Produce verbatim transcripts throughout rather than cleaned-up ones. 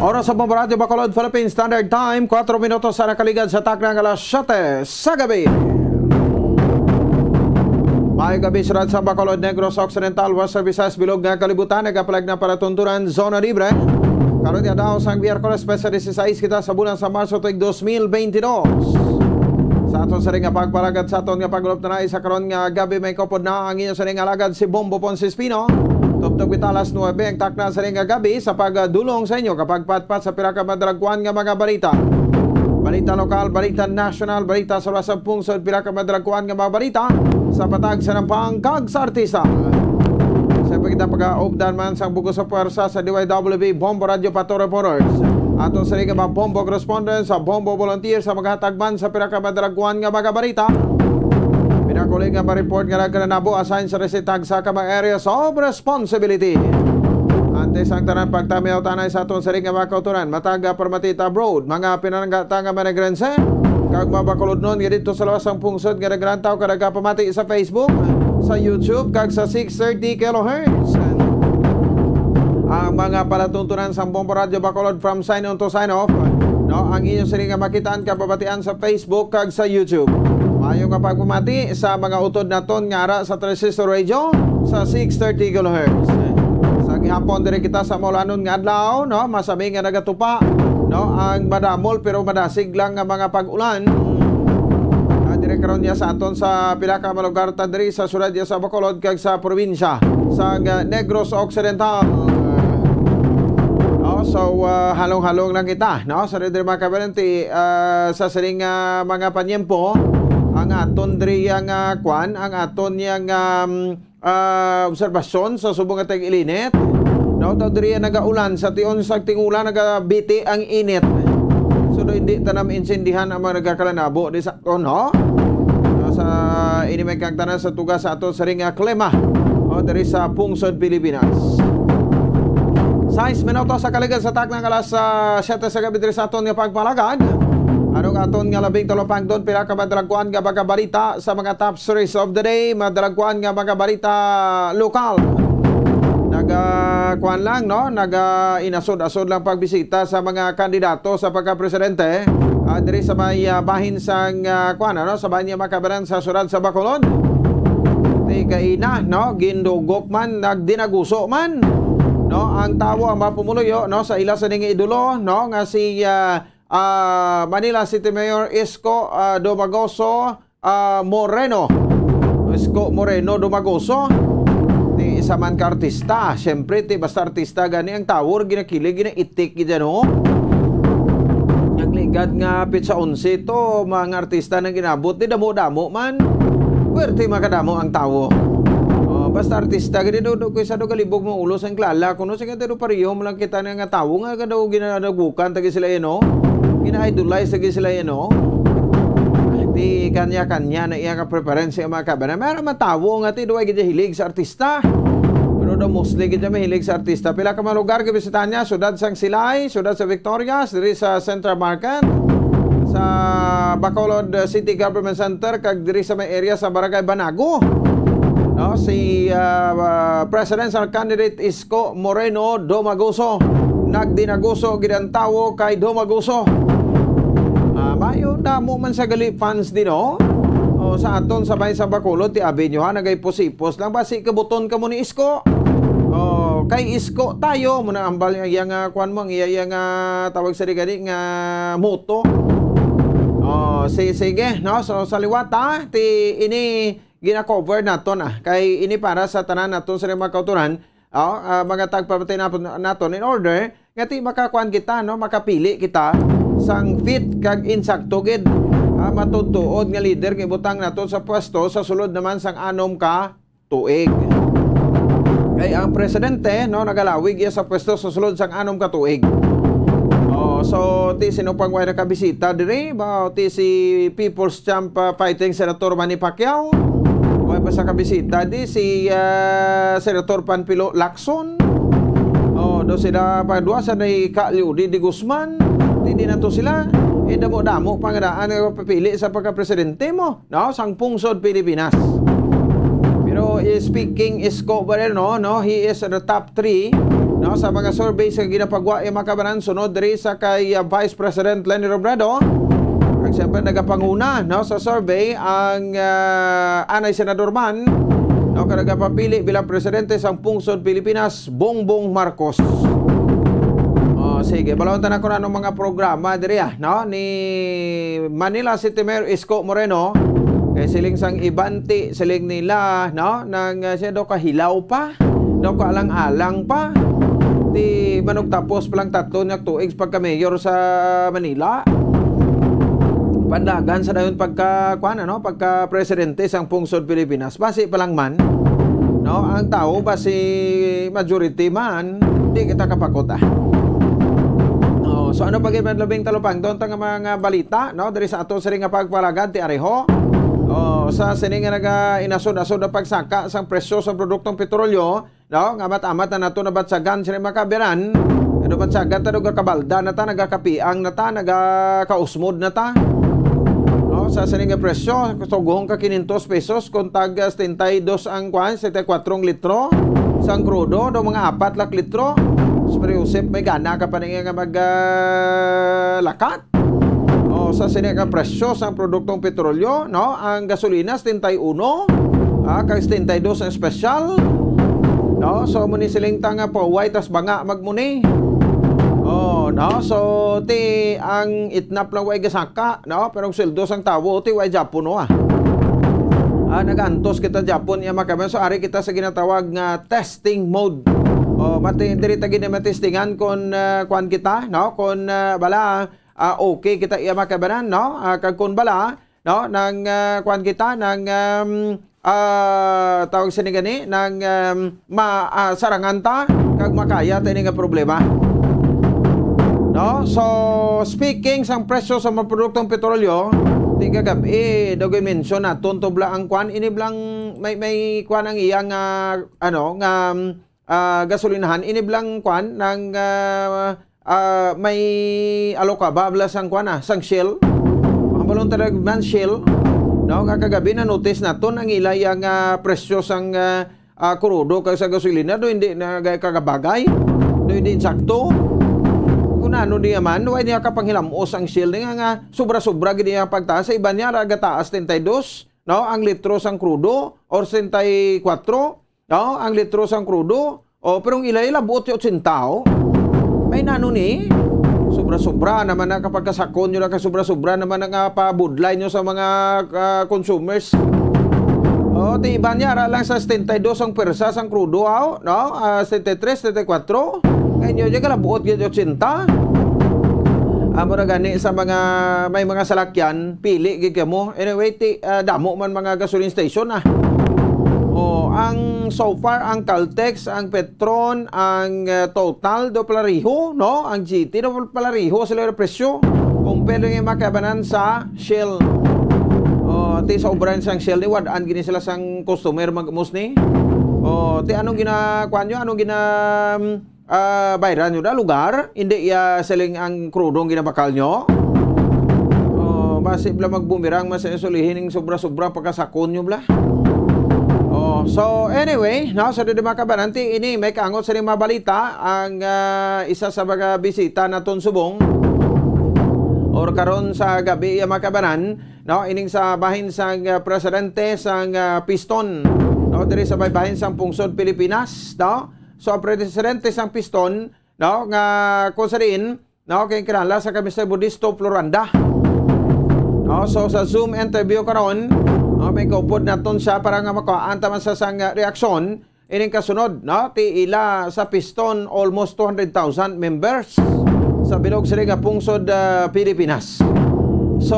Oras sa Bombo Radyo Bacolod, Philippine Standard Time, kuwatro minutos sa nakaligad sa takna nga alas siyete sa gabi. Maayong gabi, syudad sa Bacolod, Negros Occidental, Western Visayas, bilog nga kalibutan, nagapalag na palatuntunan, zona libre. Karon nga daw sang Miyerkules, petsa dieciséis kita sa bulan sa Marso, tuig dos mil bentidós. Sa aton sining nga pagpalagad, sa aton nga pag-ulop na sa karon nga gabi, may kaupod na ang inyo sining alagad si Bombo Ponce Espino. Tubtob kita alas nuebe ang takna sining nga gabi sa pagdulong sa inyo kapagpatpat sa pila ka madalagkuan nga mga balita. Balita lokal, balita nasyonal, balita sa luwas sang pungsod, pila ka madalagkuan nga mga balita sa patag, sa nampang, kag sa artista. Sa pagkita pag-aupdan man sang bug-os sa pwersa sa D Y W B Bombo Radio Pato Reporters, ato sining nga mga Bombo correspondents, sa Bombo volunteers, sa maghatag man sa pila ka madalagkuan nga mga balita. Pinakuling nga ma-report nga nagkanabo, assign sa resitag sa ka mga areas of responsibility. Antes ang tanan, pagtamiaw ta anay sa aton sining nga mga kautoran. Matag, ah, permati ta abroad, mga pinalangga ta nga manegrense, kag mabakulodnon nga didto sa luwas sang pungsod nga nagrantaw ka nagapamati sa Facebook, sa YouTube, kag sa six thirty kilohertz. Ang mga palatuntunan sang Bombo Radyo Bacolod, from sign on to sign off, no? Ang inyo sining nga makitaan kag mabatian sa Facebook kag sa YouTube. Maayo nga pagpamati sa mga utod naton nga ara sa Transistor Radio sa six thirty kilohertz. Sa gihapon, diri kita sa maulanon nga adlaw, no? Masami nga nagatupa, no, ang madamol pero madasig lang nga mga pag-ulan. Ah, diri karon niya sa aton sa pila ka mga lugar ta diri sa syudad niya sa Bacolod kag sa probinsya sang Negros Occidental. Oh, so, ah, halong-halong lang kita, no? Sa diri, mga kabarangay, ah, sa sining, ah, mga panyempo, ang aton diri ang, ah, kwan, ang aton yang, um, ah, obserbasyon sa subong nga tag-ilinit. No, daw diri nagaulan, sa tion sa tingula nagabiti ang init. So, daw hindi ta na maintindihan ang mga nagakalanabo di sa aton, no? No, sa ini may kagtanan sa tuga sa aton sining nga klima, o, diri sa pungsod Pilipinas. Sais minutos sa kaligad sa takna nga alas, ah, siyete sa gabi diri sa aton nga pagpalagad. Ano nga aton nga labing talupangdon, pila ka madalagkuan nga mga balita sa mga top stories of the day, madalagkuan nga mga balita lokal. Naga, kuan lang, no? Naga inasod-asod lang pagbisita sa mga kandidato sa pagkapresidente, ah, diri sa may, ah, bahin sang, ah, kuan, ano, sa bahin nga makabaran sa syudad sa Bacolod. Di kaina, no? Gindugok man, nagdinaguso man, no? Ang tawo, ang mga pumuluyo, no? Sa ila sining idolo, no? Nga si, ah, ah, Manila City Mayor Isko, ah, Domagoso, ah, Moreno. Isko Moreno Domagoso. Ti isa man ka artista. Siyempre, ti basta artista gani ang tawo, ginakilig, ginaitik, gid, ano? Nagligad nga petsa onse to, mga artista nang ginabot, di damo-damo man. Puwerte makadamo ang tawo. Oh, basta artista, gid, do, do, kaysa do galibog mo ulo sang klala, kuno sige, do pareho mo lang kita na nga tawo nga, nga daw ginadagukan, tagi sila, eh, no? Gina-idolize, tagi sila, eh, no? Ay, di kanya-kanya na iya nga preference ang mga kabanan. May mga tawo nga ti, duwa gid hilig sa artista. Pero daw mostly gid mahilig sa artista. Pila ka mga lugar gibisitahan niya, siyudad sang Silay, siyudad sa Victorias, diri sa Central Market, sa Bacolod City Government Center, kag diri sa may area sa Barangay Banago. No, si, ah, ah, presidential candidate Isko Moreno Domagoso. Nagdinaguso gid ang tawo kay Domagoso. Ah, mayo, damo man sa gali fans din, no? O, sa aton sa may sa Bacolod, ti abi nyo, ha, nagay pusipos lang. Basi kabuton ka mo ni Isko. O, kay Isko tayo, mo na ambal niya, iya nga, kuwan mo, ang iya, iya nga tawag sa di gani nga moto. O, si-, sige, no? So, sa liwat, ha? Ti, ini gina-cover naton, ah. Kay ini para sa tanan naton sa mga kauturan, o, ah, mga tagpamati naton, naton in order nga ti makakuan kita, no? Makapili kita sang fit kag insakto gid, ah, matuod-tuod nga leader nga ibutang naton sa pwesto sa sulod naman sang anom ka tuig. Kay ang presidente, no, nagalawig iya sa pwesto sa sulod sang anom ka tuig. Oh, so, ti sino pang way nakabisita diri? Ba, ti si People's Champ, ah, Fighting Senator Manny Pacquiao. Way pa sa kabisita di si, ah, Senator Panfilo Lacson. Oh, do sila pa duwa sa ni Ka Leody de Guzman. Di, di na to sila. Eh, damo-damo pa nga daan nga papili sa pagkapresidente mo, no? Sang pungsod Pilipinas. Pero, eh, speaking Isko Barreno, no? He is the top three no, sa mga survey sa ginapagwa, eh, mga kabanan, sunod diri sa kay, ah, Vice President Leni Robredo. Kag siyempre nagapanguna, no, sa survey ang, ah, anay senador man, no, kag nagapapili bilang presidente sang pungsod Pilipinas, Bongbong Marcos. Oh, sige, balawon ta na kung anong mga programa diri, ah, no, ni Manila City Mayor Isko Moreno. Kay siling sang iban ti, siling nila, no, nang, ah, siya daw kahilaw pa, daw kaalang-alang pa. Ti manugtapos pa lang tatlo nga tuig pagka-mayor sa Manila. Pandagan sa dayon pagka, kuan, ano, pagka presidente sang pungsod Pilipinas. Basi pa lang man, no, ang tao, basi majority man, di kita kapakot, ah. Oh, so ano pa gid man labing talupangton ta nga mga balita, no, diri sa ato sini nga pagpalagad ti areho? Oh, sa sini nga naga-inasod-asod ang pagsaka sang presyo sa produktong petrolyo, no, nga amat-amat na nato nabatsagan sini mga kabiran. Ano batsagan ta, nagakabalda na ta, nagakapiang na ta, nagakausmod na ta. No, sa sini nga presyo, sugohon ka kinentos pesos kung tag, ah, setenta y dos ang kwan, setenta y kuwatro ang litro sang krudo, daw mga apat lak litro. Pero Josep, may gana ka pa na nga mag, ah, lakat. O, sa sini nga presyo sang produktong petrolyo, no? Ang gasolina, setenta y uno, ah, kag setenta y dos ang espesyal. No? So, amo ni siling ta nga pauway tas banga magmuni. Oh, no? So, ti ang itnap lang way gasaka, no? Pero ang sweldo sang tawo, ti way Japon, no, ah. Ah, nag-antos kita Japon, iya makaman. So, ari kita sa ginatawag nga testing mode. Oh, mati, diri ta gid matestingan kung, ah, kuan kita, no? Kung, ah, bala, ah, okay kita iya makabanan, no? Ah, kag kung bala, no, nang, ah, kuan kita, nang, um, ah, tawag sini gani, nang, um, ma-, ah, sarangan ta, kag makaya ta ini nga problema. No? So, speaking sang presyo sa mga produktong petrolyo, ti kagab-i, daw mention naton to bala ang kuan, ini bala ang may, may kuan ang iya nga, ano, nga, um, ah, gasolinahan, ini bala ang kuan, nang, ah, ah, may alokaba bala sang kuan, ah, sang Shell. Ang balon talaga man Shell, no? Nga kagab-i na-notice naton ang ila iya nga presyo sang, ah, ah, krudo kag sa gasolina, do hindi na gay kagabagay, do hindi insakto. Kung ano niya man, way niya kapanghilam-os ang Shell niya nga sobra-sobra gid niya pagtaas. Sa iban niya, ra gataas treinta y dos, no? Ang litro sang krudo or treinta y kuwatro, no? Ang litro sang krudo. O, pero ang ila-ila buot yung otsenta, oh. May nano ni? Sobra-sobra naman na kapag kasakon nyo na, kay sobra-sobra naman ang, ah, pabudlay nyo sa mga, ah, consumers. O, ti iban niya, ara lang sa setenta y dos ang pwersa sang krudo, aw, no? Ah, setenta y tres, setenta y kuwatro. Kay inyo, di ka labuot gid otsenta. Amo na gani sa mga, may mga salakyan, pili gid kamo. Anyway, ti, ah, damo man mga gasoline station, ah. O, ang so far, ang Caltex, ang Petron, ang, ah, Total, do palariho, no? Ang G T, do palariho sila yung presyo. Compare nga makabanan sa Shell. O, ti sa obran sang Shell, ni wad-an gini sila sang customer mag-, mus ni. O, ti anong gina-, kuwan nyo? Anong gina-, ah, bayran nyo da lugar, hindi iya siling ang krudong ginabakal nyo. Oh, basi bala magbumirang mas sulihin ning sobra-sobra pagkasakon nyo bala. Oh, so anyway, no, sa didi mga kabanan, ti ini may kaangot sa mga balita ang, ah, isa sa mga bisita naton subong or karon sa gabi, iya mga kabanan, no, ining sa bahin sang, ah, presidente sang, ah, Piston, no, diri sa may bahin sang pungsod Pilipinas, no. So, ang presidente sang Piston, no, nga kung sa diin, no, kay kilala sa kay Mister Budisto Floranda. No, so sa Zoom interview karon, no, may kaupod naton siya para nga makuhaan ta man sa sang reaksyon ining kasunod, no, ti ila sa Piston almost two hundred thousand members sa bilog sila nga pungsod, ah, Pilipinas. So,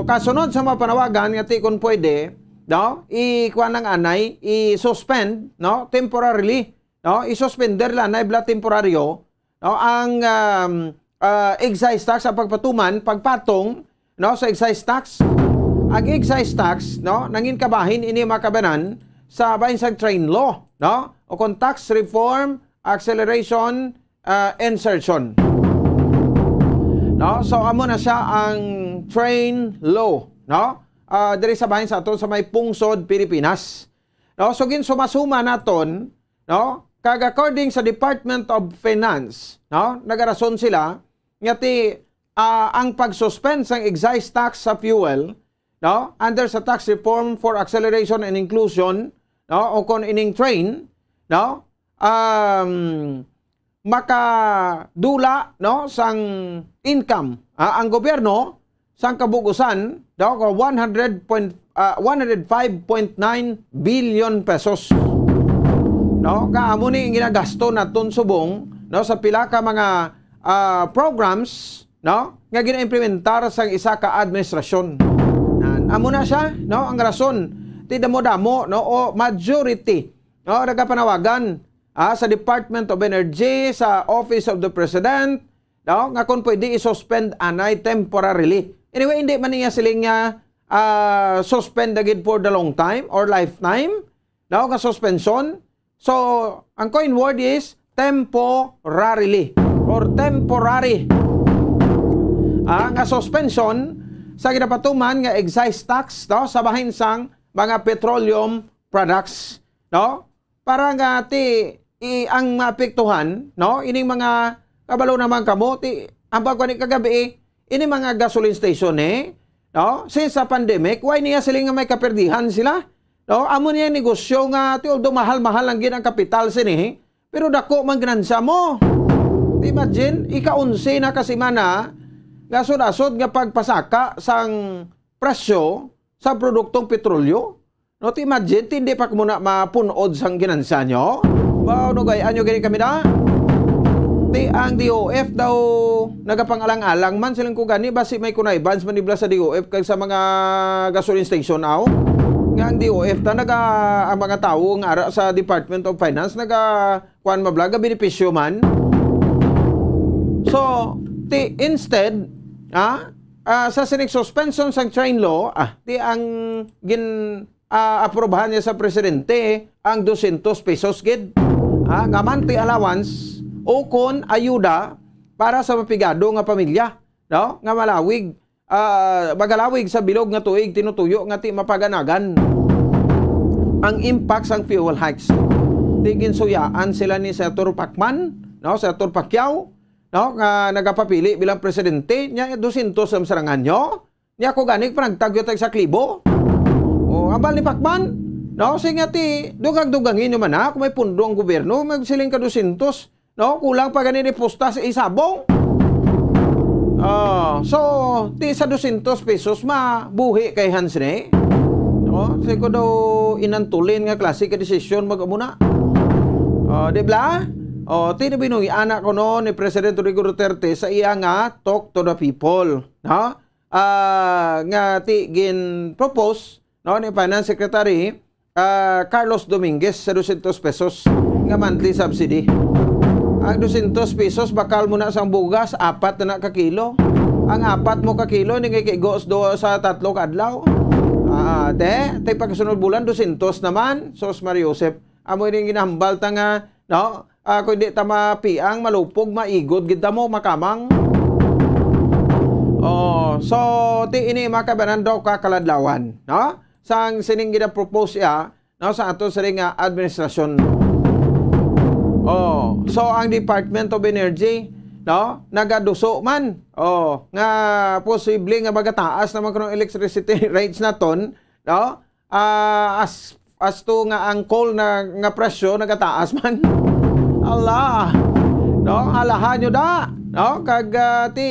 kasunod sa mga panawagan nga ti kung pwede, no, i-, kuwan ang anay, i-suspend, no, temporarily, no, i-suspender lang na ibla temporaryo, no, ang, um, ah, excise tax, ang pagpatuman, pagpatong, no, sa excise tax. Ang excise tax, no, nangin kabahin ini mga kabanan sa bahin sa train law, no, o kung tax reform, acceleration, ah, insertion. No, so amo na siya ang train law, no, ah, diri sa bahin sa aton sa may pungsod Pilipinas. No, so gin sumasuma naton, no? Kag according sa Department of Finance, no, nagarason sila nga ti, ah, ang pag-suspend sang excise tax sa fuel, no, under sa Tax Reform for Acceleration and Inclusion, no, o kon ining train, no, um, makadula, no, sang income, ah, ang gobyerno sang kabug-usan daw ka one hundred point, ah, one hundred five point nine billion pesos. No, nga amo ni ang ginagasto naton subong, no, sa pila ka mga, ah, programs, no, nga ginaimplementar sang isa ka administrasyon. Nan, amo na siya, no, ang rason ti damo-damo, no, o majority, no, nagapanawagan, ah, sa Department of Energy, sa Office of the President, no, nga kung pwede i-suspend anay temporarily. Anyway, hindi man niya siling nga, ah, suspend na gid for the long time or lifetime, no, nga suspension. So, ang coin word is temporarily or temporary, ah, nga suspension sa ginapatuman nga excise tax, no, sa bahin sang mga petroleum products, no? Para nga ti, i-, ang maapektuhan, no, ining mga, kabalo naman kamo, ti, ang pagkuan ni kagabi, eh, ini mga gasoline station, eh, no? Since sa pandemic, why niya sila nga may kaperdihan sila? No? Amo niya negosyo nga, ti, although mahal-mahal lang gid ang kapital sini, pero dako man ganansya mo. Ti, imagine, ika-onse na ka semana nga sud-asod nga pagpasaka sang presyo sa produktong petrolyo. No, ti imagine, ti hindi pa kamo na mapun-od sang ginansya nyo? Ba, no, gay-an nyo gani kami na? Ti ang D O F daw nagapang-alang-alang man silang ko gani, basi may connivance man nibla sa D O F kag sa mga gasoline station, aw? Nga ang D O F ta naga-, ang mga tawo nga ara sa Department of Finance naga-, kuan, mablaga benepisyo man. So, ti instead, ah, ah, sa sining suspension sang train law, ah, ti ang gin-, ah, aprubahan niya sa presidente ang dosyentos pesos gid, ah, nga monthly allowance o kon ayuda para sa mapigado nga pamilya, no? Nga malawig, ah, magalawig sa bilog nga tuig, tinutuyo nga ti mapaganagan ang impact sang fuel hikes. Ti ginsuyaan sila ni Senator Pacman, no? Senator Pacquiao, no? Nga nagapapili bilang presidente, nya dosyentos ang sarangan nyo. Nya ako gani, panagtagyo tag sa klibo. O, ambal ni Pacman, no? Sige nga ti, dugag-dugangi nyo man na, kung may pundo ang gobyerno, magsiling ka dosyentos, no? Kulang pa gani ni pusta sa isabong. Ah, so, ti sa dosyentos pesos, mabuhi kay Hans ni. No? Sige ko daw inantulin nga klase ka desisyon mag-amo na. Ah, di ba? O, ti na binuhi anak ko no ni President Rodrigo Duterte sa iya nga Talk to the People, no? Ah, nga ti gin-propose, no, ni Finance Secretary, ah, Carlos Dominguez sa dosyentos pesos nga monthly subsidy. Ang dosyentos pesos, bakal mo na sang bugas, apat na na ka kilo. Ang apat mo ka kilo, ni kay kaigo sa do-, sa tatlo ka adlaw. Ah, te, tay pagkasunod bulan, dosyentos naman. Sos Maria Josep, amo ini ang ginahambal ta nga, no? Ah, kung di ta mapiang, malupog, maigod gid ta mo, makamang. Oh, so, ti ini makabanan daw ka kaladlawan, no? Sang sining gina-propose iya, no, sa ato sining nga administrasyon. Oh, so ang Department of Energy, no, nagaduso man, oh, nga posible nga magataas naman kuno electricity rates naton, no? Ah, as, as to nga ang coal na, nga presyo nagataas man. Allah, no? Alahan nyo da, no? Kag, ah, ti,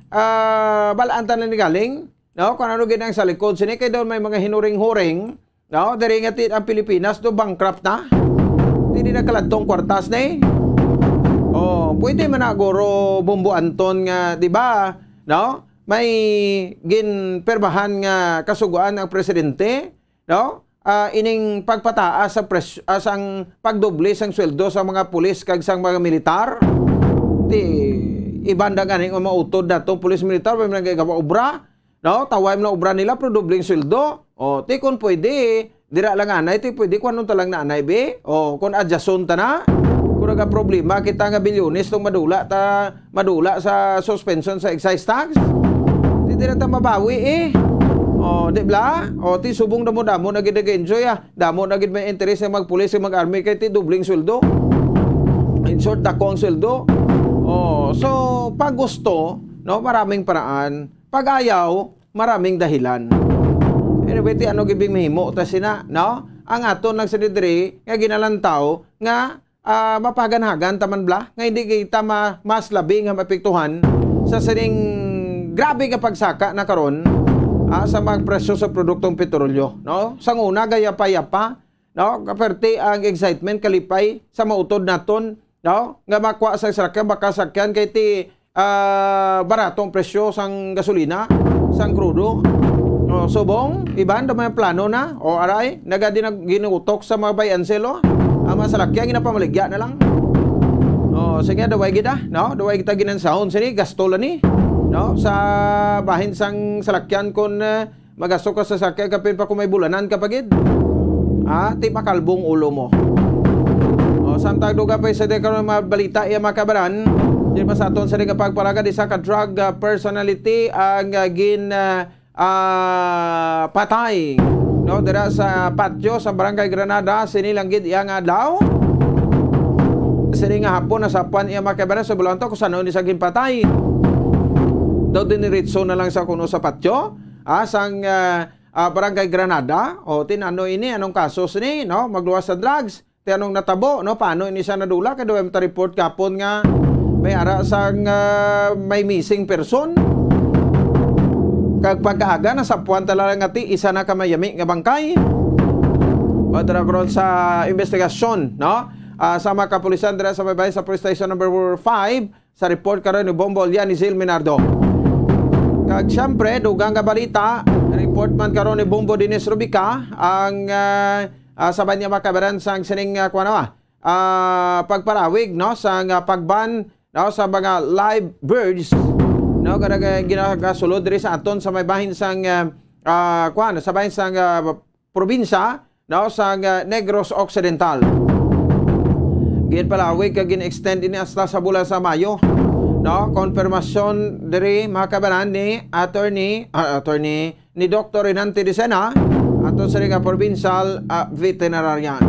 ah, balaan ta na ni galing, no? Kung ano gid ang sa likod sini, kay daw may mga hinuring-huring, no? Diri nga ti ang Pilipinas do bankrupt na. Dili na kaladtong kwartas ni. Oh, pwede man na guro Bombo Anton nga, di ba? No? May ginpirmahan nga kasugoan ang presidente, no? Ah, ining pagpataas sa pres-, ah, sang pagdoble sang sweldo sa mga pulis kag sang mga militar. Ti, iban da gani nga mautod nato, pulis, militar, may mga gawa obra, no? Taway man ang obra nila, pero dobleng sweldo. O, ti, kung pwede, dira lang anay, ti, pwede, kung anong talang na anay, be? O, kung adyason ta na, kung nagaproblema kita nga bilyones tong madula ta, madula sa suspension sa excise tax, ti, dira ta mabawi, eh. O, di bla? O, ti, subong damo-damo na gid nag-enjoy, ah. Damo na gid may interes nga magpulis, nga mag-army, kay ti, dobleng sweldo. In short, dako ang sweldo. Oh, so, pag gusto, no, maraming paraan. Pag ayaw, maraming dahilan. Anyway, ti ano gibing mahimo ta sina, no? Ang aton lang sini diri nga ginalantaw nga, ah, mapaganhagan ta man bala, nga hindi kita ma-, mas labi nga maapektuhan sa sining grabe nga pagsaka na karon, ah, sa mga presyo sa produktong petrolyo, no? Sang una, gayapa-yapa, no? Kaperte ang excitement, kalipay sa mautod naton, no? Nga makuha sa sakyan, makasakyan kay ti, ah, barato ang presyo sang gasolina, sang krudo. O, subong, iban, daw may plano na. O, aray, nagadi na ginutok sa mga buy and sell, o. Ang mga salakyan, ginapamaligya na lang. O, sige, daway gid, ah, no? Daway kita ginansahon, sini, gasto lang ni, no? Sa bahin sang salakyan, kun, eh, magasto ka sa sakyan, kapin pa kung may bulanan ka pa gid. Ah, ti makalbong ulo mo. O, samtang dugang pa sa karon mga balita, iya mga kabaran, di pa sa aton sa nga pagpalagad, isa ka drug, ah, personality ang, ah, gin, ah, ah, patay, no, dira sa patio sa Barangay Granada, sini lang gid iya nga adlaw. Sini nga hapon, nasapuan iya mga kabaran sa Bulanto kung saan ni sa ginpatay. Daw diniritso na lang sa kuno sa patio, ah, sang, ah, ah, Barangay Granada. O, tin-, ano ini? Anong kaso sini, no? Magluwas sa drugs. Ti anong natabo, no? Paano ini siya nadula? Kay duwa ta report kapon nga may ara sang, ah, may missing person. Kag pagkaaga, nasapuan ta lang nga ti isa na ka mayami nga bangkay. Patra karon sa investigasyon, no? Ah, sa mga kapulisan dira sa may bayan sa Police Station Number Five, sa report karon ni Bombo Lianizil Minardo. Kag siyempre, dugang nga balita, report man karon ni Bombo Dennis Rubica ang, ah, ah, sa banya makabaran sang sining, ah, kuwan na, ah, pagparawig, no, sa nga pagban, no, sa mga live birds, no, kada gina-, ginasulod diri sa aton sa may bahin sang, ah, ah, kuwan, sa bahin sang, ah, probinsya, no, sa, ah, Negros Occidental. Ginpalawig kag gin-extend ini hasta sa bulan sa Mayo, no? Konfirmasyon diri, mga kabanan, ni attorney, ah, attorney, ni Doktor Renante Dicena, ato sa nga provincial, ah, veterinarian.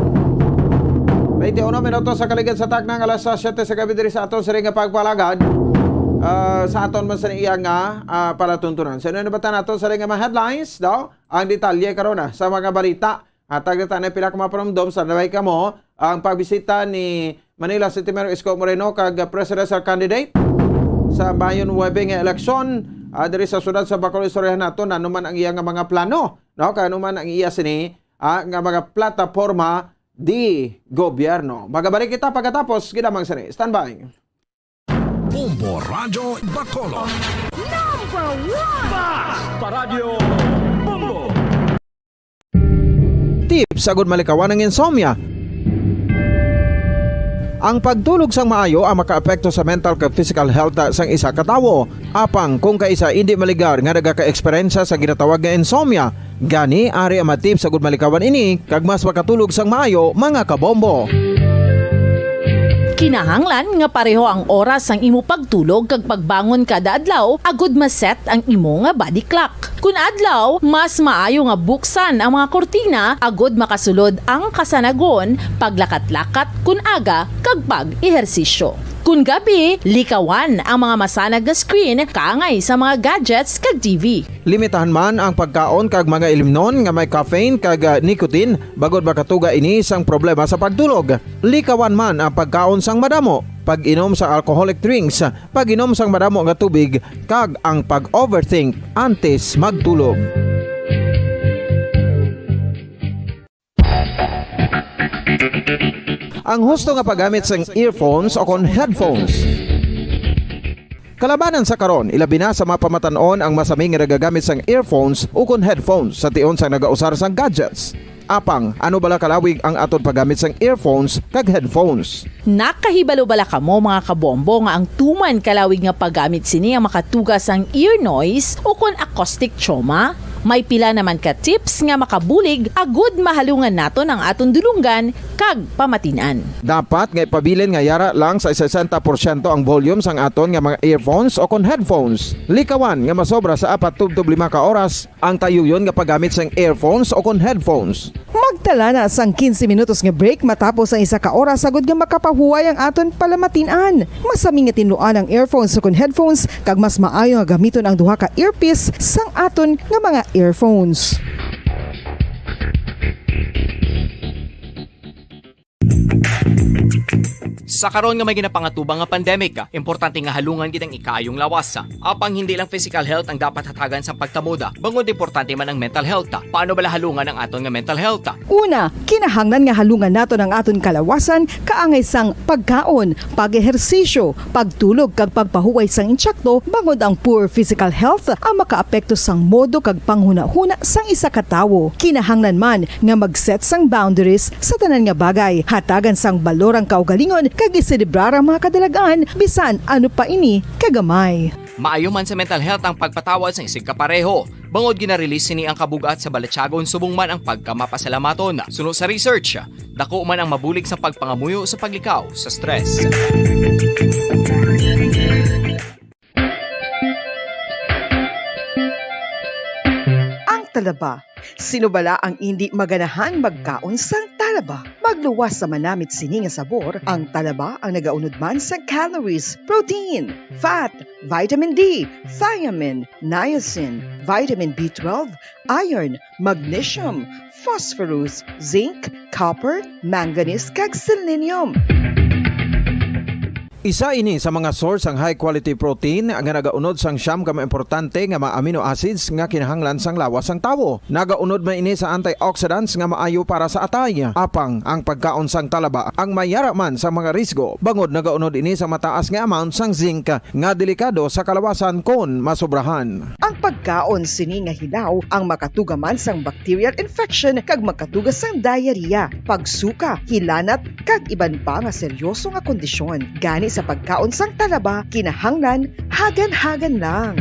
Twenty-one minutos sa kaligid sa takna nga alas siyete sa gabi diri sa aton sa nga pagpalagad, ah, sa aton man sa iya nga, ah, palatuntunan. Sa ano nabatan nato sa nga mga headlines, no? Ang detalye karon na sa mga balita. Hatag na tanan pila ka mga panumdom sa naway kamo ang pagbisita ni Manila City Mayor Isko Moreno kag presidential candidate sa Bayon Nuebe nga eleksyon, ah, diri sa siyudad sa Bacolod. Istoryahan nato na ano man ang iya nga mga plano, no? Kay ano man ang iya sini, ah, nga mga plataporma di gobyerno. Magabalik kita pagkatapos gid lamang sini. Standby. Bombo Radyo Bacolod. Number one! Mas Paradyo Bombo! Tips agud malikawan ang insomnia. Ang pagtulog sang maayo ang makaapekto sa mental kag physical health sang isa ka tawo. Apang kung kaisa indi maligar nga nagaka-eksperyensya sa ginatawag nga insomnia, gani ari ang mga tips agud malikawan ini kag mas makatulog sang maayo, mga kabombo. Kinahanglan nga pareho ang oras sang imo pagtulog kag pagbangon kada adlaw agud ma-set ang imo nga body clock. Kun adlaw, mas maayo nga buksan ang mga kurtina agud makasulod ang kasanagon, paglakat-lakat kun aga, kag pag-ehersisyo. Kun gabi, likawan ang mga masanag nga screen kaangay sa mga gadgets kag T V. Limitahan man ang pagkaon kag mga ilimnon nga may caffeine kag, ah, nicotine, bangod makatuga ini sang problema sa pagtulog. Likawan man ang pagkaon sang madamo, pag-inom sa alcoholic drinks, pag-inom sang madamo nga tubig, kag ang pag-overthink antes magtulog. Ang husto nga paggamit sang earphones o kon headphones. Kalabanan sa karon, ilabi na sa mga pamatan-on ang masami nga nagagamit sang earphones o kon headphones sa tion sang nagausar sang gadgets. Apang, ano bala kalawig ang aton paggamit sang earphones kag headphones? Nakahibalo bala kamo, mga kabombo, nga ang tuman kalawig nga paggamit sini ang makatuga sang ear noise o kon acoustic trauma? May pila naman ka tips nga makabulig agud mahalungan naton ang aton dulonggan kag pamatin-an. Dapat nga ipabilin nga yara lang sa sesenta porsyento ang volume sang aton nga mga earphones o kon headphones. Likawan nga masobra sa apat tubtob lima ka oras ang tayuyon nga paggamit sang earphones o kon headphones. Mag- Dala na sang quince minutos nga break matapos ang isa ka oras, agod nga makapahuway ang aton palamatin-an. Masami nga tinluan ang earphones ukon headphones, kag mas maayo nga gamiton ang duha ka earpiece sang aton nga mga earphones. Sa karon nga may ginapangatubang nga pandemic, importante nga halungan gid ang ikaayong lawas. Apang hindi lang physical health ang dapat hatagan sang pagtamod, bangod importante man ang mental health. Paano bala halungan ang aton nga mental health? Una, kinahanglan nga halungan naton ang aton kalawasan kaangay sang pagkaon, pag-ehersisyo, pagtulog, kag pagpahuway sang insakto, bangod ang poor physical health ang makaapekto sang modo kag panghunahuna sang isa ka tawo. Kinahanglan man nga mag-set sang boundaries sa tanan nga bagay, hatagan sang balor ang kaugalingon, kag iselebrar ang mga kadalag-an, bisan ano pa ini kagamay. Maayo man sa mental health ang pagpatawad sang isigkapareho, bangod gina-release sini ang kabug-at sa balatyagon subong man ang pagkamapasalamaton. Suno sa research, dako man ang mabulig sa pagpangamuyo sa paglikaw sa stress. Ang talaba. Sino bala ang indi maganahan magkaon sang talaba? Magluwas sa manamit sini nga sabor, ang talaba ang nagaunod man sa calories, protein, fat, vitamin D, thiamine, niacin, vitamin B twelve, iron, magnesium, phosphorus, zinc, copper, manganese, kag selenium. Isa ini sa mga source sang high quality protein nga nagaunod sang siyam ka mga importante nga mga amino acids nga kinahanglan sang lawas sang tawo. Nagaunod man ini sa antioxidants nga maayo para sa atay. Apang ang pagkaon sang talaba ang mayara man sa mga risgo, bangod nagaunod ini sa mataas nga amount sang zinc nga delikado sa kalawasan kon masobrahan. Ang pagkaon sini nga hilaw ang makatuga man sang bacterial infection kag makatuga sang diarrhea, pagsuka, hilanat, kag iban pa nga seryoso nga kondisyon. Gani sa pagkaon sang talaba, kinahanglan hagan-hagan lang.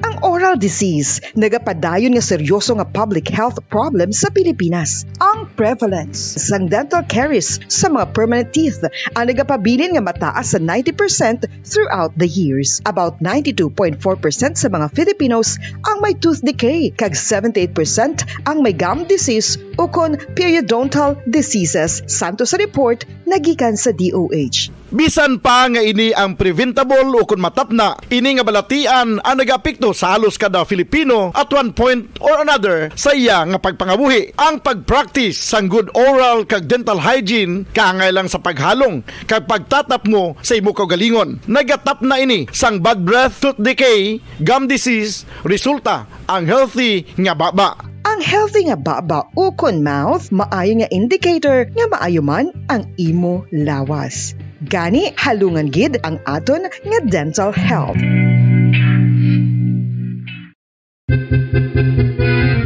Ang oral disease nagapadayon nga seryoso nga public health problem sa Pilipinas. Ang prevalence sang dental caries sa mga permanent teeth ang nagapabilin nga mataas sa ninety percent throughout the years. About ninety-two point four percent sa mga Filipinos ang may tooth decay, kag seventy-eight percent ang may gum disease ukon periodontal diseases, santo sa report nga gikan sa D O H. Bisan pa nga ini ang preventable ukon matapna, ini nga balatian ang nagaapekto sa halos kada Filipino at one point or another sa iya nga pagpangabuhi. Ang pag-practice sang good oral kag dental hygiene kaangay lang sa paghalong kag pagtatapngo sa imo kaugalingon. Nagatapna ini sang bad breath, tooth decay, gum disease, resulta ang healthy nga baba. Ang healthy nga baba ukon mouth maayo nga indicator nga maayo man ang imo lawas. Gani, halungan gid ang aton nga dental health.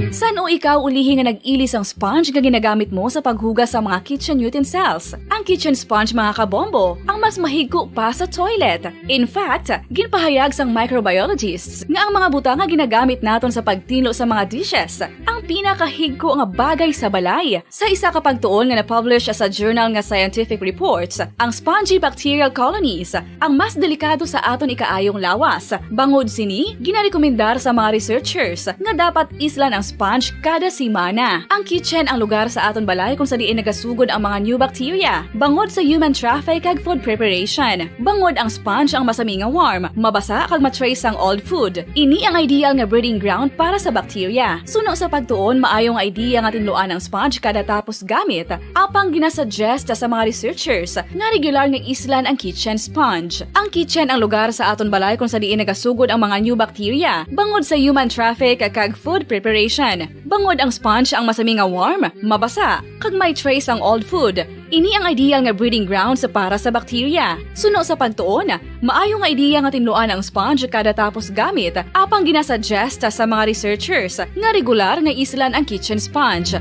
San-o ikaw ulihi nga nag-ili sang sponge nga ginagamit mo sa paghugas sa mga kitchen utensils? Ang kitchen sponge, mga kabombo, ang mas mahigko pa sa toilet. In fact, ginpahayag sang microbiologists nga ang mga butang nga ginagamit naton sa pagtinlo sa mga dishes ang pinakahigko nga bagay sa balay. Sa isa ka pagtuon nga na-publish sa journal nga Scientific Reports, ang spongy bacterial colonies ang mas delikado sa aton ikaayong lawas. Bangod sini, ginarekomendar sa mga researchers nga dapat islan ang sponge kada semana. Ang kitchen ang lugar sa aton balay kung sa diin nagasugod ang mga new bacteria, bangod sa human traffic kag food preparation. Bangod ang sponge ang masami nga warm, mabasa kag ma-trace ang old food. Ini ang ideal nga breeding ground para sa bacteria. Suno sa pagtuon, maayo nga idea nga tinluan ang sponge kada tapos gamit. Apang ginasuggest sa mga researchers nga regular nga islan ang kitchen sponge. Ang kitchen ang lugar sa aton balay kung sa diin nagasugod ang mga new bacteria, bangod sa human traffic kag food preparation. Bangod ang sponge ang masami nga warm, mabasa, kag may trace ang old food, ini ang ideal nga breeding grounds para sa bacteria. Suno sa pagtuon, maayo nga idea nga tinluan ang sponge kada tapos gamit, apang ginasuggest sa mga researchers nga regular nga islan ang kitchen sponge.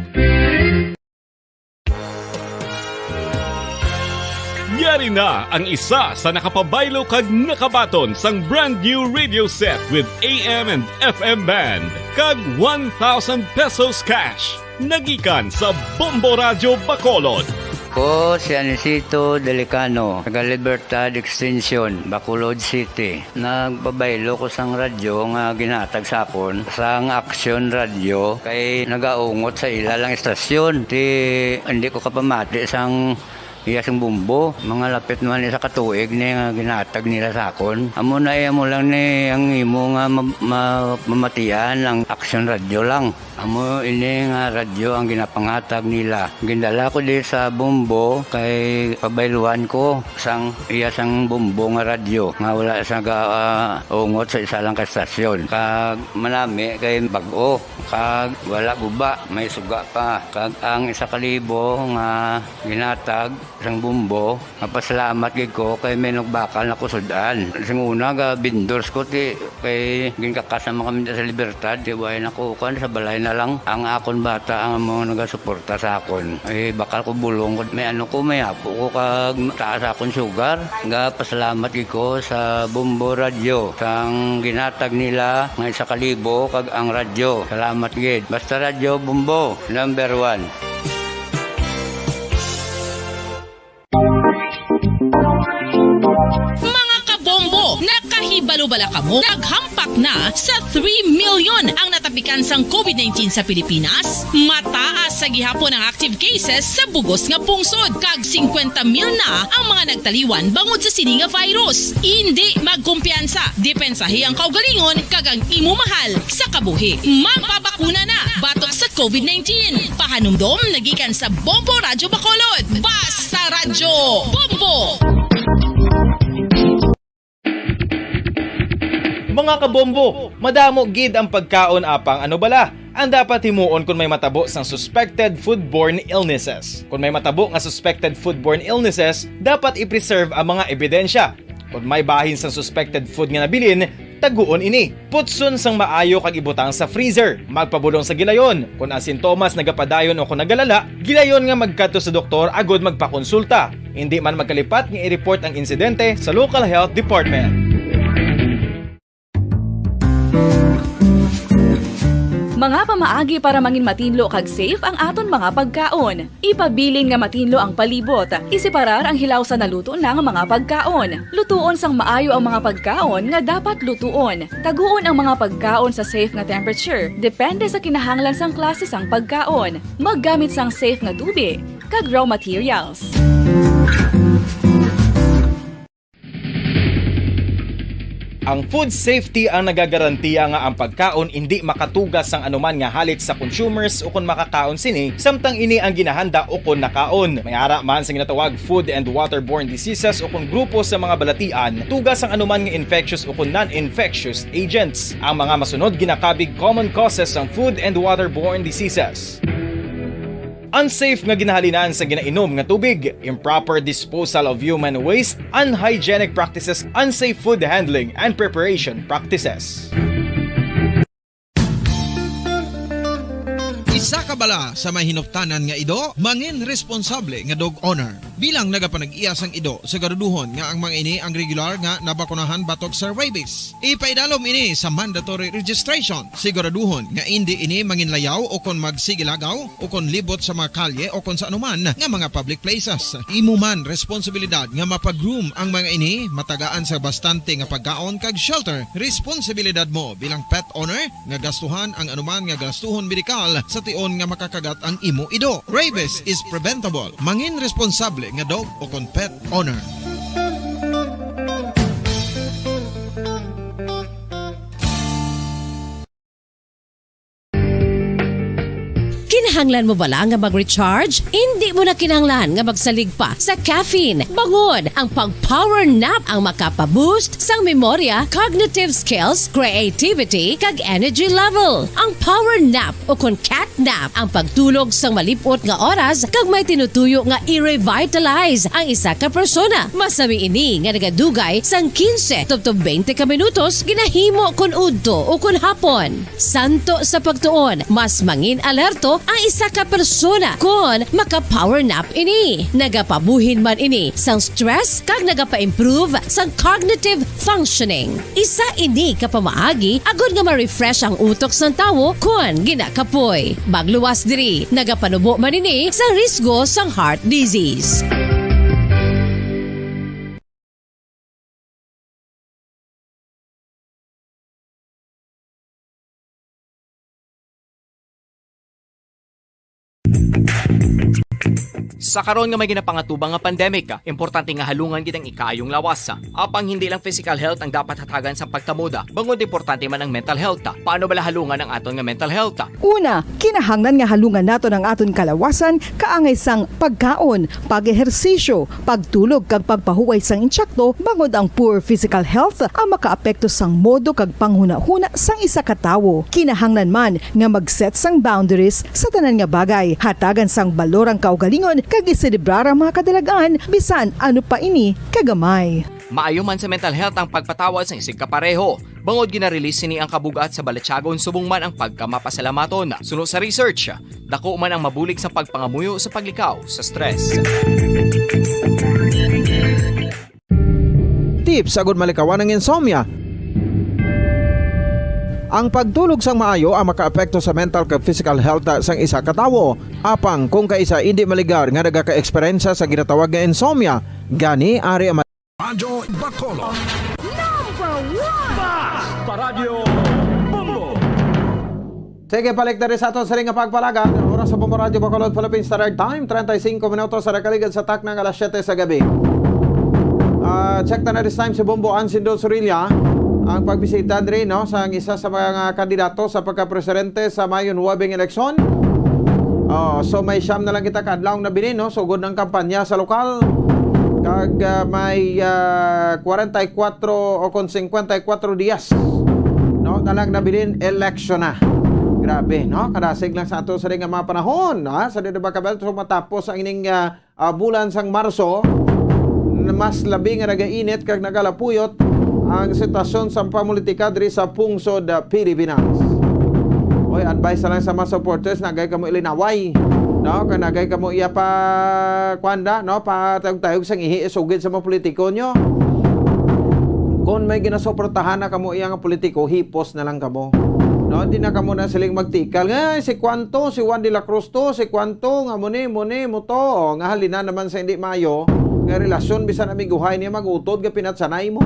Yari na ang isa sa nakapabaylo kag nakabaton sang brand new radio set with A M and F M band kag one thousand pesos cash. Nagikan sa Bombo Radyo Bacolod. Ko si Anisito Delicano, taga Libertad Extension, Bacolod City. Nagpabaylo ko sang radyo nga ginhatag sa akon sang Aksyon Radyo kay nagaungot sa ila lang istasyon. Ti, hindi ko kapamati sang iya sing bumbo. Mga lapit man isa ka tuig ni nga ginhatag nila sa akon. Amo na, eh, amo lang ni ang imo nga ma-, ma-, mamatian ang Aksyon Radyo lang. Amo ini nga radyo ang ginapangatag nila. Gindala ko di sa bumbo kay pabayluan ko sang iya sang bumbo nga radyo nga wala sa ga, ah, ungot sa isa lang ka estasyon. Kag manami kay bag-o, kag wala guba, may suga pa. Kag ang isa ka libo nga ginatag sang bumbo, mapasalamat gid ko kay may nagbakal na kusud-an. Sing una, ga vendors ko, ti, kay ginkakas naman kami sa Libertad, ti, way na ko, kuwan, sa balay na lang. Ang akon bata ang mga nagasuporta sa akon. Eh, bakal ko bulong, may ano ko, may apo ko, kag taas akon sugar. Ga pasalamat gid ko sa Bombo Radyo, sang ginatag nila nga isa ka libo, kag ang radyo. Salamat gid. Basta Radyo Bombo, number one. Mga kabombo, nakahibalo bala kamo? Naghampak na sa three million ang natapikan sang covid nineteen sa Pilipinas. Mataas sa gihapon ang active cases sa bugos nga pungsod, kag singkwenta mil na ang mga nagtaliwan bangod sa sini nga virus. Indi magkumpiyansa, depensahi ang kaugalingon kag ang imo mahal sa kabuhi. Magpabakuna na batok sa covid nineteen. Pahanumdom nagikan sa Bombo Radyo Bacolod. Basta Radyo Bombo! Mga kabombo, madamo gid ang pagkaon, apang ano bala ang dapat himuon kon may matabo sang suspected foodborne illnesses? Kon may matabo nga suspected foodborne illnesses, dapat i-preserve ang mga ebidensya. Kon may bahin sang suspected food nga nabilin, taguon ini. Putson sang maayo kag ibutang sa freezer. Magpabulong sa gilayon. Kon ang sintomas nagapadayon o kon nagalala, gilayon nga magkadto sa doktor agud magpakonsulta. Indi man magkalipat nga i-report ang insidente sa local health department. Mga pamaagi para mangin matinlo kag safe ang aton mga pagkaon. Ipabilin nga matinlo ang palibot. Iseparar ang hilaw sa naluto na nga mga pagkaon. Lutuon sang maayo ang mga pagkaon nga dapat lutuon. Taguon ang mga pagkaon sa safe nga temperature, depende sa kinahanglan sang klase sang pagkaon. Maggamit sang safe nga tubig kag raw materials. Ang food safety ang nagagarantiya nga ang pagkaon indi makatuga sang anuman nga halit sa consumers ukon makakaon sini, samtang ini ang ginahanda ukon nakaon. May ara man sa ginatawag food and waterborne diseases ukon grupo sa mga balatian, tuga sang anuman nga infectious ukon non-infectious agents. Ang mga masunod ginakabig common causes sang food and waterborne diseases. Unsafe nga ginahalinan sa ginainom nga tubig, improper disposal of human waste, unhygienic practices, unsafe food handling and preparation practices. Isa ka bala sa may hinuptanan nga ido, mangin responsable nga dog owner. Bilang nagapanag-iya sang ido, siguraduhon nga ang mga ini ang regular nga nabakunahan batok sa rabies. Ipaidalom ini sa mandatory registration. Siguraduhon nga indi ini manginlayaw o kon magsigilagaw o kon libot sa mga kalye o kon sa anuman nga mga public places. Imo man responsibilidad nga mapa-groom ang mga ini, matagaan sa bastante nga pagkaon kag shelter. Responsibilidad mo bilang pet owner nga gastuhan ang anuman nga gastuhon medikal sa tion nga makakagat ang imo ido. Rabies is preventable. Mangin responsable nga dog o kon pet owner. Kinahanglan mo bala nga mag-recharge? Indi mo na kinahanglan nga magsalig pa sa caffeine. Bangod ang pag-power nap ang makapa-boost sang memorya, cognitive skills, creativity, kag energy level. Ang power nap o kon cat nap ang pagtulog sang malip-ot nga oras kag may tinutuyo nga i-revitalize ang isa ka persona. Masami ini nga nagadugay sang quince tubtob twenty ka minutos ginahimo kon udto o kon hapon. Santo sa pagtuon, mas mangin alerto ang Isa ka persona kon maka-power nap ini, nagapabuhin man ini sang stress kag nagapa-improve sang cognitive functioning. Isa ini ka pamaagi agod nga ma-refresh ang utok sang tawo kon ginakapoy. Magluwas diri, nagapanubo man ini sa risgo sang heart disease. Sa karon nga may ginapangatubang nga pandemic, importante nga halungan gid ang ikaayong lawas. Apang hindi lang physical health ang dapat hatagan sang pagkamuda, bangod importante man ang mental health. Paano bala halungan ang aton nga mental health? Una, kinahanglan nga halungan naton ang aton kalawasan kaangay sang pagkaon, pag-ehersisyo, pagtulog kag pagpahuway sang insakto, bangod ang poor physical health ang makaapekto sang modo kag panghunahuna sang isa ka tawo. Kinahanglan man nga mag-set sang boundaries sa tanan nga bagay, hatagan sang balor ang kaugalingon kag iselebrar ang mga kadalag-an bisan ano pa ini kagamay. Maayo man sa mental health ang pagpatawad sang isigkapareho, bangod gina-release sini ang kabug-at sa balatyagon subong man ang pagkamapasalamaton. Suno sa research, dako man ang mabulig sa pagpangamuyo sa paglikaw sa stress. Tips agud malikawan ang insomnia. Ang pagtulog sang maayo ang makaapekto sa mental kag physical health sang isa ka tawo. Apang kung kaisa indi maligar nga nagaka-eksperyensya sa ginatawag nga insomnia, gani ari ang Radyo Bacolod. Number one! Bas! Paradyo Bombo! Sige, balik na rin sa aton sa ring nga pagpalagad. Ang oras sa Bombo Radyo Bacolod, Philippine Standard Time, treinta y cinco minutos sa nakaligad sa takna nga alas siyete sa gabi. Ah, check ta na this time si Bombo Ansindo Sorilla ang pagbisita diri, no, sa ang isa sa mga kandidato sa pagkapresidente sa mayo nuwebe nga eleksyon. Oh, so may siyam na lang kita ka adlaw nabilin, no, sugod ang kampanya sa lokal. Kag ah, may ah, kwarenta y kuwatro o kon singkwenta y kuwatro diyas, no, na lang nabilin eleksyon na. Grabe, no? Kadasig lang sa ato sa nga mga panahon, ha? Sa di ba kabel, so matapos ang ining ah, ah, bulan sang Marso, na mas labi nga nagainit kag nagalapuyot ang sitwasyon sa pamolitika diri sa pungsod, ah, Pilipinas. Oy, advice na lang sa mga supporters, nagay kamo ilinaway, no? Kay nagay kamo iya pa, kuan da, no? Patayog-tayog sang ihi isugid sa mga politiko nyo. Kon may ginasuportahan na kamo iya nga politiko, hipos na lang kamo. No, di na kamo na siling magtikal nga, "Ay, si kwanto, si Juan de la Cruz to, si kwanto, nga muni, muni, mo to." O, nga halina naman sa hindi maayo, nga relasyon, bisan amiguhay niya, mag-utod nga pinatsanay mo.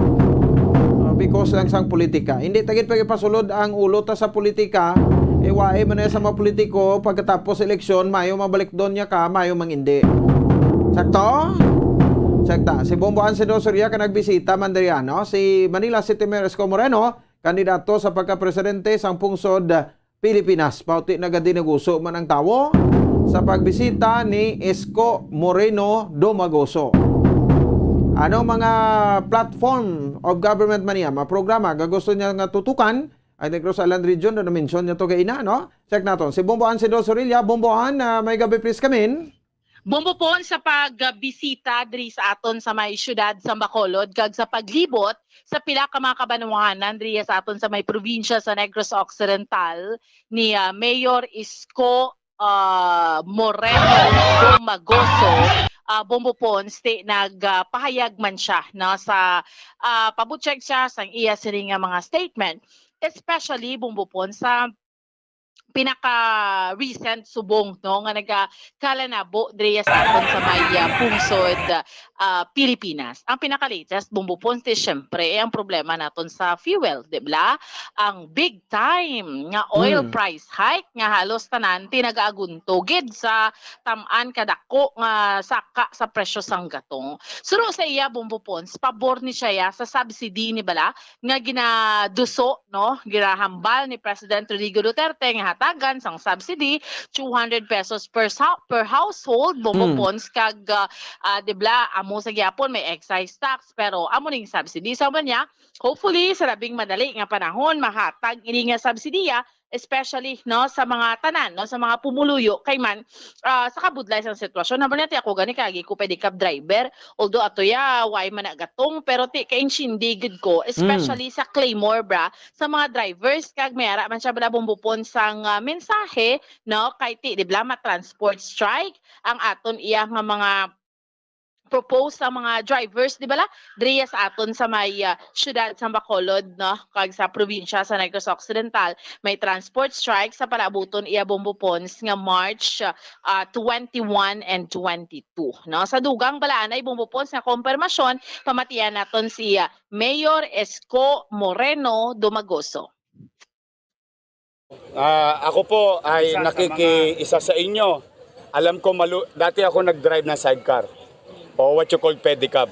Ah, because lang sang politika. Hindi ta gid pagipasulod ang ulo ta sa politika, iwae man na sa mga politiko, pagkatapos eleksyon, mayo mabalik doon niya ka, mayo mang hindi. Sakto? Sakta. Si Bombo Ansido Soria ka nagbisita man diri, ano? Si Manila City Mayor Isko Moreno, kandidato sa pagkapresidente sang pungsod Pilipinas. Pauti na gadi naguso man ang tawo sa pagbisita ni Isko Moreno Domagoso. Ano mga platform of government man niya, mga programa nga gusto niya nga tutukan? Ay, Negros Island Region, na mention niya to kaina, no? Check naton. Si Bombo Ansido Sorilla, Bombo An, ah, may gabi please kamin. Bombo Pon sa pagbisita diri sa aton sa may siyudad sa Bacolod kag sa paglibot sa pila ka mga kabanwahanan diri sa aton sa may probinsya sa Negros Occidental ni ah, Mayor Isko ah, Moreno Domagoso, ah, Bombo Pons, ti nagpahayag man siya, no, sa ah, pabutyag siya sang iya sini nga mga statement, especially Bombo Pons sa pinaka recent subong, no, nga nagakalanabo diri sa aton sa may ah, pungsod ah, Pilipinas. Ang pinaka-latest, Bombo Ponte, syempre, eh, ang problema naton sa fuel, di ba? Ang big time nga oil Hmm. price hike nga halos tanan tinagaagunto gid sa tam-an kadako nga saka sa presyo sang gatong. Suno sa iya, Bombo Pons, pabor ni siya ya sa subsidy ni bala nga ginaduso, no, ginahambal ni President Rodrigo Duterte nga hatagan sang subsidy two hundred pesos per sa-, per household, Bombo Hmm. Pons, kag ah, ah, di bala, amo sa gyapon may excise tax, pero amo ning subsidy. Sa man niya, hopefully sa labing madali nga panahon mahatag ini nga subsidiya especially, no, sa mga tanan, no, sa mga pumuluyo, kay man, ah, sa kabudlay sang sitwasyon. Naman natin ako gani, kay agi ko pedicab driver. Although ato ya, way man nagatong, pero ti kaintindihi gid ko, especially sa Claymore, bra, sa mga drivers, kag may ara man siya bala bumbupon sang, ah, mensahe, no, kay ti, di bala, ma-transport strike ang aton iya nga mga propose sa mga drivers, di bala, diriya sa aton sa may, ah, siyudad sa Bacolod, no, kag sa probinsya sa Negros Occidental, may transport strike sa palaabuton iya bumbupons nga March, ah, twenty-one and twenty-two, no. Sa dugang bala anay bumbupons nga kompermasyon, pamatian naton si, ah, Mayor Esco Moreno Dumagoso. Ah, ako po ay Isa sa nakikiisa sa inyo. Alam ko, malu- dati ako nag-drive ng sidecar o what you call pedicab.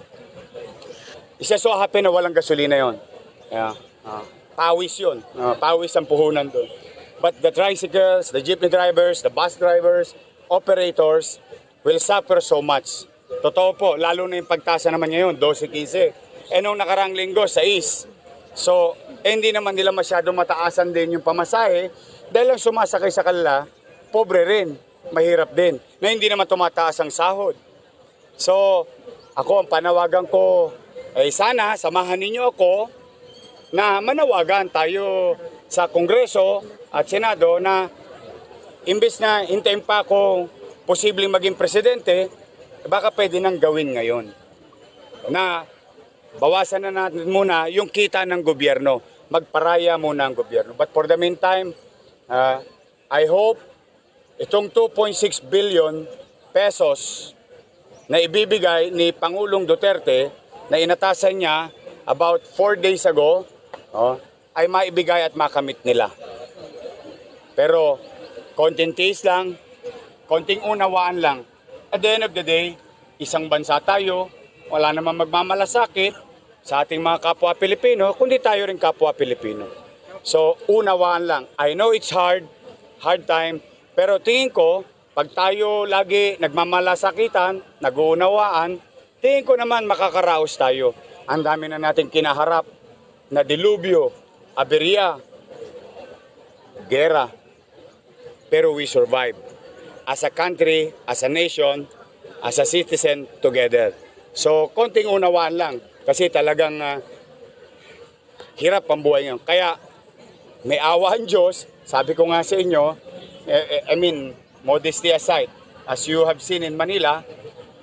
Isa so happen na walang gasolina yon. Yeah. Ah, pawis yon. Ah, pawis ang puhunan doon. But the tricycles, the jeepney drivers, the bus drivers, operators will suffer so much. Totoo po, lalo na yung pagtasa naman ngayon, dose quince. Eh, nung nakarang linggo, sais. So, eh, hindi naman nila masyado mataasan din yung pamasahe dahil ang sumasakay sa kanila, pobre rin, mahirap din, na hindi naman tumataas ang sahod. So, ako, ang panawagan ko, eh, sana samahan ninyo ako na manawagan tayo sa Kongreso at Senado na imbes na hintayin pa ako posibleng maging presidente, baka pwede nang gawin ngayon na bawasan na natin muna yung kita ng gobyerno. Magparaya muna ang gobyerno. But for the meantime, ah, I hope itong two point six billion pesos na ibibigay ni Pangulong Duterte na inatasan niya about four days ago, oh, ay maibigay at makamit nila. Pero konting tiis lang, konting unawaan lang. At the end of the day, isang bansa tayo, wala namang magmamalasakit sa ating mga kapwa Pilipino, kundi tayo rin kapwa Pilipino. So, unawaan lang. I know it's hard, hard time, pero tingin ko, pag tayo lagi nagmamalasakitan, nag-uunawaan, tingin ko naman makakaraos tayo. Ang dami na nating kinaharap na dilubyo, aberya, gera. Pero we survive. As a country, as a nation, as a citizen, together. So, konting unawaan lang. Kasi talagang ah, hirap ang buhay ngayon. Kaya, may awa ang Diyos. Sabi ko nga sa inyo, eh, eh, I mean, modesty aside, as you have seen in Manila,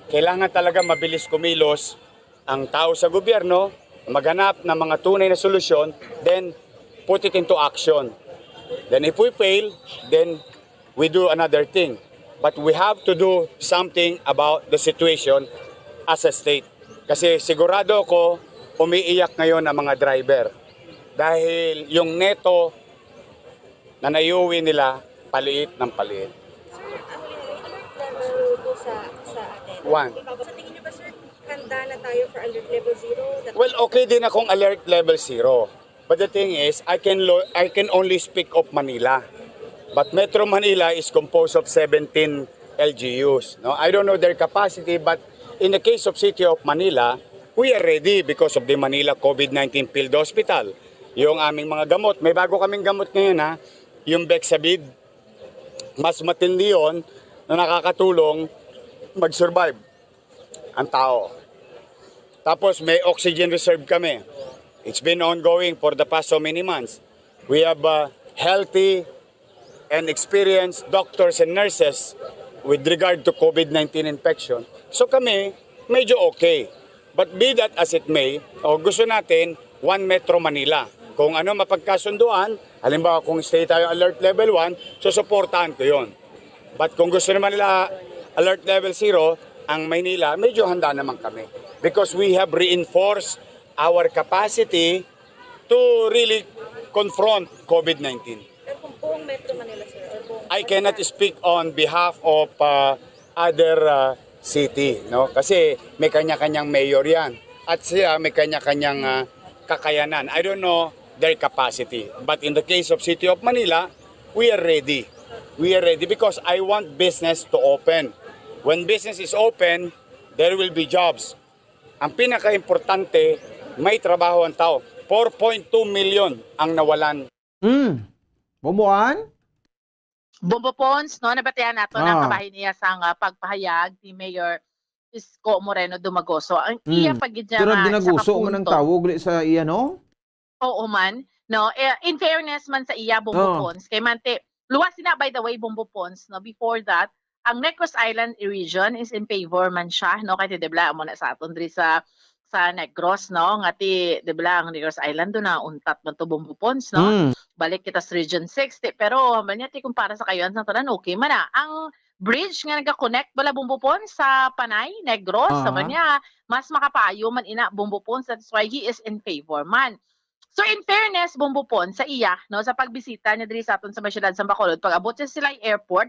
kailangan talaga mabilis kumilos ang tao sa gobyerno, maghanap ng mga tunay na solusyon, then put it into action. Then if we fail, then we do another thing. But we have to do something about the situation as a state. Kasi sigurado ako, umiiyak ngayon ang mga driver. Dahil yung neto na naiuwi nila, paliit ng paliit. Sir, ang alert level po sa, sa atin. One. Sa tingin niyo ba, sir, handa na tayo for alert level zero? That Well, okay din akong alert level zero. But the thing is, I can lo- I can only speak of Manila. But Metro Manila is composed of seventeen L G Us. No, I don't know their capacity, but in the case of City of Manila, we are ready because of the Manila COVID nineteen Field Hospital. Yung aming mga gamot, may bago kaming gamot ngayon, ha. Yung Bexabid, mas matindi yon na nakakatulong mag-survive ang tao. Tapos may oxygen reserve kami. It's been ongoing for the past so many months. We have uh, healthy and experienced doctors and nurses with regard to COVID nineteen infection. So kami, medyo okay. But be that as it may, o gusto natin, one Metro Manila. Kung ano mapagkasunduan, halimbawa kung stay tayo alert level one, susuportahan ko yon. But kung gusto naman nila alert level zero, ang Maynila, medyo handa naman kami. Because we have reinforced our capacity to really confront COVID nineteen. Pero kung buong Metro Manila, sir, or buong I cannot speak on behalf of uh, other uh, city, no? Kasi may kanya-kanyang mayor yan. At siya may kanya-kanyang uh, kakayanan. I don't know their capacity. But in the case of City of Manila, we are ready. We are ready because I want business to open. When business is open, there will be jobs. Ang pinaka-importante, may trabaho ang tao. four point two million ang nawalan. Mm. Bomboan? Bombo Pons, no, nabatian nato na Ah. Kabahin niya sa nga pagpahayag ni Mayor Isko Moreno Dumagoso. Ang iya Mm. pa gid niya Pero nga isa ka ginaguso man ang punto. Tawog li sa iya, no? Oo man, no. Eh, in fairness man sa iya, Bombo Oh. Pons, kay Mante, luwas na, by the way, Bombo Pons, no, before that, ang Negros Island region is in favor man siya, no, kay di ba amo na sa aton diri sa sa Negros, no, nga ti, di ba, ang Negros Island do na untat man to, Bombo Pons, no. Mm. Balik kita sa Region six, ti, pero man niya ti kumpara sa kayo ang tanan, okay man na. Ang bridge nga nagakonect bala, Bombo Pons, sa Panay, Negros, sa Aha. man niya, mas makapayo man ina, Bombo Pons, that's why he is in favor man. So, in fairness, Bombo Pons, sa iya, no, sa pagbisita niya diri sa aton sa may siyudad sa Bacolod, pag-abot siya sa Silay Airport,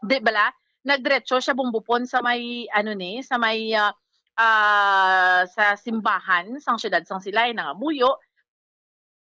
di bala, nagdiretso siya, Bombo Pons, sa may, ano ni, sa may, ah, ah, sa simbahan sang siyudad sang Silay, nangamuyo,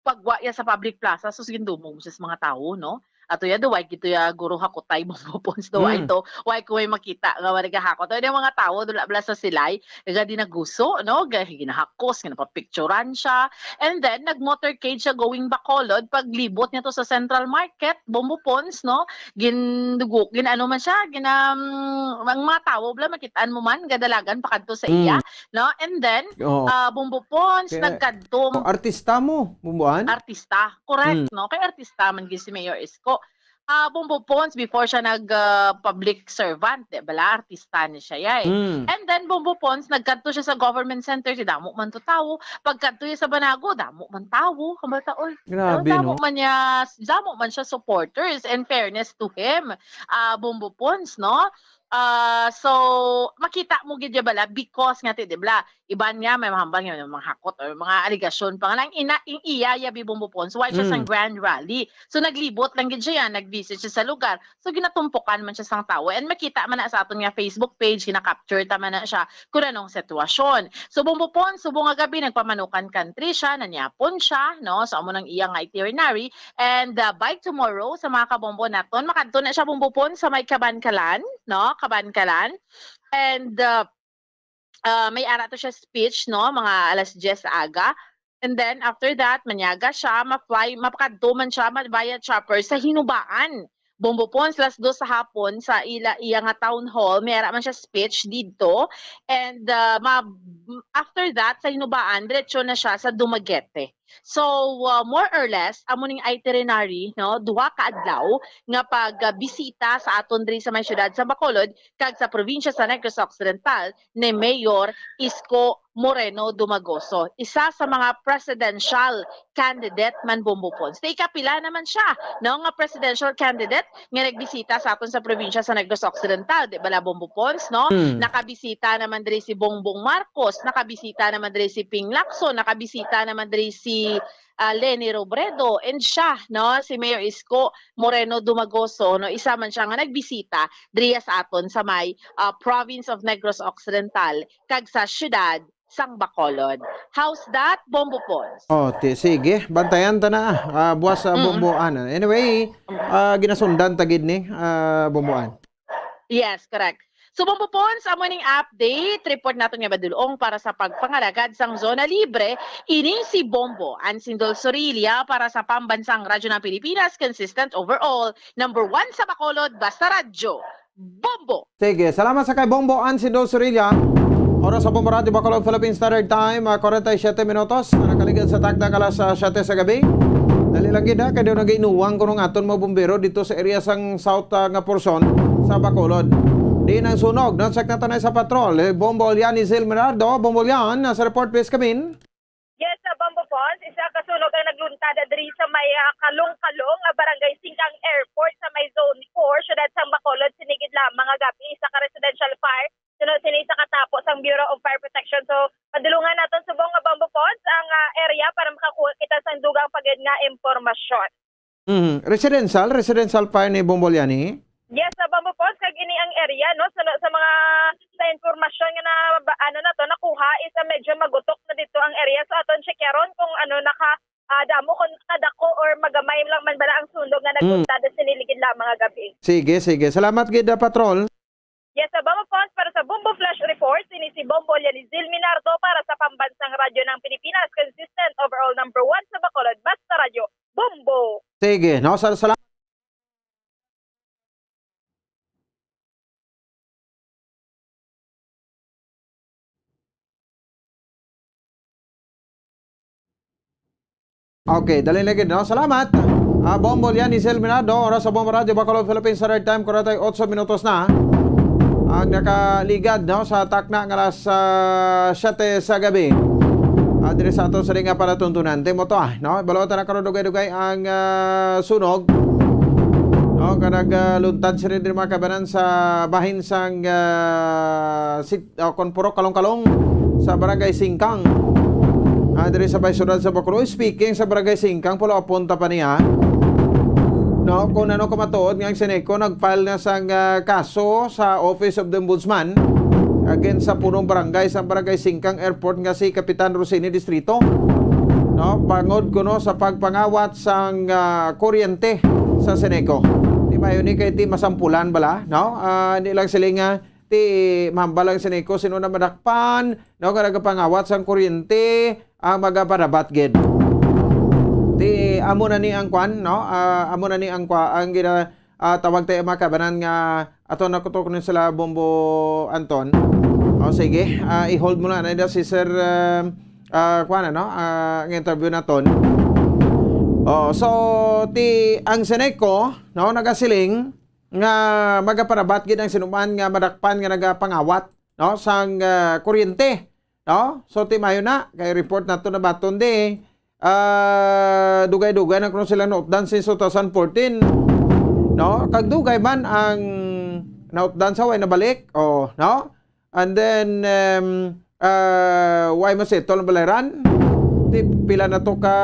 pagwa iya sa public plaza, sus, gindumog mo siya sa mga tawo, no? Ato ya, do, way gito ya, guro, hakotay, Bombo Pons, do, way Mm. to, way ko may makita nga wala gahakot. Ano yung mga tawo, dula bala sa Silay, nga dinaguso, no? Ga-, ginahakos, ginapapicturan siya. And then, nag-motorcade siya going Bacolod, paglibot niya to sa Central Market, Bombo Pons, no? Gindugo, gin-ano man siya, gin, um, ang mga tawo, bala, makitaan mo man, gadalagan, pakadto sa iya, Mm. no? And then, Oh. ah, Bombo Pons, Kaya- nagkadto, Oh, artista mo, Bomboan? artista, correct, Mm. no? Kay artista man gid si Mayor Isko. Ah, Bombo Pons, before siya nag, ah, public servant, di bala, artista ni siya, yay. Mm. And then, Bombo Pons, nagkadto siya sa government center, si damo man to tawo. Pagkadto niya sa Banago, damo man tawo. Ang bata, oy, Grabe, damo no? man niya, damo man siya supporters, in fairness to him, ah, Bombo Pons, no? Ah, so, makita mo gid ya bala, because nga ti, di bala, iban nga may mahambal nga may mga hakot or mga alegasyon pa nga lang, ina, ing iya ya, bi, Bombo Pons, why siya sang Mm. grand rally. So, naglibot lang gid siya yan, nag-visit siya sa lugar. So, ginatumpukan man siya sang tawo. And makita man na sa aton nga Facebook page, gina-capture ta man na siya kung anong sitwasyon. So, Bombo Pons, subong nga gabi, nagpamanukan country siya, nanyapon siya, no? So, amo nang iya nga itinerary. And, uh, by tomorrow, sa mga kabombo naton, makadto na siya, Bombo Pons, sa may Kabankalan, no? Kabankalan. And, uh, uh, may ara to siya speech, no? Mga alas diyes sa aga. And then, after that, manyaga siya, ma-fly, mapakadto man siya, ma-, via chopper sa Hinubaan. Bombo Pons, alas dos sa hapon, sa ila, iya nga town hall, may ara man siya speech didto. And, uh, ma-, after that, sa Hinubaan, diretso na siya sa Dumaguete. So, uh, more or less, amo ning itinerary, no, duha ka adlaw nga pag, uh, bisita sa aton diri sa may siyudad sa Bacolod kag sa probinsya sa Negros Occidental ni Mayor Isko Moreno Dumagoso, isa sa mga presidential candidate man, Bombo Pons. Sa ikapila naman siya, no, nga presidential candidate nga nagbisita sa aton sa probinsya sa Negros Occidental, di bala, Bombo Pons, no? Mm. Nakabisita naman diri si Bongbong Marcos, nakabisita naman diri si Ping Lacson, nakabisita naman diri si, ah, Leni Robredo, and siya, no, si Mayor Isko Moreno Dumagoso, no, isa man siya nga nagbisita diriya sa aton sa may, ah, province of Negros Occidental kag sa siyudad sang Bacolod. How's that, Bombo Pons? Oh, ti-, sige, bantayan ta na, ah, buwas sa Mm. Bomboan. Anyway, ah, ginasundan ta gid ni, ah, Bomboan. Yes, correct. So, Bombo Pons, amo ning update report naton nga madulong para sa pagpangalagad sang Zona Libre. Ini si Bombo Ansindol Sorilla para sa Pambansang Radyo ng Pilipinas, consistent overall, number one sa Bacolod, basta radyo. Bombo! Sige, salamat sa kay Bombo Ansido Sorilla. Oras sa Bombo Radio Bacolod, Philippine Standard Time, ah, forty-seven minutos na nakaligid sa takda alas, ah, siyete sa gabi. Dali lang gid, ha, kay daw nag-inuwang kuno ang aton mga bumbero dito sa area sang south, ah, nga porsyon sa Bacolod. Di nang sunog, no? Check nato na sa patrol. Eh, Bombo Lian, Izil Merardo. Bombo Lian, sa report, please, kamin. Yes, sa Bombo Pons, isa ka sunog ang nagluntad diri sa may, ah, Kalong-Kalong, ah, Barangay Singkang Airport sa may Zone four, siyudad sang Bacolod, sinigid lamang nga gabi, isa ka residential fire. Sunod sini sa katapo sang Bureau of Fire Protection. So, padulungan naton subong nga Bombo Pons ang, ah, area para makakuha kita sang dugang pa gid nga impormasyon. Mhm. Residential, residential fire ni Bombo Lian, eh? Yes, sa Bombo Pons, kag ini ang area, no? Sa, sa mga, sa impormasyon nga na, ba, ano na to, nakuha, is, ah, medyo magutok na dito ang area. So, aton checkeron kung ano, naka, ah, damo, kung kadako or magamay lang man bala ang sunog nga Mm. nagluntad sini ligid lamang nga gabi. Sige, sige. Salamat gid, ah, patrol. Yes, sa Bombo Pons, para sa Bombo Flash Report, ini si Bombo Lianizil Minardo para sa Pambansang Radyo ng Pilipinas, consistent overall number one sa Bacolod, basta radyo, Bombo! Sige, no? Sa, salamat. Okay, dali lagi, no? Salamat. Ah, Bombo Lian, Isel Minado, oras sa Bombo Radio, Bacolod, Philippines, sa red time, kuwarenta y ocho minutos na. Ang nakaligad, no, sa takna nga alas, ah, siyete sa gabi. Ah, diri sa ato sa nga palatuntunan. Timo to, ah, no? Balota na karon dugay-dugay ang, ah, sunog. No, kanag, ah, luntad sila diri mga kabanan sa bahin sang, ah, sit-, ah, kon puro kalong-kalong sa Barangay Singkang. Ah, diri sa may siyudad sa Bacolod. Speaking sa Barangay Singkang, pulo apunta pa niya. No, kung ano ka matuod nga ang Seneco nag-file na sang, ah, kaso sa Office of the Ombudsman against sa punong barangay sa Barangay Singkang Airport nga si Kapitan Rosini Distrito. No, bangod kuno sa pagpangawat sang, ah, kuryente sa Seneco. Di ba yun, eh, kay ti masampulan bala, no? Ah, hindi lang sila nga ti mahambal ang Seneco, sino na madakpan, no, nga nagapangawat sang kuryente, ang magaparabat gid. Ti amo na ni ang kwan, no? Ah, amo na ni ang kwa-, ang gina-, ah, tawag tayo mga kabanan nga ato na kutok ni sila Bombo Anton. O sige, ah, i-hold mo na na si Sir, ah, ah, kwan, ano, ah, ang interview naton. Oh, so ti ang Seneco, no, nagasiling nga magaparabat gid ang sinuman nga madakpan nga nagapangawat, no, sang, ah, kuryente, no? So, ti mayo na kay report nato na baton di, ah, dugay-dugay na kuno sila nautdan since two thousand fourteen, no? Kag dugay man ang nautdan sa way nabalik, oh, no? And then, um, ah, why mo settle ang balahiran? Ti pila na to ka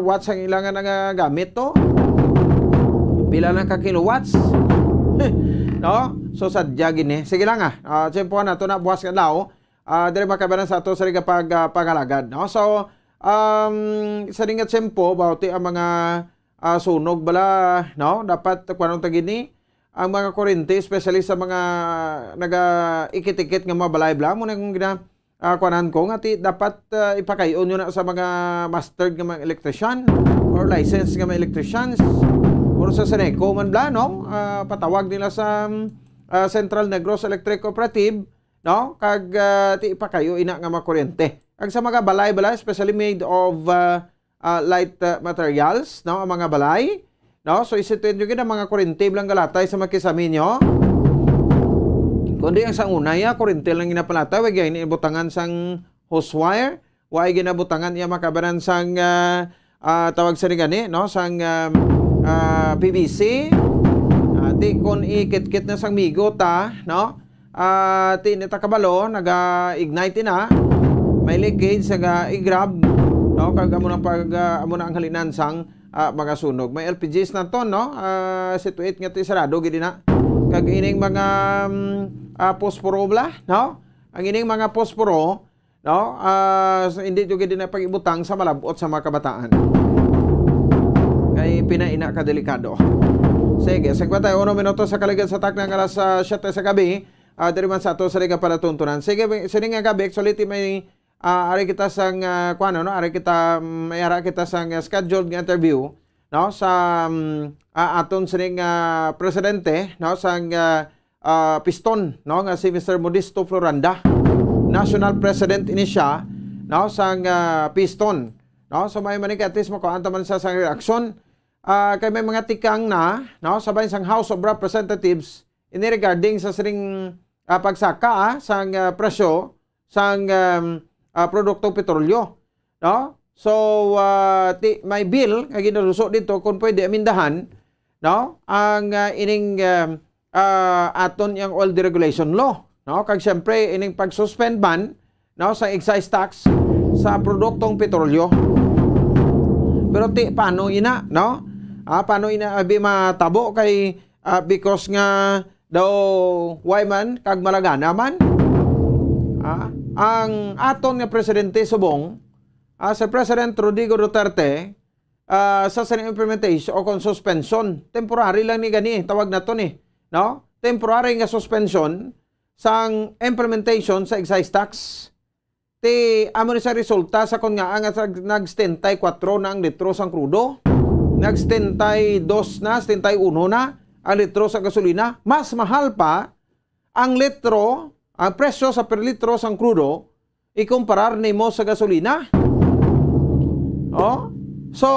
watts ang ilangan nga gamit to? Pila na ka kilowatts? No? So, sadya gini. Sige lang, ah. Ah, tiyempohan nato na buwas nga adlaw. Ah, diri makabanan sa ato sa rin nga pag, ah, pangalagad, no? So, um, sa rin nga tiyempo, bauti ang mga, ah, sunog bala, no? Dapat, kuwanong ta gini, ang mga kuryente, especially sa mga naga-ikit-ikit nga mga balay bala, mo na kung gina-, ah, kuwanan ko, nga ti, dapat, ah, ipakayon nyo na sa mga mastered nga mga electrician or licensed nga mga electricians or sa Seneco man bala, no? Ah, patawag nila sa, ah, Central Negros Electric Cooperative, no? Kag, ah, ti ipakayo ina nga mga kuryente. Kag sa mga balay bala, especially made of, ah, ah, light, ah, materials, no? Ang mga balay, no? So, isipin nyo gid ang mga kuryente lang galatay sa mga kisame nyo. Kundi ang sang una, ya, kuryente lang ginapalatay, wa gyud ni butangan sang hose wire, wa ginabutangan iya makabanan sang, ah, ah, tawag sa ni gani, no? Sang, um, ah, P V C. Ah, ti kon ikit-kit na sang migo ta, no? Ah, ti ni ta kabalo, naga-ignite na. May leakage, naga-i-grab, no? Kag amo na pag, ah, amo na ang halinan sang, ah, mga sunog. May L P Gs na to, no? Ah, situate nga ti sarado gid na. Kag ining mga, um, ah, posporo bala, no? Ang ining mga posporo, no? Ah, so, hindi jud gid na pag-ibutang sa malabot sa mga kabataan. Kay pinaina ka delikado. Sige, cincuenta y uno minutos sa kaligad sa takna nga alas, ah, siyete sa gabi. Ah, diri man sa ato sa liga palatuntunan. Sige, sini nga gabi, actually, ti may, ah, ari kita sang, ah, kuwan, no? Ari kita, mm, may ara kita sang, ah, scheduled nga interview, no? Sa, mm, ah, aton sining, ah, presidente, no? Sang, ah, ah, Piston, no? Nga si Mister Modesto Floranda. National President ini siya, no? Sang, ah, Piston, no? So, may man ni kay at least makuhaan ta man sa sang reaksyon. Ah, kay may mga tikang na, no? Sabay sang House of Representatives, ini regarding sa sining, ah, pagsaka, ah, sang, ah, presyo sang, um, ah, produktong petrolyo, no? So, ah, ti-, may bill nga ginaluso dito kung pwede amindahan, no? Ang, ah, ining, um, ah, aton yang oil deregulation law, no? Kag siyempre, ining pag-suspend man, no, sa excise tax sa produktong petrolyo. Pero ti, paano ina, no? Ah, paano ina abi matabo kay, ah, because nga daw why man kag malagana man? Ah, ang aton nga presidente subong, ah, si President Rodrigo Duterte, ah, sa sining implementation o kung suspension, temporary lang ni gani, tawag na to ni, no? Temporary nga suspension sang implementation sa excise tax. Ti, amo ni sa resulta sa kon nga ang nag, nag setenta y kuwatro na ang litro sang krudo. nag setenta y dos na, setenta y uno na ang litro sa gasolina. Mas mahal pa ang litro, ang presyo sa per litro sang krudo ikumparar nimo sa gasolina. Oh? So,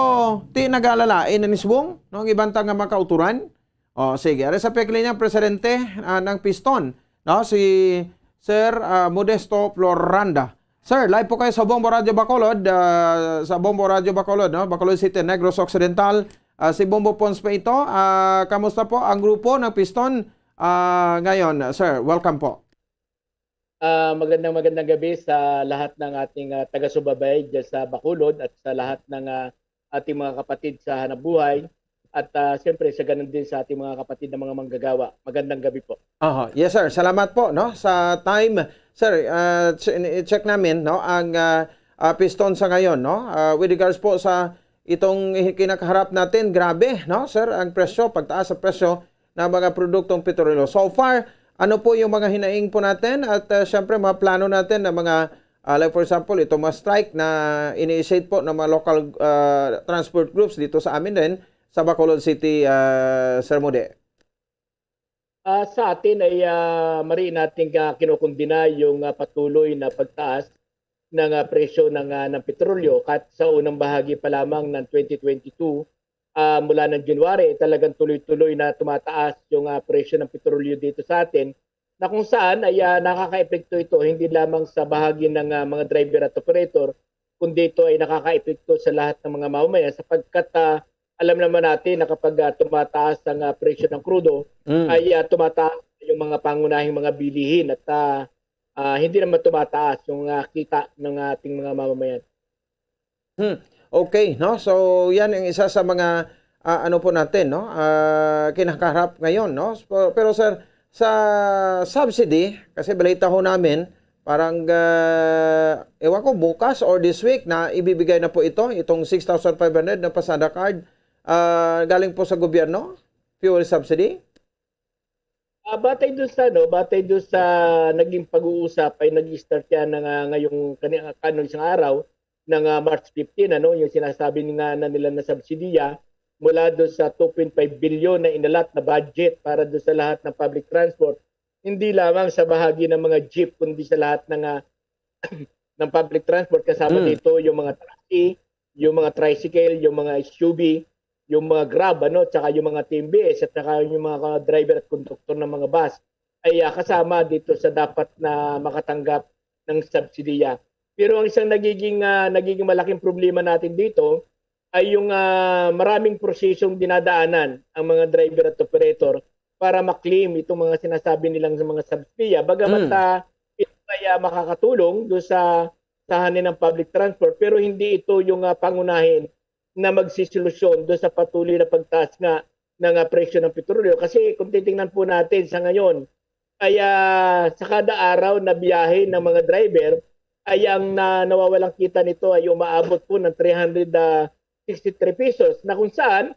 ti nagalalain na ni subong, no, ang iban ta nga mga kauturan. Oh, sige. Ari sa peklinya, presidente, ah, ng Piston, no, si Sir, ah, Modesto Floranda. Sir, live po kayo sa Bombo Radio Bacolod, ah, sa Bombo Radio Bacolod, no, Bacolod City, Negros Occidental. Ah, si Bombo Pons pa ito. Ah, kamusta po ang grupo ng Piston, ah, ngayon, sir? Welcome po. Ah, magandang, magandang gabi sa lahat ng ating, ah, taga-subaybay dyan sa Bacolod at sa lahat ng, ah, ating mga kapatid sa hanapbuhay at, ah, siyempre sa ganun din sa ating mga kapatid na mga manggagawa. Magandang gabi po. Aha. Yes, sir. Salamat po, no, sa time. Sir, ah, ch-, i-check namin, no, ang, ah, ah, Piston sa ngayon, no? Ah, with regards po sa itong kinakaharap natin, grabe, no, sir, ang presyo, pagtaas sa presyo ng mga produktong petrolyo. So far, ano po yung mga hinaing po natin at, ah, syempre, mga plano natin na mga, ah, like for example, itong mga strike na ini-initiate po ng mga local, ah, transport groups dito sa amin din sa Bacolod City, ah, Sir Mode? Ah, sa atin ay, ah, mari nating, ah, kinukundina yung, ah, patuloy na pagtaas ng, ah, presyo ng, ah, ng petrolyo. Kahit sa unang bahagi pa lamang ng twenty twenty-two, ah, mula ng January, talagang tuloy-tuloy na tumataas yung, ah, presyo ng petrolyo dito sa atin, na kung saan ay, ah, nakakaepekto ito hindi lamang sa bahagi ng, ah, mga driver at operator, kundi ito ay nakakaepekto sa lahat ng mga mamamayan sapagkat, ah, alam naman natin na kapag, ah, tumataas ang, ah, presyo ng krudo, Mm. ay, ah, tumataas yung mga pangunahing mga bilihin at, ah, ah, hindi naman tumataas yung, ah, kita ng ating mga mamamayan. Hmm. Okay, no? So, yan ang isa sa mga, ah, ano po natin, no? Ah, kinakaharap ngayon, no? So, pero, sir, sa subsidy, kasi balita ho namin, parang, ah, ewan ko, bukas or this week na ibibigay na po ito, itong six thousand five hundred na pasada card, ah, galing po sa gobyerno, fuel subsidy? Ah, batay dun sa, ano, batay dun sa naging pag-uusap ay nag-start yan na nga ngayong kani-, kano isang araw, na nga March fifteen, ano, yung sinasabi nga na nila na subsidiya mula dun sa two point five billion na inalat na budget para dun sa lahat ng public transport. Hindi lamang sa bahagi ng mga jeep, kundi sa lahat ng, ah, ng public transport, kasama Mm. dito yung mga taxi, yung mga tricycle, yung mga S U V, yung mga Grab, ano, tsaka yung mga T M B S, at saka yung mga driver at konduktor ng mga bus ay, ah, kasama dito sa dapat na makatanggap ng subsidiya. Pero ang isang nagiging, ah, nagiging malaking problema natin dito ay yung, ah, maraming prosesong dinadaanan ang mga driver at operator para ma-claim itong mga sinasabi nilang mga subsidiya. Bagamat, Mm. ah, ito ay, ah, makakatulong do sa, sa hanin ng public transport, pero hindi ito yung, ah, pangunahin na magsisolusyon do sa patuloy na pagtaas nga ng, ah, presyo ng petrolyo. Kasi kung titingnan po natin sa ngayon, ay, ah, sa kada araw na biyahe ng mga driver, ay ang na-, nawawalang kita nito ay umaabot po ng three hundred sixty-three pesos, na kung saan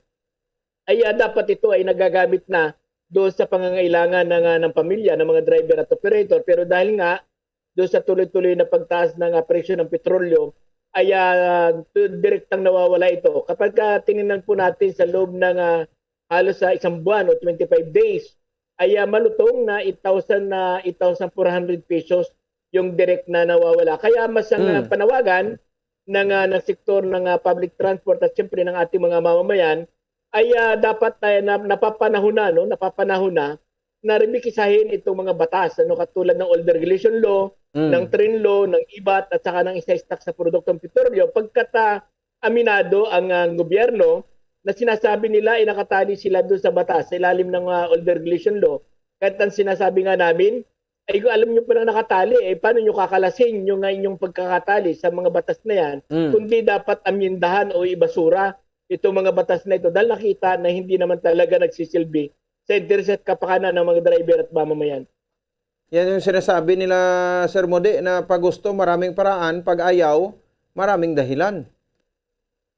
ay, ah, dapat ito ay nagagamit na doon sa pangangailangan ng, ah, ng pamilya, ng mga driver at operator. Pero dahil nga doon sa tuloy-tuloy na pagtaas ng, ah, presyo ng petrolyo, ay, ah, tu-, direktang nawawala ito. Kapag, ah, tiningnan po natin sa loob ng, ah, halos sa isang buwan o twenty-five days, ay, ah, malutong na eight thousand, na eight thousand four hundred pesos yung direct na nawawala. Kaya mas ang, ah, Mm. panawagan ng, ah, ng sektor ng, ah, public transport at siyempre ng ating mga mamamayan ay, ah, dapat, ah, na, napapanahon na, no? Napapanahon na na rebikisahin itong mga batas, ano, katulad ng Old Regulation Law, Mm. ng Train Law, ng ibat, at saka ng excise tax sa produktong petrolyo, pagkat, ah, aminado ang, ah, gobyerno na sinasabi nila ay nakatali sila doon sa batas, sa ilalim ng, ah, Old Regulation Law. Kahit ang sinasabi nga namin, ay, kung alam nyo palang nakatali, eh, paano nyo kakalasin yung, nga inyong pagkakatali sa mga batas na yan? Mm. Kundi dapat amyendahan o ibasura itong mga batas na ito dahil nakita na hindi naman talaga nagsisilbi sa interes at kapakanan ng mga driver at mamamayan. Yan yung sinasabi nila, Sir Modi, na pag gusto, maraming paraan, pag ayaw, maraming dahilan.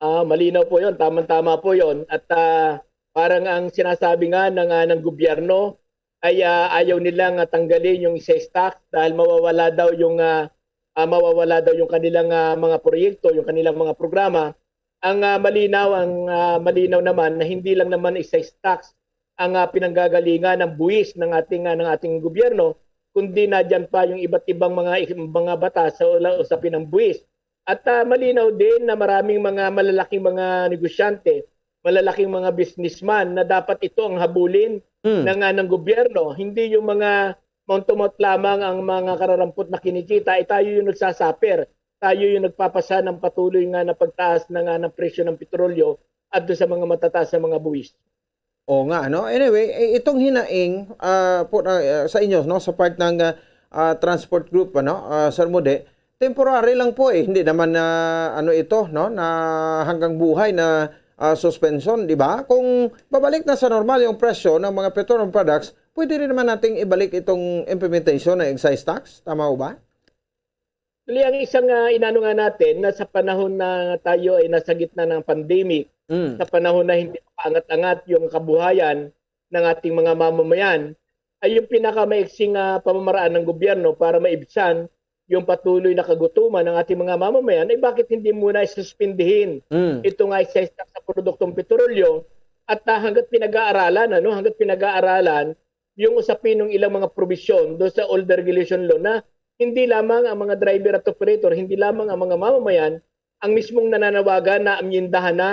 Ah, malinaw po yun. Tamang-tama po yun. At, ah, parang ang sinasabi nga ng, ah, ng gobyerno ay, ah, ayaw nilang, ah, tanggalin yung excise tax dahil mawawala daw yung, ah, ah, mawawala daw yung kanilang, ah, mga proyekto, yung kanilang mga programa. Ang, ah, malinaw, ang, ah, malinaw naman na hindi lang naman excise tax ang, ah, pinanggagalingan ng buwis ng ating, ah, ng ating gobyerno, kundi na diyan pa yung iba't ibang mga, mga batas sa ula-, usapin ng buwis. At, ah, malinaw din na maraming mga malalaking mga negosyante, malalaking mga businessman na dapat ito ang habulin Hmm. ng, ah, ng gobyerno. Hindi yung mga mount-to-mount lamang ang mga kararampot na kinikita, ay tayo yung nagsasuffer. Tayo yung nagpapasa ng patuloy nga na pagtaas na nga ng presyo ng petrolyo at doon sa mga matataas na mga buwis. Oo nga, ano? Anyway, eh, itong hinaing, ah, po, ah, sa inyo, no, sa part ng, ah, ah, transport group, ano, ah, Sir Mode, temporary lang po, eh. Hindi naman na, ano ito, no, na hanggang buhay na, ah, suspension, di ba? Kung babalik na sa normal yung presyo ng mga petroleum products, pwede rin naman nating ibalik itong implementation ng excise tax. Tama ho ba? Actually, ang isang, ah, inano nga natin na sa panahon na tayo ay nasa gitna ng pandemic, Mm. sa panahon na hindi makaangat-angat yung kabuhayan ng ating mga mamamayan, ay yung pinakamaiksing, ah, pamamaraan ng gobyerno para maibsan yung patuloy na kagutuman ng ating mga mamamayan ay bakit hindi muna isuspindihin Mm. ito nga excise tax sa produktong petrolyo at, ah, hanggat pinag-aaralan, ano, hanggat pinag-aaralan yung usapin ng ilang mga probisyon do sa old regulation law na hindi lamang ang mga driver at operator, hindi lamang ang mga mamamayan ang mismong nananawagan na amyendahan na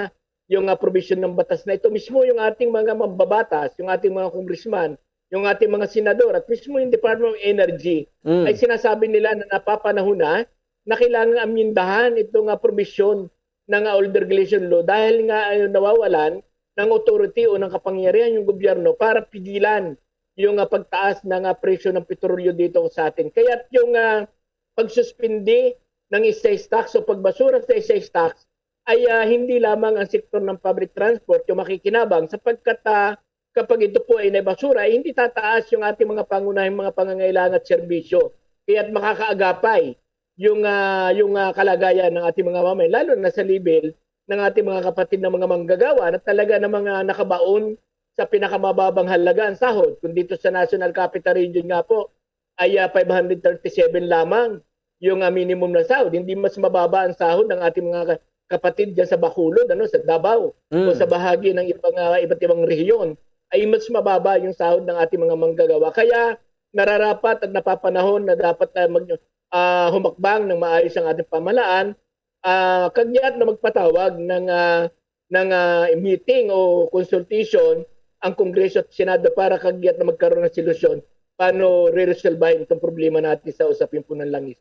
yung, ah, probisyon ng batas na ito. Mismo yung ating mga mambabatas, yung ating mga congressman, yung ating mga senador, at mismo yung Department of Energy Mm. ay sinasabi nila na napapanahon na na kailangan amyendahan itong, ah, probisyon ng, ah, old regulation law dahil nga, ah, nawawalan ng authority o ng kapangyarihan yung gobyerno para pigilan yung, ah, pagtaas ng, ah, presyo ng petrolyo dito sa atin. Kaya't yung, ah, pagsuspindi ng excise tax o pagbasura sa excise tax ay, ah, hindi lamang ang sektor ng public transport yung makikinabang sapagkat, ah, kapag ito po ay naibasura, ay hindi tataas yung ating mga pangunahing mga pangangailangan at serbisyo. Kaya't makakaagapay yung, ah, yung, ah, kalagayan ng ating mga mamamayan, lalo na sa level ng ating mga kapatid na mga manggagawa na talaga na mga nakabaon sa pinakamababang halaga ang sahod. Kung dito sa National Capital Region nga po ay, ah, five hundred thirty-seven lamang yung, ah, minimum na sahod. Hindi mas mababa ang sahod ng ating mga ka-, kapatid diyan sa Bacolod, ano, sa Davao, o Mm. sa bahagi ng ibang, ah, iba't ibang rehiyon, ay mas mababa yung sahod ng ating mga manggagawa. Kaya nararapat at napapanahon na dapat, ah, mag-, ah, humakbang ng maayos ang ating pamahalaan, ah, kag yaat na magpatawag ng, ah, ng, ah, meeting o consultation ang Kongreso at Senado para kag yaat na magkaroon ng solusyon paano reresolbahin itong problema natin sa usapin po ng langis.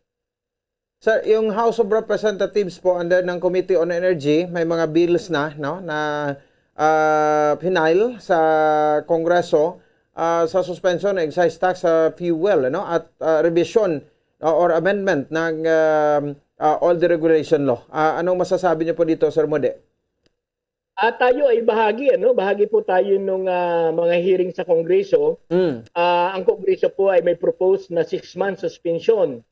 Sir, yung House of Representatives po under ng Committee on Energy, may mga bills na, no, na, ah, final sa Kongreso, ah, sa suspension ng excise tax sa fuel, ano, at, ah, revision, ah, or amendment ng, ah, ah, old regulation law. Ah, anong masasabi niyo po dito, Sir Mode? Ah, tayo ay bahagi, ano, bahagi po tayo nung, ah, mga hearing sa Kongreso. Mm. Ah, ang Kongreso po ay may propose na six months suspension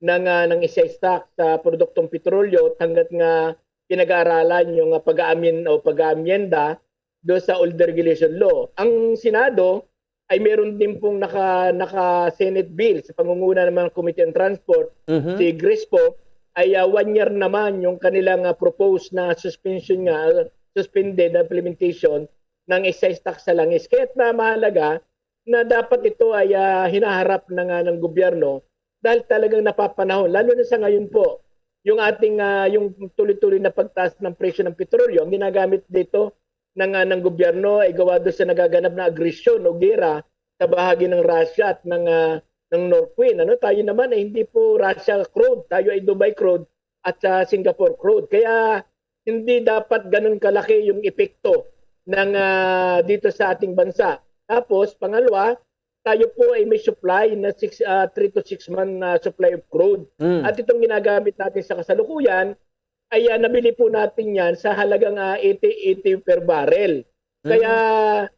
ng, ah, ng excise tax sa produktong petrolyo hanggat nga pinag-aaralan yung, ah, pag-aamin o pag-aamyenda do sa old regulation law. Ang Senado ay meron din pong naka, naka-Senate bill sa pangunguna ng mga Committee on Transport, Mhm. si Grace po, ay, ah, one year naman yung kanilang, ah, proposed na suspension nga, ah, suspended na implementation ng excise tax sa langis. Kaya't na mahalaga na dapat ito ay, ah, hinaharap na nga ng gobyerno dahil talagang napapanahon, lalo na sa ngayon po, yung ating, ah, yung tuloy-tuloy na pagtaas ng presyo ng petrolyo, ang ginagamit dito ng, ah, ng gobyerno ay gawa doon sa nagaganap na agresyon o gera sa bahagi ng Russia at ng, ah, ng North Korea. Ano, tayo naman ay hindi po Russia crude, tayo ay Dubai crude at sa Singapore crude. Kaya hindi dapat ganun kalaki yung epekto ng, ah, dito sa ating bansa. Tapos, pangalawa, tayo po ay may supply na six, ah, three to six month na supply of crude. Mm. At itong ginagamit natin sa kasalukuyan ay, ah, nabili po natin yan sa halagang, ah, eighty, eighty per barrel. Mm. Kaya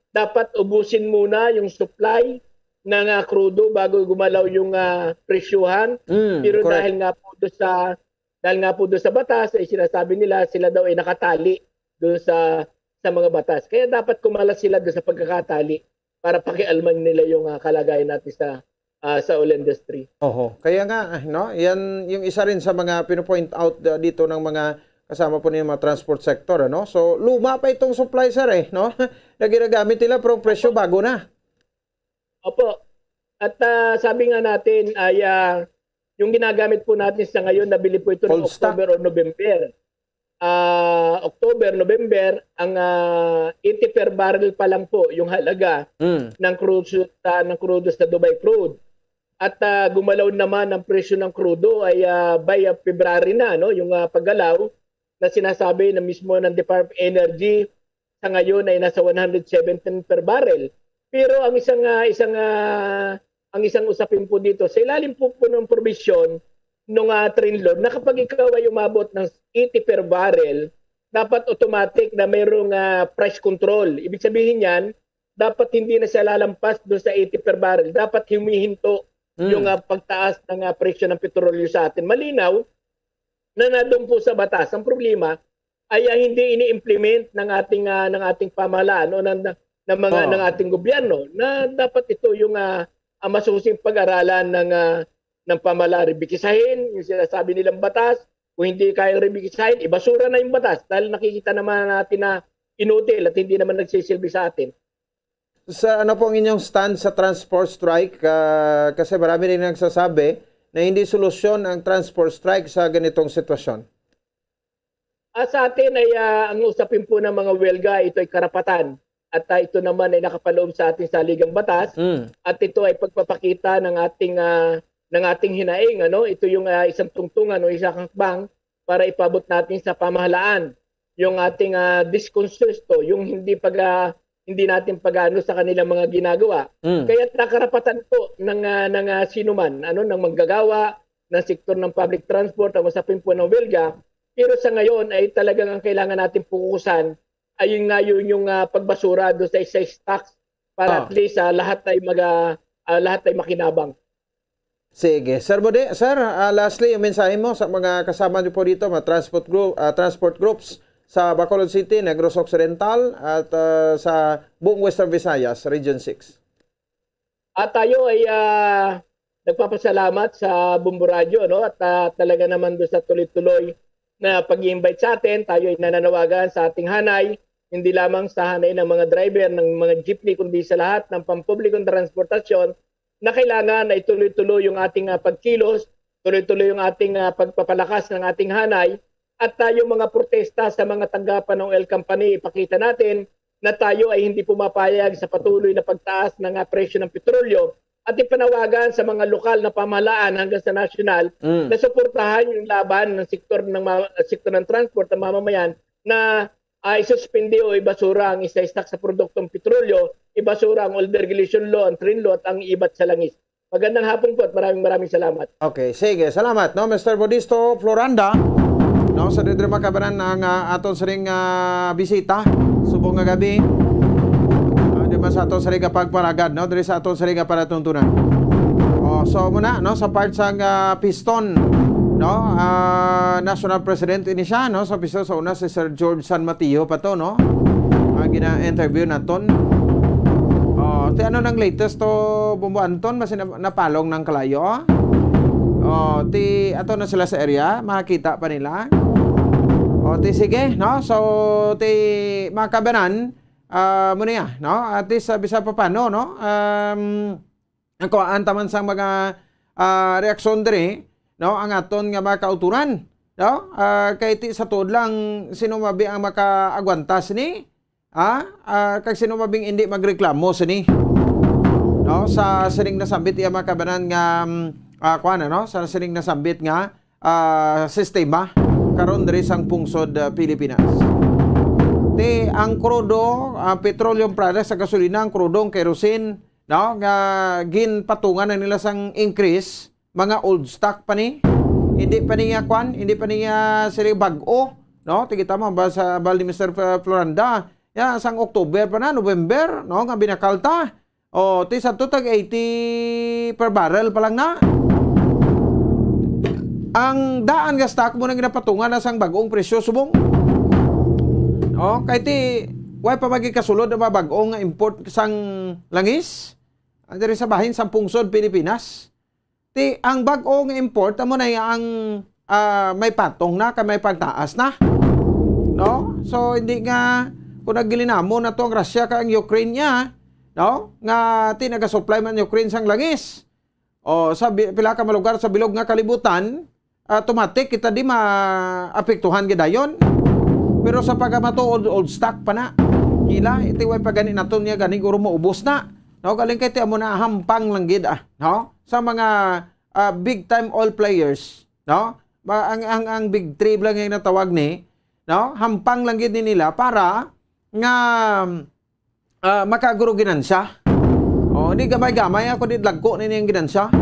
dapat ubusin muna yung supply ng, ah, krudo bago gumalaw yung, ah, presyuhan. Mm, Pero correct. dahil nga po do sa, dahil nga po do sa batas, ay sinasabi nila sila daw ay nakatali doon sa, sa mga batas. Kaya dapat kumalas sila doon sa pagkakatali para pakialman nila yung, ah, kalagayan natin sa, ah, sa oil industry. Oho. Kaya nga, ah, no, yan yung isa rin sa mga pinopoint out, ah, dito ng mga Kasama po niya mga transport sector, ano? So, luma pa itong supply, sir, eh, no? Na ginagamit nila, pero ang presyo bago na. Opo. At ah, sabi nga natin ay ah, yung ginagamit po natin sa ngayon, nabili po ito ng Cold stock. October or November. Ah, October, November, ang ah, eighty per barrel pa lang po yung halaga Mm. ng crude sa ng crudo sa Dubai crude. At ah, gumalaw naman ang presyo ng crudo ay ah, by ah, February na, no, yung ah, paggalaw na sinasabi na mismo ng Department of Energy sa ngayon ay nasa one hundred seventeen per barrel. Pero ang isang ah, isang ah, ang isang usapin po dito, sa ilalim po, po ng probisyon ng ah, train law, na kapag ikaw ay umabot ng eighty per barrel, dapat automatic na mayroong ah, price control. Ibig sabihin yan, dapat hindi na siya lalampas doon sa eighty per barrel. Dapat humihinto Mm. yung ah, pagtaas ng ah, presyo ng petrolyo sa atin. Malinaw na nandun po sa batas. Ang problema ay ah, hindi ini-implement ng ating ah, ng ating pamahalaan o ng, ng mga Oo. ng ating gobyerno, na dapat ito yung ah, ang masusing pag-aralan ng ah, ng pamahalaan. Ribikisahin yung sinasabi nilang batas. Kung hindi kayang ribikisahin, ibasura na yung batas dahil nakikita naman natin na inutil at hindi naman nagsisilbi sa atin. Sa ano po ang inyong stand sa transport strike? Ah, kasi marami rin nagsasabi na hindi solusyon ang transport strike sa ganitong sitwasyon. Ah, sa atin ay ah, ang usapin po ng mga welga, ito ay karapatan. At ah, ito naman ay nakapaloob sa ating saligang batas. Mm. At ito ay pagpapakita ng ating ah, ng ating hinaing, ano? Ito yung ah, isang tungtungan o isang hakbang para ipabot natin sa pamahalaan yung ating ah, diskonsusto, yung hindi pag ah, hindi natin pag-ano sa kanilang mga ginagawa. Mm. Kaya nakarapatan po ng ah, ng ah, sinuman, ano, ng manggagawa, ng sektor ng public transport, ang usapin po ng welga. Pero sa ngayon ay talagang ang kailangan natin pukusan ay yung nga yun yung ah, pagbasura do sa excise tax para Ah. at least ah, lahat ay mag ah, ah, lahat ay makinabang. Sige. Sir Bode, sir, ah, lastly, yung mensahe mo sa mga kasama niyo po dito, mga transport group, ah, transport groups sa Bacolod City, Negros Occidental, at ah, sa buong Western Visayas, Region six. At tayo ay ah, nagpapasalamat sa Bombo Radio, no? At ah, talaga naman doon sa tuloy-tuloy na pag-invite sa atin. Tayo ay nananawagan sa ating hanay, hindi lamang sa hanay ng mga driver ng mga jeepney, kundi sa lahat ng pampublikong transportasyon na kailangan ay tuloy-tuloy yung ating ah, pagkilos, tuloy-tuloy yung ating ah, pagpapalakas ng ating hanay, at tayo mga protesta sa mga tanggapan ng oil company, ipakita natin na tayo ay hindi pumapayag sa patuloy na pagtaas ng ah, presyo ng petrolyo at ipanawagan sa mga lokal na pamahalaan hanggang sa nasyonal Mm. na suportahan yung laban ng sektor ng ma- sektor ng transport ng mamamayan na ah, isuspindi o ibasura ang isa-isa sa produktong petrolyo, ibasura ang oil deregulation law, ang train law, at ang ibat sa langis. Magandang hapon po at maraming maraming salamat. Okay, sige. Salamat, no, Mister Bodisto Floranda. No, sa diri makabanan ang ah, aton siring ah, bisita subong nga gabi. Ah, di ba sa aton siring nga pagparagad, no, diri sa aton siring nga palatuntunan. Oh, so muna, no, sa part sang ah, Piston, no, ah, National President ini siya, no, sa Piston sa una si Sir George San Mateo pa to, no. Ang gina-interview naton. Oh, ti ano nang latest to, Bombo Anton, mas na- napalong ng kalayo? Oh, ti ato na sila sa area, makita pa nila. Oh, ti sige, no? So, ti mga kabanan, ah, mo niya, no? At least, ah, bisa pa paano, no? Um, ang kuhaan taman sang mga ah, reaksyon diri, no? Ang aton nga mga kauturan, no? Ah, kay ti sa tuod lang, sino mabi ang makaagwanta sini? Ha? Ah, kag sino mabing hindi magreklamo sini? No, sa sining nasambit iya mga kabanan nga mm, ah, kuwan, ano? Sa sining nasambit nga ah, sistema karon diri sang pungsod ah, Pilipinas. Ti ang krudo, ang petroleum products, sa gasolina, ang krudo, ang kerosene, no, nga ginpatungan na nila sang increase, mga old stock pa ni. Hindi pa niya kwan, hindi pa niya sila bag-o, no? Ti kita mo ba sa bal ni Mister F- Floranda, ya sang October pa na, November, no, nga binakal ta. O, ti sa to tag eighty per barrel pa lang na. Ang daan nga stock mo na ginapatungan na sang bag-ong presyo subong. O, kay ti, way pa magikasulod ang mga bag-ong nga import sang langis. Ang diri sa bahin sang pungsod Pilipinas. Ti, ang bag-o nga import, amo na ang ah, may patong na, kay may pagtaas na. No? So, hindi nga, kung nagilinamo na to ang Russia kay ang Ukraine niya, no? Nga ti nagasupply man Ukraine sang langis. O, sa bi-, pila ka mga lugar sa bilog nga kalibutan, automatic kita di maapektuhan gidayon. Pero sa pagkamatuod, old stock pa na. Nila, iti way pa gani naton niya gani guro maubos na. No, galing kay ti amo na hampang lang gid, ah, no? Sa mga, ah, big time oil players, no? Ba, ang, ang, ang big three lang yung natawag ni, no? Hampang lang gid ni nila para nga, ah, makaguro ginansya. O, hindi gamay-gamay ako di dagko ni niyang ginansya.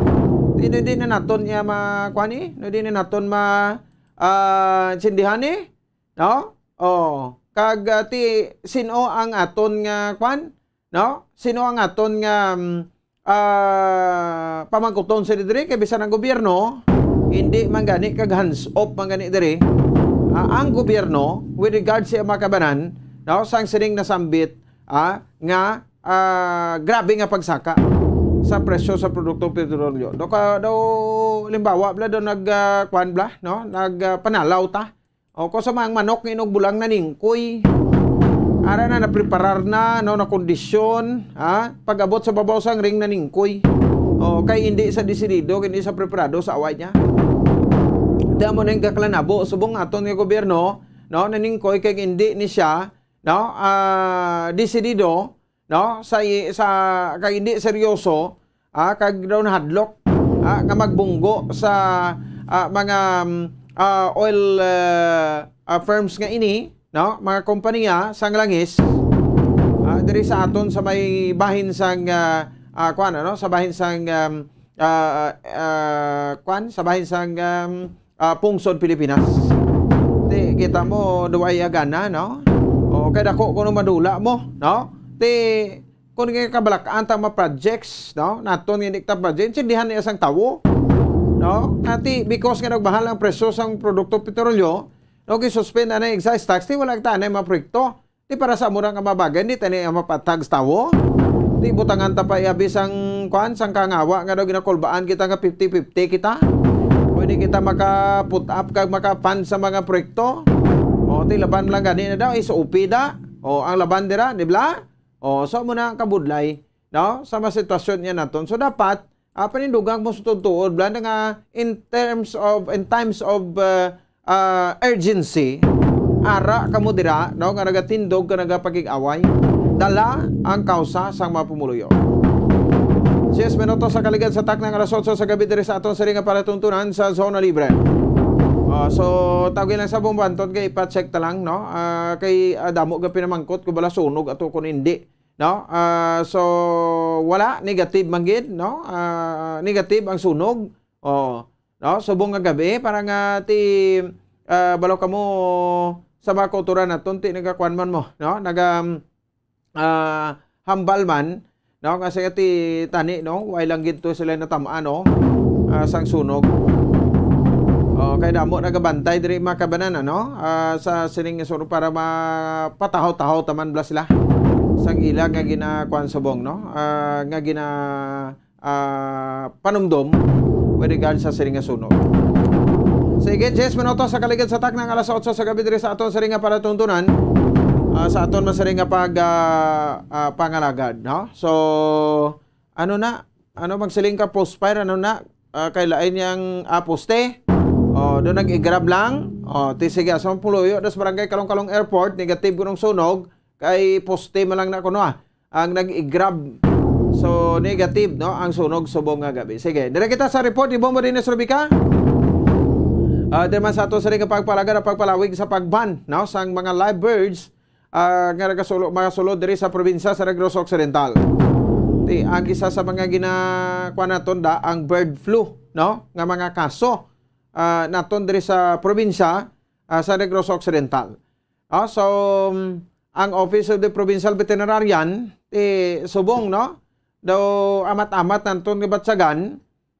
Di, di, di na naton niya ma-, kuan ni? No, di na naton ma-, ah, sindihan ni? No? O, kag, ah, ti, sino ang aton nga, kuan? No? Sino ang aton nga, mm, ah, pamangkuton sa diri? Kay bisan ang gobyerno, hindi man gani kag hands off man gani diri. Ah, ang gobyerno, with regards sa mga kabanan, no, sang sining nasambit, ah, nga, ah, grabe nga pagsaka sa presyo sa produktong petrolyo. Do ka, do, limbawa, bla, do nag, ah, kwan, bla, no? Nag, ah, panalaw ta. O, kung sa mga manok nga inugbulang naningkoy. Ara na, napreparar na, no, na kondisyon, ha? Pag-abot sa babaw sang ring naningkoy. O, kay hindi sa desidido, hindi sa preparado sa away niya. Damo na yung kaklanabo, subong aton nga gobyerno, no, naningkoy kay hindi ni siya, no, ah, desidido, no, sa i-, sa, kay hindi seryoso, ah, kag daw nahadlok, ah, nga magbunggo sa, ah, mga, mm, ah, oil, ah, ah, firms nga ini, no, mga kompanya sang langis, ah, diri sa aton sa may bahin sang, ah, ah, kuan, ano, sa bahin sang, um, ah, ah, kuan, sa bahin sang, um, ah, pungsod Pilipinas. Ti, kita mo, duway agana, no? O, kay dako kuno madula mo, no? Ti, kung nga kabalak-an ta mga projects, no? Naton nga hindi ta project, intindihan niya sang tawo, no? Ati, because nga nagmahal ang presyo sang produkto petrolyo, no? Gisuspend na ang excise tax, ti wala ta na mga proyekto. Di para sa amo ra nga mga bagay, di tani ang mapatag sa tawo. Di butangan ta pa iya bisang, kuan, sang kangawa nga daw ginakulbaan kita nga fifty fifty kita. Pwede kita maka-put up kag maka-fund sa mga proyekto. O, ti laban lang gani na daw, S O P da. O, ang laban dira, di bla? O, so mo na ang kabudlay, no? Sa mga sitwasyon niya naton. So, dapat, ah, panindugang mo sa tuod-tuod, bla, na nga in terms of, in times of, uh, uh, urgency, ara kamo dira, no, nga nagatindog ka nagapakig-away, dala ang kausa sang mga pumuluyo. Siyes minutos sa kaligad sa takna nga alas otso sa gabi diri sa aton sari nga palatuntunan sa Zona Libre. Ah, so, tawgi lang sa bumbantod kay ipa-check ta lang, no? Ah, kay, ah, damo ga pinamangkot ko bala sunog ato kun hindi, no? Ah, so, wala, negative man gid, no? Ah, negative ang sunog. Oh, no? Subong nga gabi, para nga ti, ah, balo kamo sa mga kauturan naton, ti nagakuan man mo, no? Naga, ah, hambal man, no? Kasi ti tani, no? Way lang gid to sila natam-an, no? Ah, sang sunog. Oh, kay damo nagabantay diri mga kabanan, no? Ah, sa sining sunog para mapatahaw-tahaw taman bla sila sang ila nga ginakuan subong, no? Ah, nga gina ah, panumdom with regard sa siring nga sunog. Sige, diyes minutos sa kaligid sa takna nga alas otso sa gabi diri sa aton siring nga palatuntunan, ah, sa aton man siring nga pag, ah, ah, pangalagad, no? So, ano na? Ano magsiling ka, post fire? Ano na? Ah, kay lain yang, ah, poste? O, doon nag-igrab lang. O, ti sige, sa Puluyo, das Barangay Kalong-Kalong Airport, negative gunong sunog, kay poste man lang na kuno, ah. Ang nag-igrab. So, negative, no, ang sunog subong nga gabi. Sige, dira kita sa report ni Bombo Dennis Rubica. Ah, diri man sa ato sa ring pagpalagad ang pagpalawig sa pagban, no, sang mga live birds, ah, nga nagasulo, mga sulod diri sa probinsya sa Negros Occidental. Ti, ang isa sa mga gina-, kuwan naton da, ang bird flu, no, nga mga kaso, ah, naton diri sa probinsya, ah, sa Negros Occidental. Ah, so, um, ang Office of the Provincial Veterinarian, eh, subong, no? Daw amat-amat nanton nga batyagan,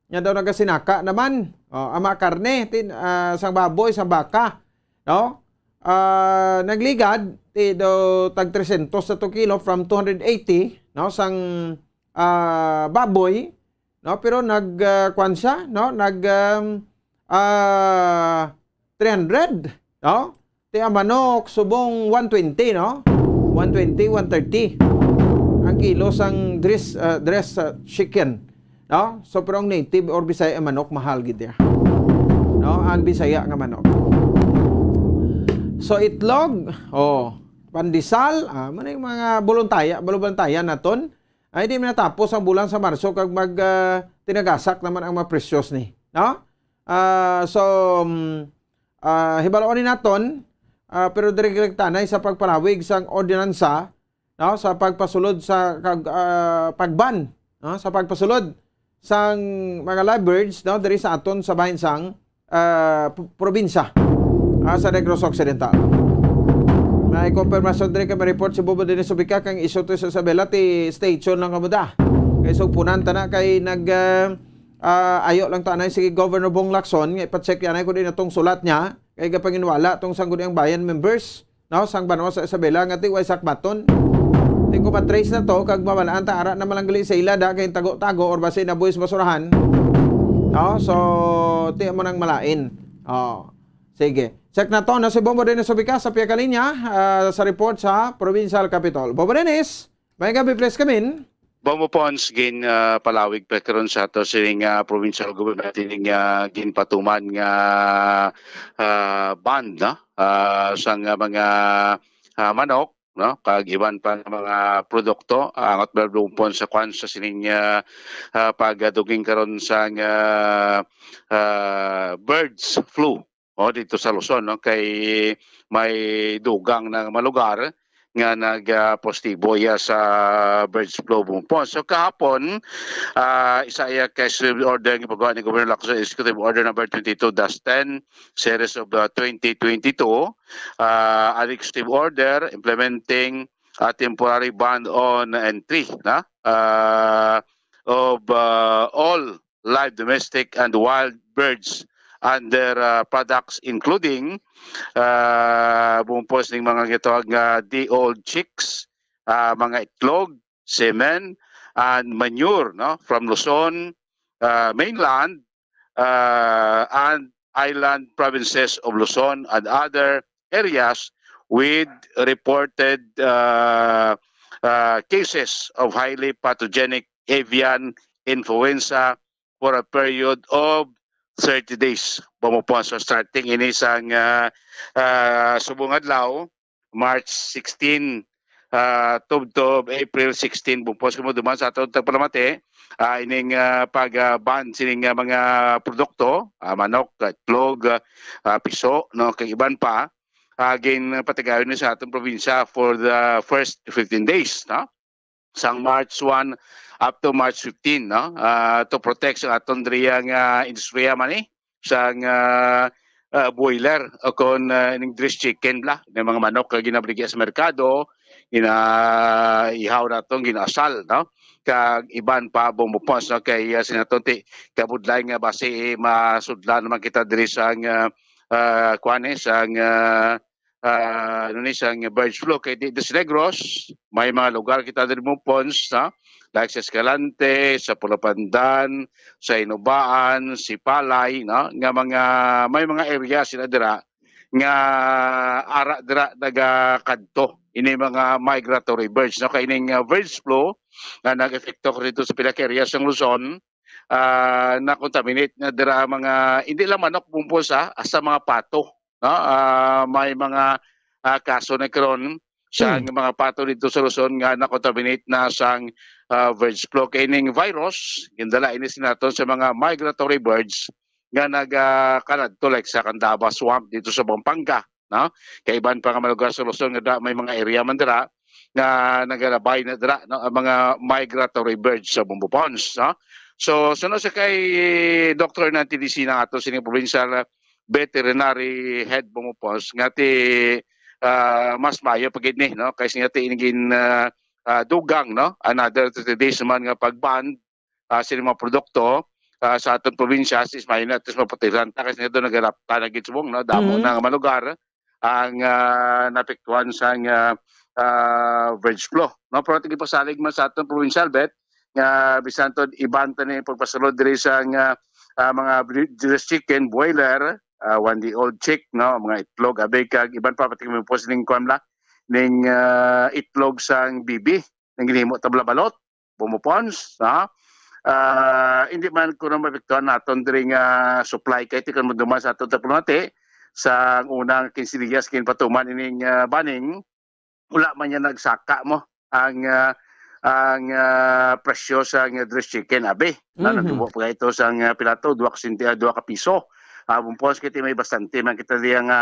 nga daw nagasinaka naman. Oh, ang mga karne, tin-, ah, sang baboy, sang baka, no? Ah, nagligad, ti daw tag tresyentos sa to kilo from two hundred eighty, no? Sang, ah, baboy, no? Pero nag, ah, kwan siya, no? Nag, um, ah, three hundred, no? Ti ang manok subong one twenty, no? One twenty, one thirty ang kilo sang dress, ah, dress, ah, chicken, no? So, pero ang native or Bisaya ang manok, mahal gid ya. No? Ang Bisaya nga manok. So, itlog, oh, pandesal, ah, mao na yung mga buluntaya, buluntaya naton. Ay, di man natapos ang bulan sa Marso kag mag, ah, tinagasak naman ang mga presyos ni, no? Ah, so, mm, ah, hibaluon ni naton, ah, pero direktanay sa pagpalawig sang ordinansa, no, sa pagpasulod sa kag, ah, pagban, no, sa pagpasulod sang mga live birds, no, diri sa aton sa bahin sang, ah, p-, probinsya, ah, sa Negros Occidental. May konfirmasyon diri kay may report si Bobo Dennis Ubica kang isyu to sa Isabela, ti stay tuned lang kamo da. Kay sugpunan ta na kay nag, ah, ah, ayo lang ta anay si Governor Bong Lacson nga ipa-check anay kung di na tong sulat niya kay gapanginwala tong Sangguniang Bayan members, no, sang banwa sa Isabela nga ti way sakbaton. Ti ko matrace na to kag mabalaan ta ara na malanggali sa ila da kay tago-tago or basi na buhis basurahan. No, so ti mo nang malain. Oh. Sige. Check na to, no, si Bombo Dennis Ubica sa pia ka linya, ah, sa report sa Provincial Capitol. Bombo Dennis, may gabi, please come in. Bombo Pons, gin, ah, palawig pa karon sa ato sining, ah, provincial government ining, ah, ginpatuman nga, ah, ban, no? Ah, sang, ah, mga, ah, manok, no? Kag iban pa nga mga produkto, ah, angot ba, Bombo Pons, sa kwan sa sining, ah, ah, pagduging karon sang, ah, ah, birds flu. O, dito sa Luzon, no, kay may dugang na mga lugar nga nag, ah, positibo iya sa birds flu, Bombo Pons. So, kahapon, ah, isa iya ka executive order nga pagwa ni Governor Lacson, Executive Order number twenty-two dash ten, series of, ah, twenty twenty-two, ah, an executive order implementing a temporary ban on entry, na, ah, of, ah, all live domestic and wild birds and their, uh, products, including, uh, Bombo Pons, ning mga gitawag nga day-old chicks, uh, mga itlog, semen, and manure, no, from Luzon, uh, mainland, uh, and island provinces of Luzon and other areas with reported, uh, uh, cases of highly pathogenic avian influenza for a period of thirty days. Bombo Pons, so starting ini sang, ah, ah, subong adlaw, March sixteen, ah, tubtob April sixteen, Bombo Pons, kamo duman sa aton tagpalamati, ah, ining, ah, pag, ah, ban sining, ah, mga produkto, ah, manok, itlog, ah, ah, piso, no, kag iban pa, ah, ginpatigayon ni sa aton probinsya for the first fifteen days, no? Sang March one up to March fifteen, no? Ah, to protect sa aton diriya nga industriya man, eh, sang, ah, ah, boiler o kon, ah, ning dress chicken bala, nga mga manok nga ginabaligya sa merkado, gina-, ihaw naton, ginaasal, no? Kag iban pa, Bombo Pons, no? Kay, ah, sinaton ti kabudlay nga basi, eh, masudlan naman kita diri sang, ah, ah, kuan, eh, sang, ah, ah, ano ni, sang birds flu. Kay di, di sa Negros, may mga lugar kita diri, Bombo Pons, ha? Like sa Escalante, sa Pulapandan, sa Inubaan, Sipalay, no? Nga mga, may mga area sila dira nga ara dira nagakadto ini mga migratory birds, no? Kay ining, ah, birds flu nga nag-epekto ko dito sa pila ka area sa Luzon, ah, na-contaminate na dira ang mga, hindi lang manok, Bombo Pons, ha, hasta mga pato, no? Ah, may mga, ah, kaso na karon sa Hmm. mga pato dito sa Luzon nga na-contaminate na sang, ah, birds flu. Kay ning virus, gindala ini sa naton sa mga migratory birds nga naga-, ah, kanadto, like sa Candaba Swamp dito sa Pampanga, no? Kay iban pa nga mga lugar sa Luzon nga da-, may mga area man dira nga nagalabay na dira, no, ang mga migratory birds sa Bombo Pons, no? So, suno sa kay Doktor Nanti Dicina, ato sining provincial veterinary head, Bombo Pons, nga ti, ah, mas maayo pa gid ni, no? Kay siya ti inigin, ah, ah, dugang, no? Another thirty days naman nga pag-ban ah, sini mga produkto, ah, sa aton probinsya, sis, may na, tis mapatiran ta, kasi nito nagarapta na gid subong, no? Damo Mm. na nga mga lugar ang, ah, napiktuan sang, ah, ah, birds flu, no? Pero tigpasalig man sa aton provincial vet, nga bisan to iban ta ni pagpasulod diri sang, ah, ah, mga bri-, dressed chicken, boiler, ah, one day old chick, no, mga itlog, abi, kag iban pa, pati kami po sining kwan la, ning, ah, itlog sang bibi, nang ginhimo tabla balot, bumupons, no? Ah, hindi man kuno maapektuhan naton diri nga supply, kay tikon mo duman sa aton tapulanti, sa unang quince dias ginpatuman ining, ah, banning, wala man niya nagsaka mo ang, ah, ang, ah, presyo sa, ah, dressed chicken, abi. Na, Mhm. nagtubo pa ito sa, ah, pilato, dua ka senti-, ah, dua ka piso. Ah, bumpos kita, may bastante man kita diya nga,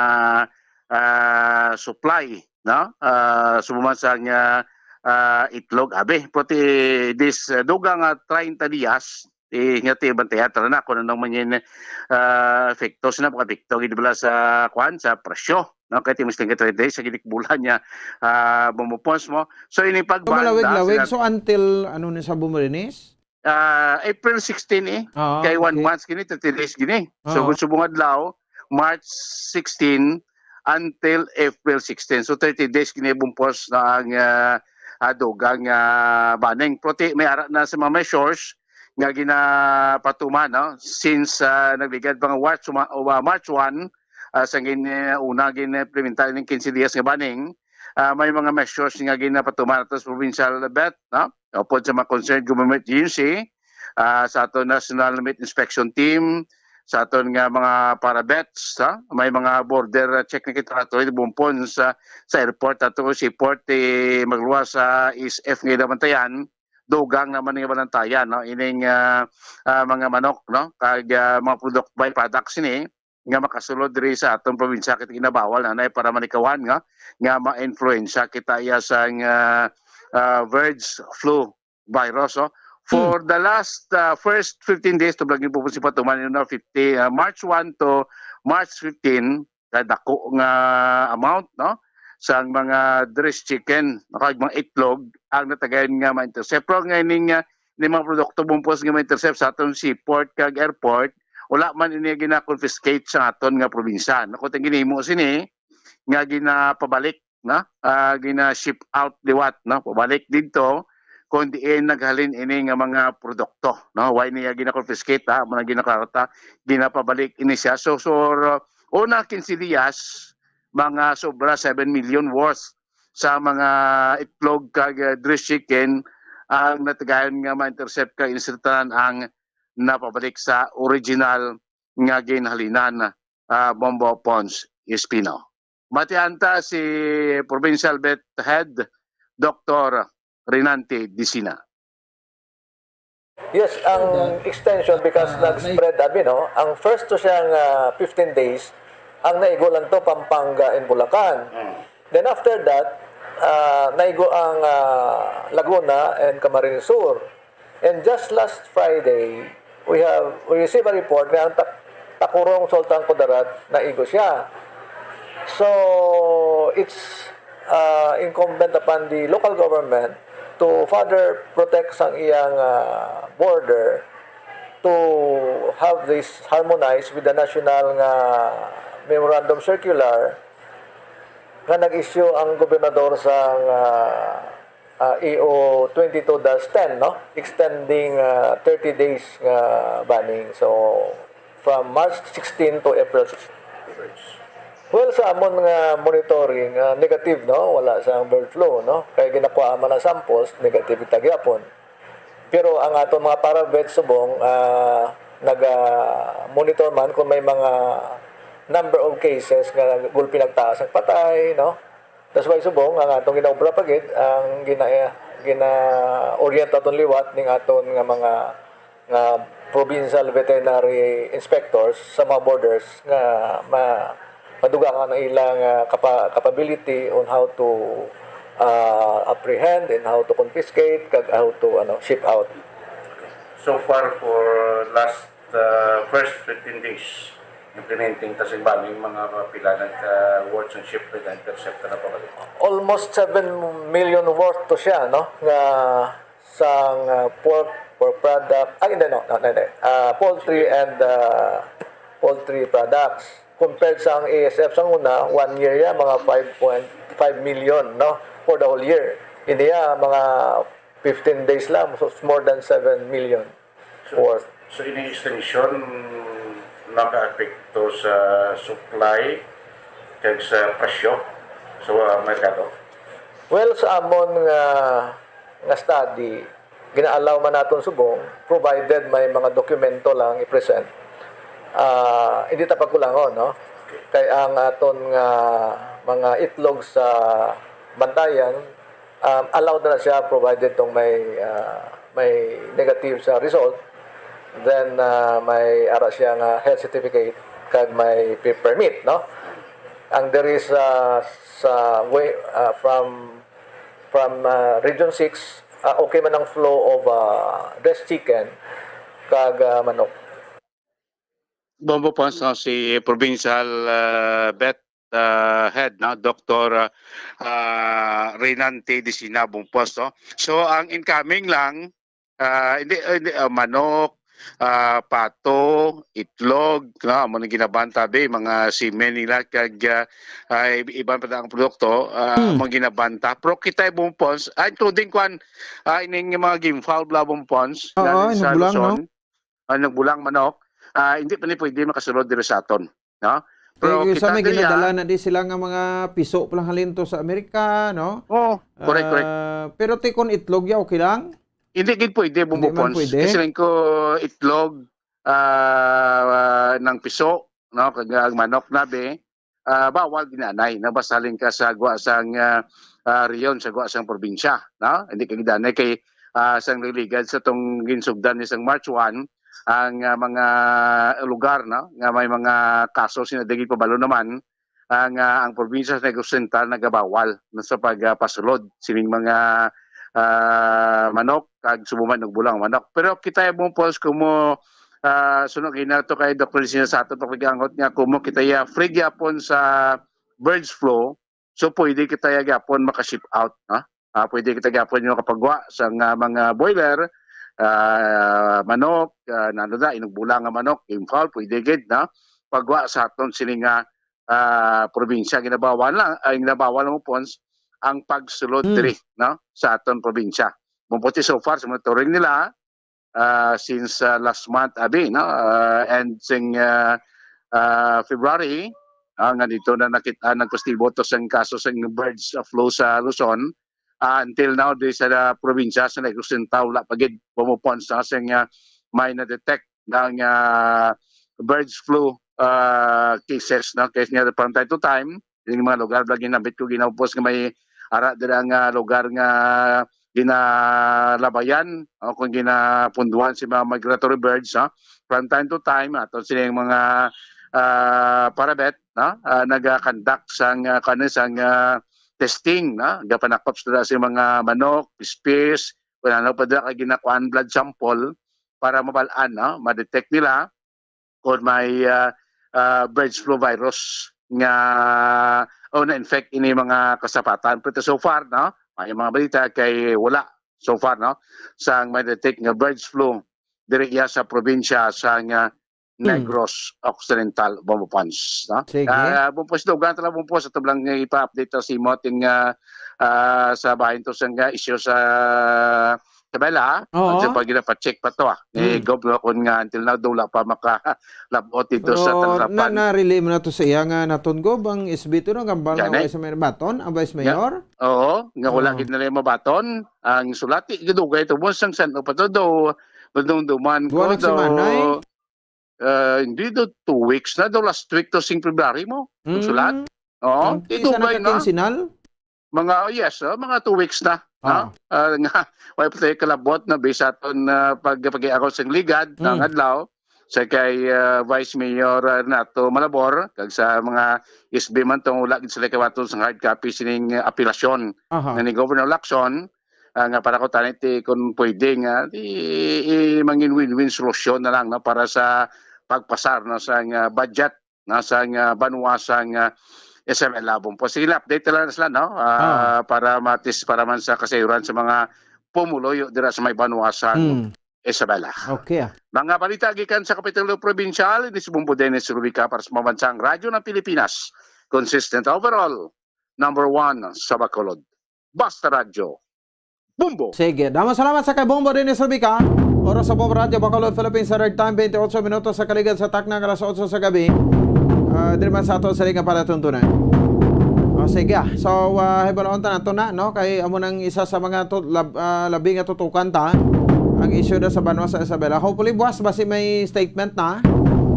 ah, supply, no? Ah, sumuman sa, ah, ah, itlog, abi. Pati this, ah, dugang, ah, treinta dias, eh, nga ti bantayan, tara na, kung anong man yun, ah, epekto, sina makaepekto, gid bala sa, kwan, sa presyo, no? Kaya timus lang kita, sa ginikbulan niya, ah, bumupons mo. So, ini So, pagbanda, malawig-lawig. sina- So, until, ano ni sa bumarinis? Ah, April sixteen, eh. Ah, Kay one okay. month gini, thirty days gini. So, Oo. kung subong adlaw, March sixteen until April sixteen. So, thirty days gini bumpos na ang, ah, ah, dugang, ah, banning. Pero ti, may ara na sa mga measures nga ginapatuman, no? Since, ah, nagligad pa nga March, uma-, uh, March one, ah, sa gin-, uh, una gin-implementa ning quince dias nga banning, ah, may mga measures nga ginapatuman ato sa provincial vet, no? Upod sa mga concerned government agency, ah, sa ato National Meat Inspection Team, sa aton nga mga para-vets, ha? May mga border, ah, check na kita ato, bumpon sa, sa airport, ato seaport, eh, magluwas sa S F nga nabantayan, dugang naman nga bantayan, no? Ining, ah, ah, mga manok, no? Kag, ah, mga product, byproducts ini nga makasulod diri sa aton probinsya, kay ginabawal na, na para malikawan nga, nga ma-influensya kita iya sang, ah, ah, birds flu virus, oh. For Hmm. the last, ah, first fifteen days, tublag ni Pupon si Patuman, you know, fifty, ah, March one to March fifteen, kadako nga amount, no, sang mga dressed chicken, no, kag mga itlog ang natagayan nga ma-intercept. Pero nga ining, ah, ni mga produkto bumpos nga ma-intercept sa aton seaport kag airport, wala man ini gina-confiscate sa aton nga probinsya. Naku, ang ginhimo sini nga ginapabalik, no? Ah, gina-ship out liwat, no? Pabalik didto kung diin naghalin ini nga mga produkto, no? Why niya gina-confiscate, ha? Mo na ginaklarata, ginapabalik ini siya. So, so, uh, una quince dias, mga sobra seven million worth sa mga itlog kag, uh, dressed chicken ang natagayan nga ma-intercept kag insertanan ang napabalik sa original nga ginhalinan, ah, Bombo Pons Espino. Matianta si Provincial Vet Head, Doktor Renante Dicina. Yes, ang extension because Ah, nag-spread, abi, no? Ang first to siyang, ah, fifteen days, ang naigo lang to, Pampanga and Bulacan. Mm. Then after that, ah, naigo ang, ah, Laguna and Camarines Sur. And just last Friday, we have, we received a report nga ang Tak-, Tacurong, Sultan Kudarat, naigo siya. So, it's, ah, incumbent upon the local government to further protect sang iyang, ah, border, to have this harmonized with the national nga memorandum circular nga nag-issue ang gobernador sang, ah, ah, E O twenty-two dash ten, no? Extending, ah, thirty days nga banning. So, from March sixteen to April sixteen. Well, sa amon nga monitoring, ah, negative, no? Wala sang bird flu, no? Kay ginakuha man ang samples, negative ita gyapon. Pero ang aton mga para-vet subong, ah, naga-monitor man kung may mga number of cases nga gulpi nagtaas ang patay, no? That's why subong ang atong ginaobra pa gid, ang gina-, gina-orient aton liwat ning aton nga mga, nga provincial veterinary inspectors sa mga borders nga ma-, madugangan ang ilang, ah, capa-, capability on how to, ah, apprehend and how to confiscate kag how to, ano, ship out. So far for last, ah, first fifteen days, implementing ta sa iba, may mga pila nag, ah, worth ng ship na intercept na pabalik. Almost seven million worth to siya, no? Nga sang, ah, pork, pork product, ay, hindi, no, no, hindi. Ah, poultry and, ah, poultry products. Compared sa ang A S F sa una, one year ya, mga five point five million, no? For the whole year. Hindi ya, mga fifteen days lang, so it's more than seven million worth. So, ini extension makaapekto sa supply kag sa presyo sa merkado? Well, sa amon nga nga study, gina-allow man naton subong, provided may mga dokumento lang i-present. Ah, hindi ta pagkulangon, no? Kay ang aton nga mga itlog sa bantayan, um, allowed na siya provided tong may ah, may negative sa result, then ah, may ara siya nga health certificate kag may pe- permit, no? Ang diri sa sa way ah, from from ah, Region six, ah, okay man ang flow of ah, dressed chicken kag ah, manok. Bombo Pons, no, si Provincial ah, Vet ah, Head, no, Doktor ah, ah, Renan T. Disina, Bombo Pons, no? So, ang incoming lang, ah, hindi, hindi, ah, manok, ah, pato, itlog, no, amo nang ginabanta, be, mga semen nila, kag ah, ah, ib- iban pa ang produkto, ah, Hmm. amo ang ginabanta. Pero kita, Bombo Pons, ah, including kwan, ah, ining mga game fowl, bla, Bombo Pons, Oo, galing sa nagbulang, no? Luzon, ah, nagbulang manok, ah, hindi pa ni pwede makasulod diri sa aton, no? Pero Pero sa kita may diri, ginadala ah, na di sila nga mga piso pa lang halin to sa Amerika, no? Oh, correct, correct. Ah, pero tikon itlog ya, okay lang? Hindi gid pwede, Hindi man Bombo Pons. pwede? Kasi lang ko itlog ah, ng piso, no, kag ang manok nabi, ah, bawal ginanay na basalin ka sa gwa sang ah, ah, rehiyon, sa gwa sang probinsya, no? Hindi ka gidanay kay ah, sang liligad sa tong ginsugdan ni sang March one, ang ah, mga lugar, no, nga may mga kaso sina dagit pabalo naman, ang ah, ang probinsya sa Negros Oriental nagabawal, no, sa pagpasulod sining mga ah, manok kag subuman og bulang manok. Pero kita mo, Pons, kung mo ah, suno gina to kay Doktor Sina sa ato pagpag-angot nga kung mo kita ya free gyapon sa birds flu, so pwede kita ya gyapon maka-ship out, no? Ah, pwede kita gyapon yung makapagwa sa nga mga boiler, ah, manok, ah, nano na, inugbulang nga manok, game fowl, pwede gid, no? Pagwa sa aton sini nga ah, probinsya, ginabawal lang, ay ginabawal mo, Pons, ang pagsulod Hmm. diri, no, sa aton probinsya. Bumputi, so far sa monitoring nila, ah, since ah, last month, abi, no, ah, and sing ah, ah, February, ah, nga dito na nakita, nagpositibo to sang kaso sang birds flu sa Luzon. Ah, until now, di sa probinsya sa Negros Oriental, wala pa gid, Bombo Pons, sa sing ah, may na-detect nga birds flu ah, cases, no? Kaya nga, from time to time, yung mga lugar ba ginambit ko, ginaupos nga may ara dira nga lugar nga ginalabayan o kung ginapunduan si mga migratory birds, no? From time to time, ato sila yung mga ah, parabet, no? Ah, nagakonduct sang ah, kani sang ah, testing, no? Gapanakop sila sa mga manok, pispis, kung ano pa dira ka ginakuan blood sample para mabal-an, no? Ma-detect nila kung may ah, ah, birds flu virus nga o na-infect ini mga kasapatan. Pero so far, no, may mga balita kay wala so far, no, sang ma-detect nga birds flu diri iya sa probinsya sa nga Hmm. Negros Occidental, Bombo Pons, no? Sige. Ah, Bombo Pons, dugang talaga, Bombo Pons, ato lang nga ipa-update ta sa imo ating ah, ah, sa bahin to sa nga isyu sa Isabela, ha? Oo. At sa pag ginapacheck pa to, ah. Ni Mm. Gov, no, kung nga until now, daw wala pa makalabot dito sa Pero na, tanggapan. na-relay mo na to sa iya nga naton, Gov, ang S B two, no, gambal nga Gani. Vice Mayor Baton, ang Vice Mayor. Oo, nga wala Oo. gid nila mabaton. Ang sulati, gadugay to, mo sang san pa to daw, madumduman ko Duwa na daw. semana, eh. Ah, hindi do two weeks na daw, last week to sing February mo. Ang Mm. sulat. Oo, Ang di isa na dugay na. kakinsinal? Mga, oh, yes, oh, mga two weeks na. Ah. No? Ah, nga, wala pa tayo kalabot na bisa aton ah, pag pag-iakaw sa ligad Mm. ng adlaw sa kay ah, Vice Mayor ah, Renato Malabor kag sa mga S B man tong wala gid sila kawaton sa hard copy sining ah, apelasyon Aha. nga ni Governor Lacson ah, nga para ko tanit eh, kung pwede nga i, i, mangin win-win solusyon na lang, no, para sa pagpasar, no, sa nga budget, no, sa nga banwa sa nga S M L Labong po. Sige, update na lang sila, no? Ah, para matis para man sa kasayuran sa mga pumuluyo dira sa may banwa sa Hmm. Isabela. Okay, ah. Mga balita gikan sa Kapitolyo Probinsyal, ini si Bombo Dennis Rubica para sa Mabansang Radyo ng Pilipinas. Consistent overall, number one sa Bacolod. Basta Radyo. Bombo! Sige, damo salamat sa kay Bombo Dennis Rubica. Oras sa Bombo Radyo Bacolod, Philippines Standard Time, twenty-eight minutos sa kaligad sa takna nga alas otso sa gabi. Ah, diri man sa ato sa liga para tuntunan. O, sige, ah. So, ah, hibaluon ta nato na, no? Kay amo nang isa sa mga tu-, lab-, ah, labi nga tutukan ta ang isyu na sa Banwa sa Isabela. Hopefully, buwas basi may statement na.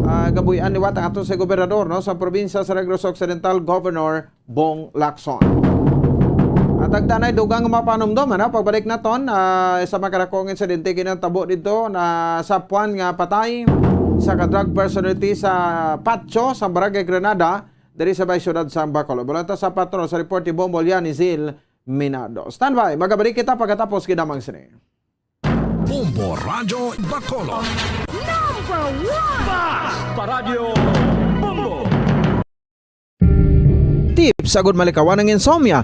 Ah, gabuy-an liwat ang ato sa gobernador, no, sa probinsya sa Negros Occidental, Governor Bong Lacson. At ang tanay dugang nga mapanumdom, ano, pagbalik naton, ah, sa makadakong insidente ginatabo dito na sa puan nga patay sa ka-drug personality sa Patio, sa Barangay Granada, diri sa may siyudad sa Bacolod. Bulanta sa patron sa report ni Bombo Liani Zil Minado. Standby, magabalik kita pagkatapos kinamang sini. Bombo Radyo Bacolod. Number one! Basta Radyo Bombo! Tips agud malikawan ang insomnia.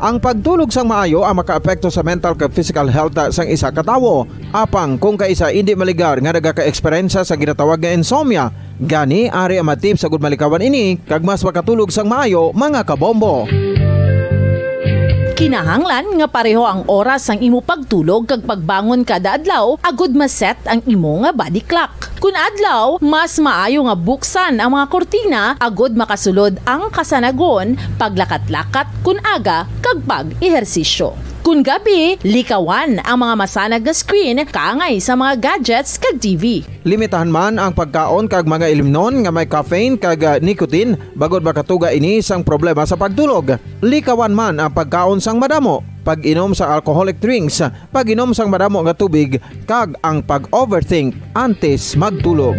Ang pagtulog sang maayo ang makaapekto sa mental kag physical health sang isa ka tawo. Apang kung kaisa indi maligar nga nagaka-eksperyensya sa ginatawag nga insomnia, gani ari ang mga tips agud malikawan ini kag mas makatulog sang maayo, mga kabombo. Kinahanglan nga pareho ang oras sang imo pagtulog kag pagbangon kada adlaw agud ma-set ang imo nga body clock. Kun adlaw, mas maayo nga buksan ang mga kurtina agud makasulod ang kasanagon, paglakat-lakat kun aga, kag pag-ehersisyo. Kun gabi, likawan ang mga masanag nga screen kaangay sa mga gadgets kag T V. Limitahan man ang pagkaon kag mga ilimnon nga may caffeine kag, ah, nicotine, bangod makatuga ini sang problema sa pagtulog. Likawan man ang pagkaon sang madamo, pag-inom sa alcoholic drinks, pag-inom sang madamo nga tubig, kag ang pag-overthink antes magtulog.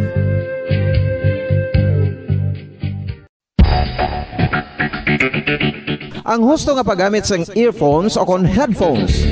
Ang husto nga paggamit sang earphones o kon headphones.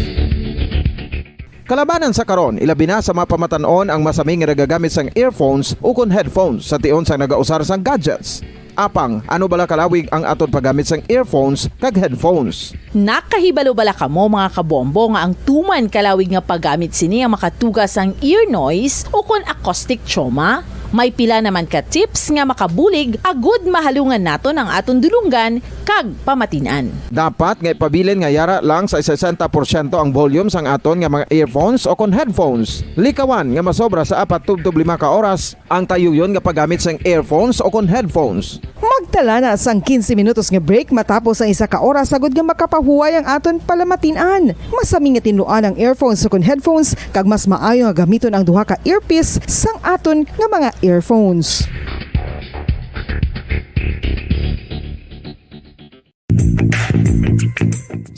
Kalabanan sa karon, ilabi na sa mga pamatan-on ang masami nga nagagamit sang earphones o kon headphones sa tion sang nagausar sang gadgets. Apang, ano bala kalawig ang aton paggamit sang earphones kag headphones? Nakahibalo bala kamo, mga kabombo, nga ang tuman kalawig nga paggamit sini ang makatuga sang ear noise o kon acoustic trauma? May pila naman ka tips nga makabulig agud mahalungan naton ang aton dulonggan kag pamatin-an. Dapat nga ipabilin nga yara lang sa sesenta porsyento ang volume sang aton nga mga earphones o kon headphones. Likawan nga masobra sa apat tubtob lima ka oras ang tayuyon nga paggamit sang earphones o kon headphones. Magtala na sang quince minutos nga break matapos ang isa ka oras, agud nga makapahuway ang aton palamatin-an. Masami nga tinluan ang earphones o kon headphones, kag mas maayo nga gamiton ang duha ka earpiece sang aton nga mga earphones.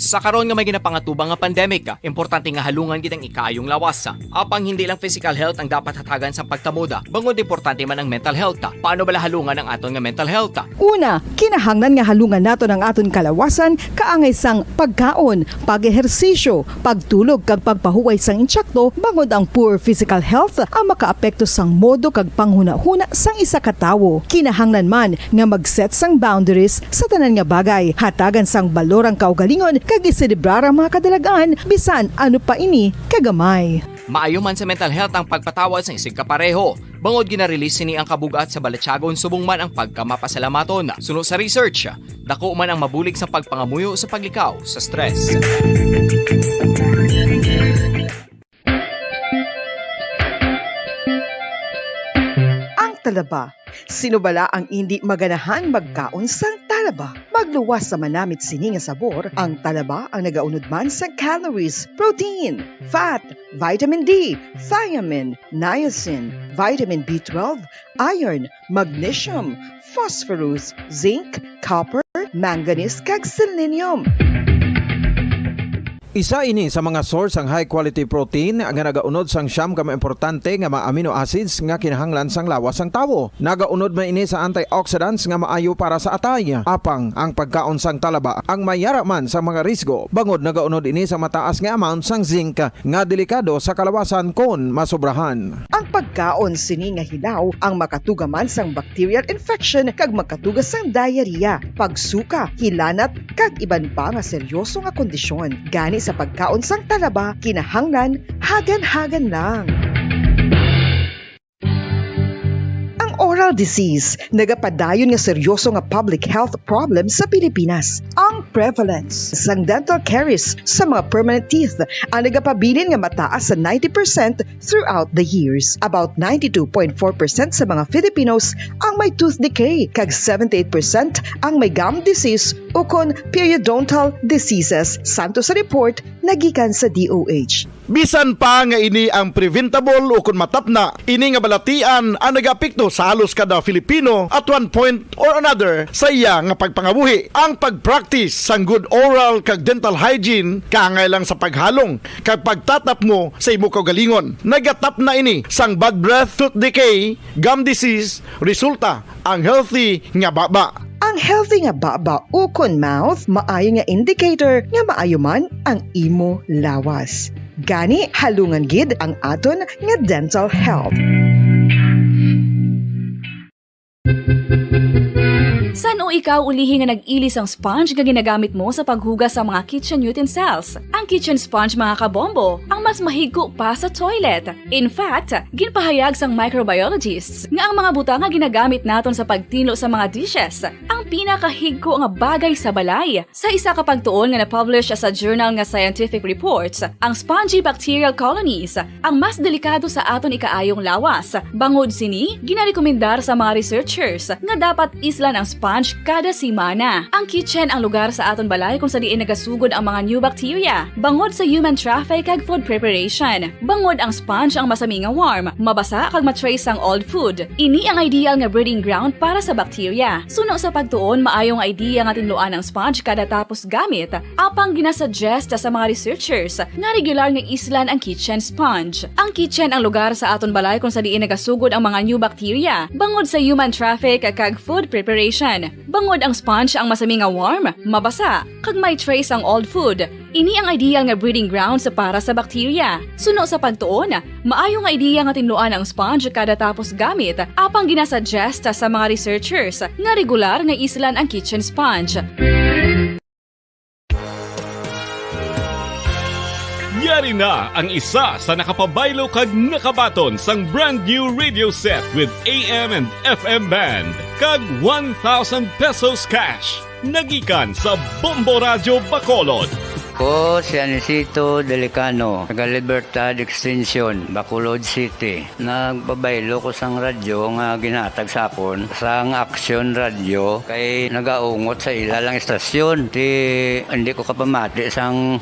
Sa karon nga may ginapangatubang nga pandemic, importante nga halungan gid ang ikaayong lawas. Apang hindi lang physical health ang dapat hatagan sa pagtamod, bangod importante man ang mental health. Paano bala halungan ang aton nga mental health? Una, kinahanglan nga halungan naton ang aton kalawasan kaangay sang pagkaon, pag-ehersisyo, pagtulog kag pagpahuway sang insakto, bangod ang poor physical health ang makaapekto sang modo kag panghunahuna sang isa ka tawo. Kinahanglan man nga mag-set sang boundaries sa tanan nga bagay, hatagan sang balor ang kaugalingon kag iselebrar ang mga kadalag-an, bisan ano pa ini kagamay. Maayo man sa mental health ang pagpatawad sang isigkapareho, bangod gina-release sini ang kabug-at sa balatyagon subong man ang pagkamapasalamaton. Suno sa research, dako man ang mabulig sa pagpangamuyo sa paglikaw sa stress. Ang talaba. Sino bala ang indi maganahan magkaon sang talaba? Magluwas sa manamit sini nga sabor, ang talaba ang nagaunod man sang calories, protein, fat, vitamin D, thiamine, niacin, vitamin B twelve, iron, magnesium, phosphorus, zinc, copper, manganese, kag selenium. Isa ini sa mga source sang high quality protein nga nagaunod sang siyam ka mga importante nga mga amino acids nga kinahanglan sang lawas sang tawo. Nagaunod man ini sa antioxidants nga maayo para sa atay. Apang ang pagkaon sang talaba ang may yara man sa mga risgo, bangod nagaunod ini sa mataas nga amount sang zinc nga delikado sa kalawasan kon masobrahan. Ang pagkaon sini nga hilaw ang makatuga man sang bacterial infection kag makatuga sang diarrhea, pagsuka, hilanat, kag iban pa nga seryoso nga kondisyon. Gani sa pagkaon sang talaba, kinahanglan hagan-hagan lang. Ang oral disease, nagapadayon nga seryoso nga public health problem sa Pilipinas. Ang prevalence sang dental caries sa mga permanent teeth ang nagapabilin nga mataas sa ninety percent throughout the years. About ninety-two point four percent sa mga Filipinos ang may tooth decay, kag seventy-eight percent ang may gum disease ukon periodontal diseases, santo sa report nga gikan sa D O H. Bisan pa nga ini ang preventable ukon matapna, ini nga balatian ang nagaapekto sa halos kada Filipino at one point or another sa iya nga pagpangabuhi. Ang pag-practice sang good oral kag dental hygiene kaangay lang sa paghalong kag pagtatapmo sa imo kaugalingon. Nagatapna ini sang bad breath, tooth decay, gum disease, resulta ang healthy nga baba. Ang healthy nga baba ukon mouth maayo nga indicator nga maayo man ang imo lawas. Gani, halungan gid ang aton nga dental health. San-o ikaw ulihi nga nag-ili sang sponge nga ginagamit mo sa paghugas sa mga kitchen utensils? Ang kitchen sponge, mga kabombo, ang mas mahigko pa sa toilet. In fact, ginpahayag sang microbiologists nga ang mga butang nga ginagamit naton sa pagtinlo sa mga dishes ang pinakahigko nga bagay sa balay. Sa isa ka pagtuon nga na-publish sa journal nga Scientific Reports, ang spongy bacterial colonies ang mas delikado sa aton ikaayong lawas. Bangod sini, ginarekomendar sa mga researchers nga dapat islan ang sponge kada semana. Ang kitchen ang lugar sa aton balay kung sa diin nagasugod ang mga new bacteria bangod sa human traffic kag food preparation. Bangod ang sponge ang masami nga warm, mabasa kag ma-trace sang old food. Ini ang ideal nga breeding ground para sa bacteria. Suno sa pagtuon, maayo nga idea nga tinluan ang sponge kada tapos gamit. Apang ginasuggest sa mga researchers nga regular nga islan ang kitchen sponge. Ang kitchen ang lugar sa aton balay kung sa diin nagasugod ang mga new bacteria bangod sa human traffic kag food preparation. Bangod ang sponge ang masami nga warm, mabasa, kag may trace ang old food. Ini ang ideal nga breeding grounds para sa bacteria. Suno sa pagtuon, maayo nga idea nga tinluan ang sponge kada tapos gamit, apang ginasuggest sa mga researchers nga regular nga islan ang kitchen sponge. Yari na ang isa sa nakapabaylo kag nakabaton sang brand new radio set with A M and F M band kag one thousand pesos cash. Nagikan sa Bombo Radyo Bacolod. Ko si Anisito Delicano, taga Libertad Extension, Bacolod City. Nagpabaylo ko sang radyo nga ginhatag sa akon sang Action Radio kay nagaungot sa ila lang istasyon. Ti hindi ko kapamati sang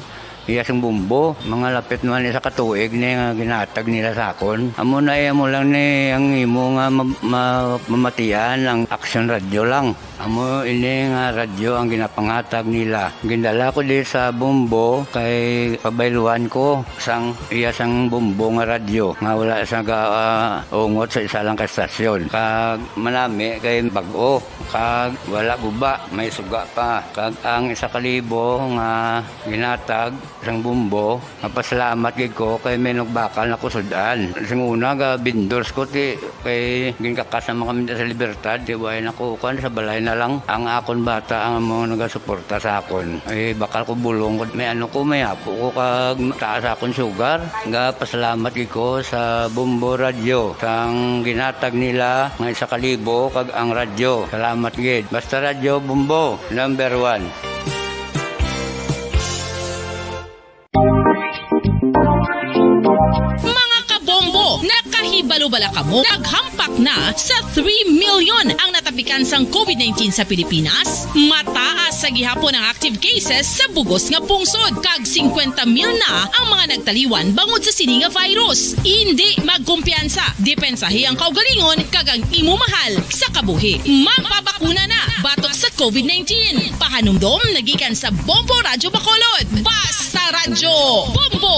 iya sing bumbo. Mga lapit man isa ka tuig ni nga ginhatag nila sa akon. Amo na, eh, amo lang ni ang imo nga ma-, ma-, mamatian ang Action Radio lang. Amo ini nga radyo ang ginapanghatag nila. Gindala ko di sa Bombo kay pabayluan ko sang iya sang Bombo nga radyo nga wala sa ga, ah, ungot sa isa lang ka estasyon. Kag manami kay bag-o, kag wala guba, may suga pa. Kag ang isa ka libo nga ginhatag sang Bombo, mapasalamat gid ko kay may nagbakal na ko sud-an. Sing una, ga vendors ko ti kay ginkakas naman kami sa Libertad, ti way na ko kuan, sa balay na lang. Ang akon bata ang mga nagasuporta sa akon. Ay, bakal ko bulong ko, may ano ko, may apo ko kag taas akon sugar. Ga pasalamat gid ko sa Bombo Radyo sang ginhatag nila nga isa ka libo kag ang radyo. Salamat gid. Basta Radyo Bombo, number one. Mga kabombo, nakahibalo bala kamo? Naghampak na sa three million ang natapikan sang COVID nineteen sa Pilipinas. Mataas sa gihapon ang active cases sa bugos nga pungsod, kag singkwenta mil na ang mga nagtaliwan bangod sa sini nga virus. Indi magkumpiyansa, depensahi ang kaugalingon kag ang imo mahal sa kabuhi. Magpabakuna na batok sa COVID nineteen. Pahanumdom nagikan sa Bombo Radyo Bacolod. Basta Radyo Bombo!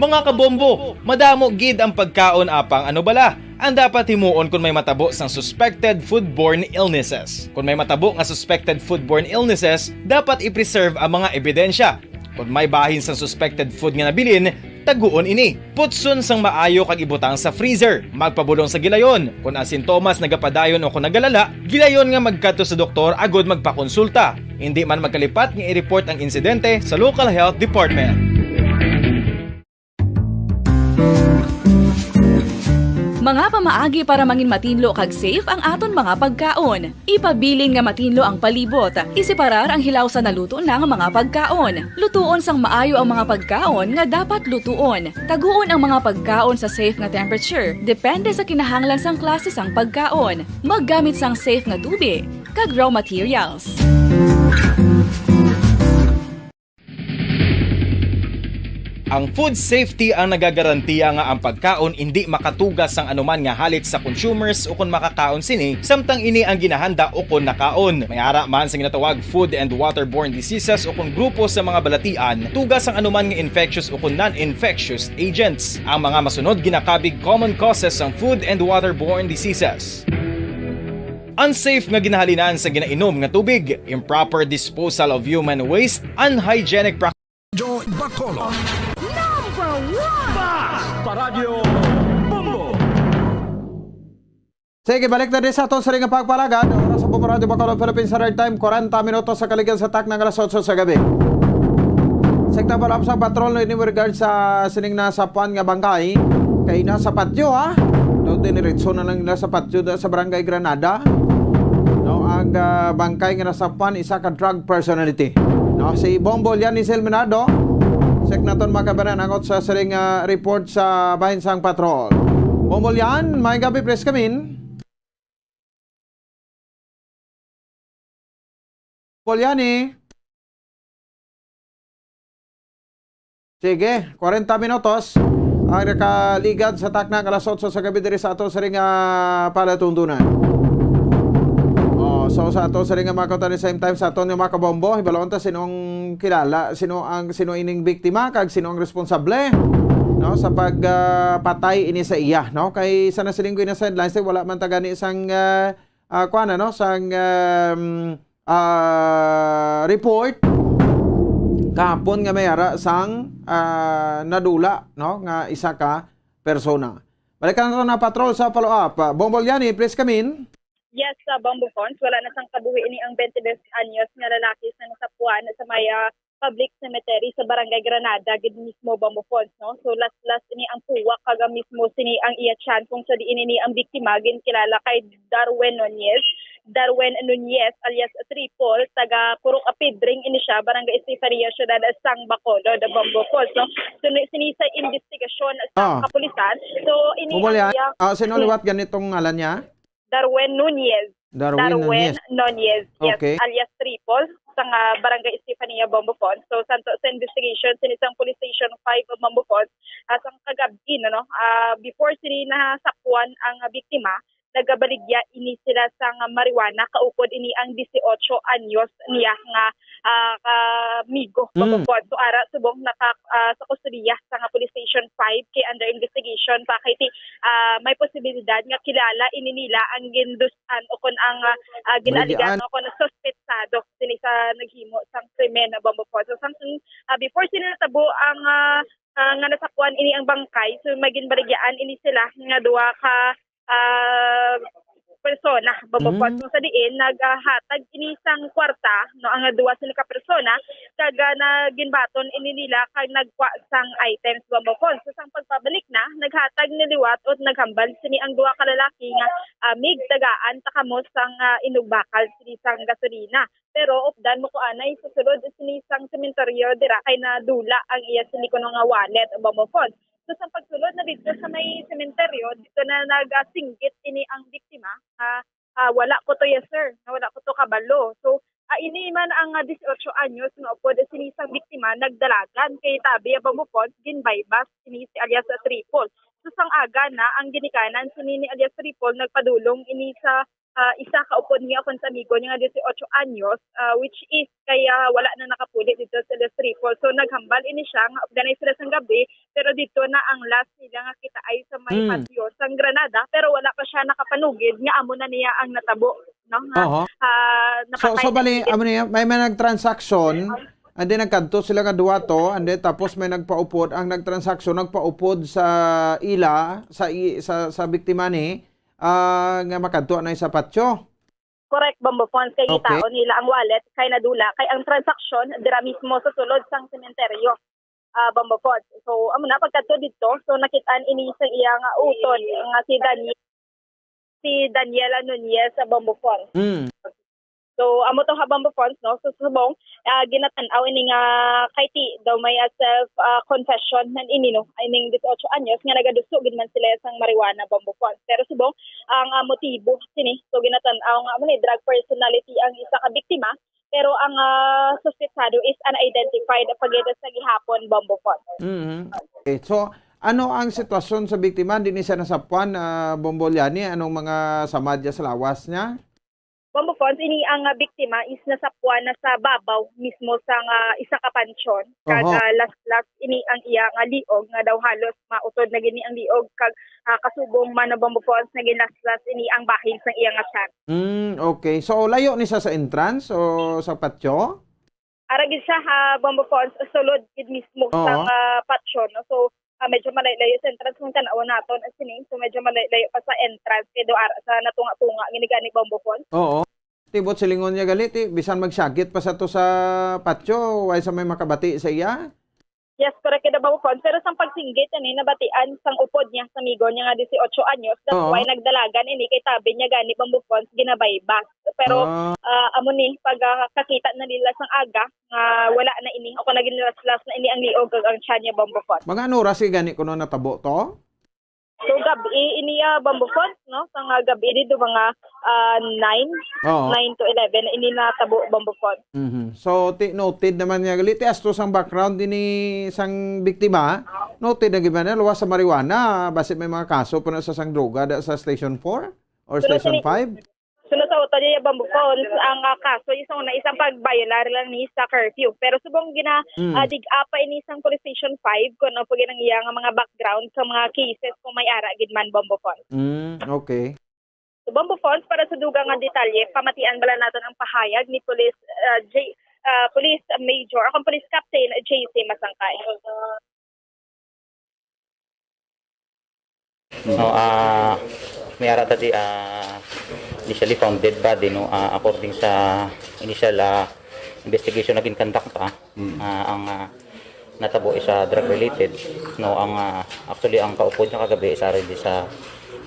Mga kabombo, madamo gid ang pagkaon apang ano bala ang dapat himuon kon may matabo sang suspected foodborne illnesses. Kon may matabo nga suspected foodborne illnesses, dapat i-preserve ang mga ebidensya. Kon may bahin sang suspected food nga nabilin, taguon ini. Putson sang maayo kag ibutang sa freezer. Magpabulong sa gilayon. Kon ang sintomas nagapadayon o kon nagalala, gilayon nga magkadto sa doktor agud magpakonsulta. Indi man magkalipat nga i-report ang insidente sa local health department. Mga pamaagi para mangin matinlo kag safe ang aton mga pagkaon. Ipabilin nga matinlo ang palibot. Iseparar ang hilaw sa naluto na nga mga pagkaon. Lutuon sang maayo ang mga pagkaon nga dapat lutuon. Taguon ang mga pagkaon sa safe nga temperature, depende sa kinahanglan sang klase sang pagkaon. Maggamit sang safe nga tubig kag raw materials. Ang food safety ang nagagarantiya nga ang pagkaon indi makatuga sang anuman nga halit sa consumers ukon makakaon sini, samtang ini ang ginahanda ukon nakaon. May ara man sa ginatawag food and waterborne diseases ukon grupo sa mga balatian, tuga sang anuman nga infectious ukon non-infectious agents. Ang mga masunod ginakabig common causes sang food and waterborne diseases. Unsafe nga ginahalinan sa ginainom nga tubig, improper disposal of human waste, unhygienic practices. Joy Bacolod. Number one! Basta Radyo Bombo! Sige, balik na din sa aton sa ring pagpalagad. Oras sa Bombo Radyo Bacolod, Philippine Standard Time, kwarenta minutos sa kaligyan sa takna nga alas otso sa gabi. Sekta pa sa patrol no, in regard sa sining nasapuan nga bangkay kay nasa patyo, ha? Daw diniretso na lang nila sa patyo da, sa Barangay Granada. No, ang ah, bangkay nga nasapuan isa ka drug personality. No, si Bombo Lian ni Silminado. Check naton makabanan angot sa siring ah, report sa bahin sang patrol. Bombo Lian, may gabi, please come in. Bombo Lian, eh. Sige, kwarenta minutos ang nakaligad sa takna nga alas otso sa gabi diri sa ato sa ring ah, palatundunan. Oh, so sa ato sa ring ah, mga kautan, same time sa ato ni mga kabombo, hibaloon ta sinong kilala, sino ang sino ining biktima kag sino ang responsable, no, sa pag ah, patay ini sa iya, no? Kay sa nasiling ko na sa headlines, eh, wala man ta gani sang ah, ah, kuan, ano, sang um, ah, report kahapon nga may ara sang ah, nadula, no, nga isa ka persona. Balikan nato na patrol sa follow-up. Ah, Bombo Lian, please come in. Yes, sa Bombo Fons, wala na sang kabuhi ini ang twenty-two anyos nga lalaki sa nasapuan sa may ah, public cemetery sa Barangay Granada gid mismo, Bombo Fons, no? So last-last ini ang puwak kag mismo sini ang iya tiyan kung sa diin ini ang biktima ginkilala kay Darwin Nunez. Darwin Nunez alias Triple, taga Purok Apidring ini siya, Barangay Estefania, Siyudad sang Bacolod, Bombo Fons, no? So ni- sini sa investigasyon sa Ah. kapulisan. So ini Bombo ang Lian, iya ah, sino liwat ganitong ngalan niya? Darwin Nunez. Darwin Nunez. Nunez, yes, Okay. alias Triple, sa nga Barangay Estefania, Bombo Fons. So, santo sa investigation, sini sang Police Station five of Bombo Fons, ah, sang kagab-i, no, no? Ah, before sini nasapuan ang biktima, nagabaligya ini sila sang marijuana, kaupod ini ang dieciocho anyos niya nga ah, ka migo, Mm. Bombo Fons. So, ara, subong naka, ah, sa kustodiya sa nga Police Station five kay under investigation pa kay ti, ah, may posibilidad nga kilala ini nila ang gindus-an o kon ang ah, ah, ginaaligan Baligyaan. o kon suspetsado sini sa naghimo sang krimen, Bombo Fons. So, sang, ah, before sila natabo ang ah, ah, nga nasapuan ini ang bangkay, so may ginbaligyaan ini sila nga duha ka ah, persona, Bombo Mm. Fons, kung sa diin naghatag ini sang kwarta, no, ang duwa sila ka persona, kag ah, naginbaton ini nila kag nagkwa sang items, Bombo Fons. So, sang pagpabalik na, naghatag ni liwat o naghambal sini ang duha ka lalaki nga ah, mig tagaan ta kamo sang ah, inugbakal sini sang gasolina. Pero updan mo ko anay sa sulod sini sang sementeryo dira kay nadula ang iya sini kuno nga wallet, Bombo Fons. So, sa pagsulod na dito sa may sementeryo, dito na nagasinggit ini ang biktima nga ah, wala ko to, yes sir, nga wala ko to kabalo. So, ah, ini man ang ah, dieciocho anyos nga upod sini sang biktima nagdalagan kay tabi ang Bombo Fons, ginbaybas ini si alias Triple. So, sang aga na ang ginikanan sini ni alias Triple, nagpadulong ini sa ah, isa ka upod niya kon sa amigo niya nga dieciocho anyos, ah, which is kaya wala na nakapuli dito sa Los Tripol. So, naghambal ini siya nga updanay sila sang gabi, pero dito na ang last nila nga kitaay sa may Mm. patio sang Granada, pero wala pa siya nakapanugid nga amo na niya ang natabo, no? Nga Oho. ah, So, so napatay na bali, niya. Amo niya, may may nagtransaksyon, and then nagkadto sila nga duha to, and then tapos may nagpaupod, ang nagtransaksyon nagpaupod sa ila, sa i- sa, sa biktima ni, ah, nga makadto na sa patio. Correct, Bombo Fons, kay Okay. gitaon nila ang wallet kay nadula kay ang transaksyon dira mismo sa sulod sang sementeryo. ah, Bombo Fonz. So, amo na, pagkadto didto, so, nakit-an ini sa iya nga utod nga si Daniel, si Daniela Nunez sa Bombo Fonz. Mm. So, amo to ha Bombo Fonz, no? So, subong, ah, ginatan-aw ini nga kay ti daw may, ah, self, ah, confession man ini, no? Ining dieciocho anyos nga nagaduso gid man sila sang marijuana, Bombo Fonz. Pero subong, ang, ah, motibo sini, so ginatan-aw nga amo ni drug personality ang isa ka biktima, pero ang, ah, suspetsado is unidentified pa gid sa gihapon, Bombo Fonz. Mhm. Okay. So, ano ang sitwasyon sa biktima? Di ni siya nasapuan, ah, Bombo Liani? Anong mga samad niya sa lawas niya? Bombo Fonz, ini ang, ah, biktima is nasapuan na sa babaw mismo sa nga isa ka pansyon. Kag, Oho. ah, laslas ini ang iya nga liog nga daw halos mautod na gini ang liog kag, ah, kasubong man, Bombo Fonz, nga ginlaslas ini ang bahig sang iya nga tiyan. Mm, okay. So, layo ni siya sa entrance o sa patio? Ara gid siya ha Bombo Fonz, sulod gid mismo Oo. sa, ah, patio, no? So, ah, medyo malayo-layo sa entrance kung tan-awon naton, ah, sini. So, medyo malayo-layo pa sa entrance kay do ara sa natunga-tunga gini gani Bombo Fonz. Oo. Tibot silingon niya gali, ti, bisan magsagit pa sa to sa patio, way sa may makabati sa iya? Yes, correct, kay Bombo Fonz. Pero sang pagsinggit, ani, nabatian sang upod niya sa amigo niya nga dieciocho anyos. That's Oo. why nagdalagan ini kay tabi niya gani Bombo Fonz ginabaybas. Pero, Ah. ah, amo ni, pag, ah, kakita na nila sang aga, nga wala na ini, o kung naging laslas na ini ang liog kag ang tiyan niya, Bombo Fonz. Mga ano oras gani kuno natabo to? So, gabi ini, ah, Bombo Fonz, no? Sa nga gabi dito, mga, ah, nine, Oo. nine to eleven, ini natabo, Bombo Fonz. Mhm. So, ti-, noted naman niya gali. Ti, asto sang background din ni sang biktima. Noted na gid man na luwas sa marijuana. Basi may mga kaso po na sa sang droga da sa Station four or Sunod Station sini-, five? Sunod sa uta niya, Bombo Fonz, ang, ah, kaso is una isang pag-violar lang ni sa curfew. Pero subong gina, Mm. ah, dig-a pa ini sang Police Station five kung ano po gid ang iya nga mga background sa mga cases kung may ara gid man, Bombo Fonz. Mm, okay. So, Bombo Fonz, para sa dugang nga detalye, pamatian bala naton ang pahayag ni Police, ah, J-, ah, Police Major, akong Police Captain J C Masangkay. No, ah, may ara ta di, ah, initially found dead body, no, ah, according sa initial, ah, investigation na ginconduct pa, Mm. ah, ang, ah, natabo is, ah, drug related, no, ang, ah, actually ang kaupod niya kagabi is ara di sa,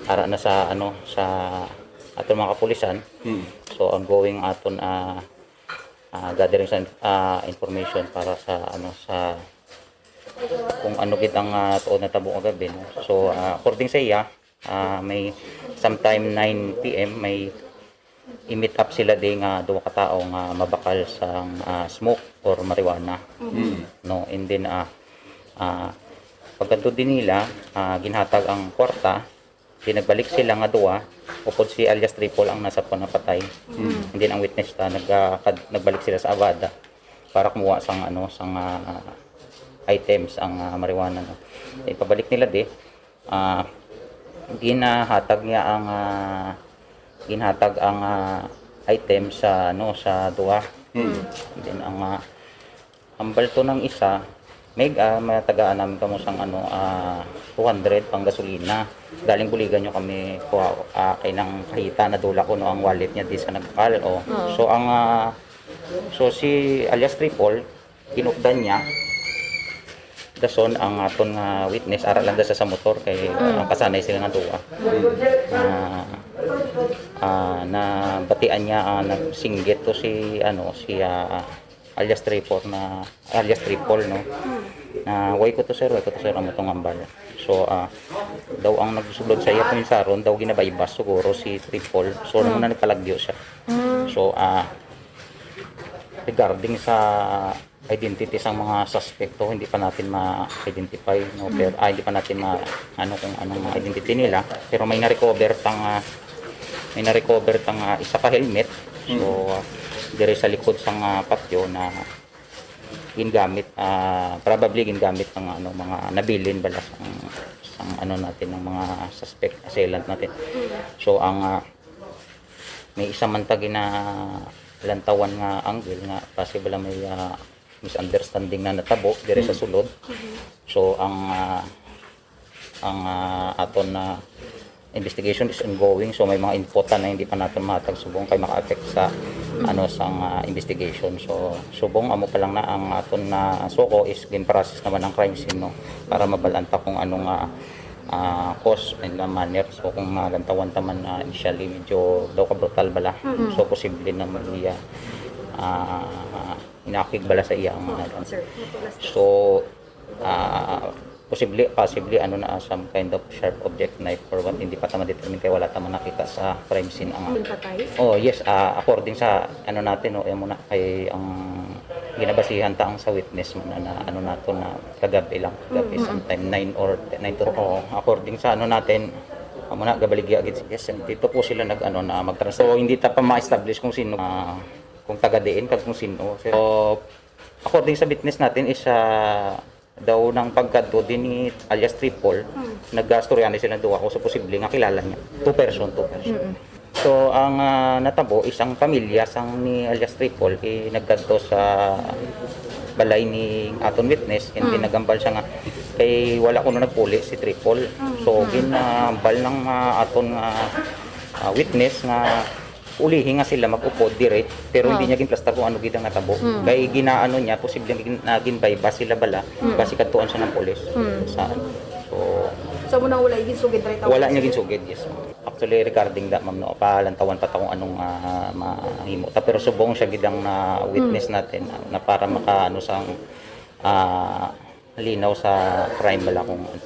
ara na sa, ano, sa aton mga kapulisan. Mm. So, ongoing aton, ah, ah, gathering sa, ah, information para sa, ano, sa kung ano gid ang, ah, tuod na tabo kagabi, no? So, ah, according sa iya, ah, may sometime nine P M, may i-meet up sila di nga duha ka tawo nga mabakal sang, ah, smoke or marijuana. Mm. No? And then, ah, ah, pagkadto din nila, ah, ginhatag ang kwarta, di nagbalik sila nga duha, upod si alias Triple ang nasa pa napatay. Mm. And then ang witness ta, nag-, ah, kad-, nagbalik sila sa Avada para kumuha sang, ano, sang, ah, items, ang, ah, marijuana, no? Ipabalik nila di, ah, ginahatag niya ang, ah, ginhatag ang, ah, item sa, ano, sa duha. Mm. Then ang, ah, hambal to ng isa, may, ah, may tagaan namin kamo sang, ano, ah, two hundred pang gasolina. Galing buligan nyo kami, kuha, ah, kay nang kahita, nadula ko, no, ang wallet niya di sa nagbakal, oh. Oo. So, ang, ah, so, si alias Triple, ginukdan niya. Dason ang aton nga witness, ara lang da sa, sa motor kay, Mm. ang kasanay sila nga duha. Ah, ah, nabatian niya, ah, nagsinggit to si, ano, si, ah, alias Triple na, alias Triple, no? Na, "Way ko to, sir, way ko to, sir," amo tong hambal. So, ah, daw ang nagsulod sa iya, komisaron, daw ginabaybas siguro si Triple. So, Mm. na nagpalagyo siya. Mm. So, ah, regarding sa identity sang mga suspekto, hindi pa natin ma-identify, no? Mm. Pero, ah, hindi pa natin ma-, ano, kung anong mga identity nila. Pero may na-recover tang, ah, may na-recover tang, ah, isa ka helmet. So, Mm. ah, dire sa likod sang, ah, patio na gingamit, ah, probably gingamit ng, ano, mga nabilin bala sang, sang, ano, natin, ng mga suspect, assailant natin. Mm. So, ang, ah, may isa man ta ginalantawan nga angle nga possible may, ah, misunderstanding na natabo dire sa Mm. sulod. Mm-hmm. So, ang, ah, ang, ah, aton na investigation is ongoing, so may mga inputan na hindi pa natin mahatag subong kay maka-affect sa ano, sang, ah, investigation. So, subong amo pa lang na ang aton na suko is gin-process naman ang crime scene, no, para mabal-an ta kung ano nga, ah, cause and the manner. So, kung nalantawan ta man, ah, initially, medyo daw ka brutal bala. Mm. So, posible na mag iya, ah, inakig bala sa iya ang mga. Sir, so, ah, posible, possibly, ano na, some kind of sharp object, knife or what, hindi pa ta ma-determine kay wala ta man nakita sa crime scene ang. Yung patay? Oh, yes, ah, according sa, ano natin, no, yung muna, kay ang ginabasihan ta ang sa witness mo na, na ano nato na kagabi lang, kagabi Mm. sometime nine or nine to, oo, according sa ano natin, amo na, gabaligya gid. Yes, dito po sila nag, ano, na mag-transfer. So, hindi ta pa ma-establish kung sino, ah, kung taga diin, kag kung sino. So, according sa witness natin is, ah, daw nang pagkadto din ni alias Triple, Hmm. nagkastorya ni sila duha ko sa posible nga kilala niya. Two person, two person. Mm-mm. So, ang, ah, natabo is ang pamilya sang ni alias Triple, eh, nagkadto sa balay ni aton witness, and then Hmm. nagambal siya nga kay wala kuno nagpuli si Triple. Hmm. So, Hmm. ginambal ng, ah, aton, ah, ah, witness nga ulihi nga sila mag-upod diri, pero hindi Oo. niya ginplastar kung ano gid ang natabo. Mm. Kay ginaano niya, posibleng gin-, na ginbayba sila bala, Mm. basi kadtuan siya ng pulis. Mm. Sa ano. So, So, muna wala yung ginsugid, right? Wala niya ginsugid, yes. Actually, regarding that, ma'am, no, palantawan pa ta kung anong, ah, mahimo ta. Pero subong siya gid ang na witness Mm. natin na, na para maka, ano, sang, ah, linaw sa crime bala kung ano.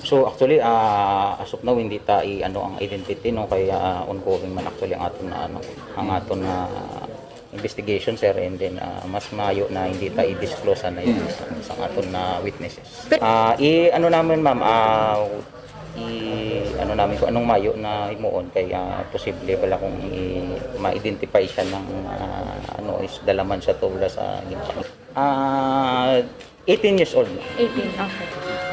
So, actually, ah, as of now, hindi ta i-, ano, ang identity, no, kay, ah, ongoing man actually ang aton na, ano, ang aton na investigation, sir, and then, ah, mas maayo na hindi ta i-disclose na yun sa, sa aton na witnesses. Ah, i-, ano namin, ma'am, ah, i-, ano namin kung anong mayo na himuon kay, ah, posible bala kung i-, ma-identify siya ng, ah, ano, is dalaman siya to wala sa ginpa-, ah, eighteen years old. Eighteen, okay.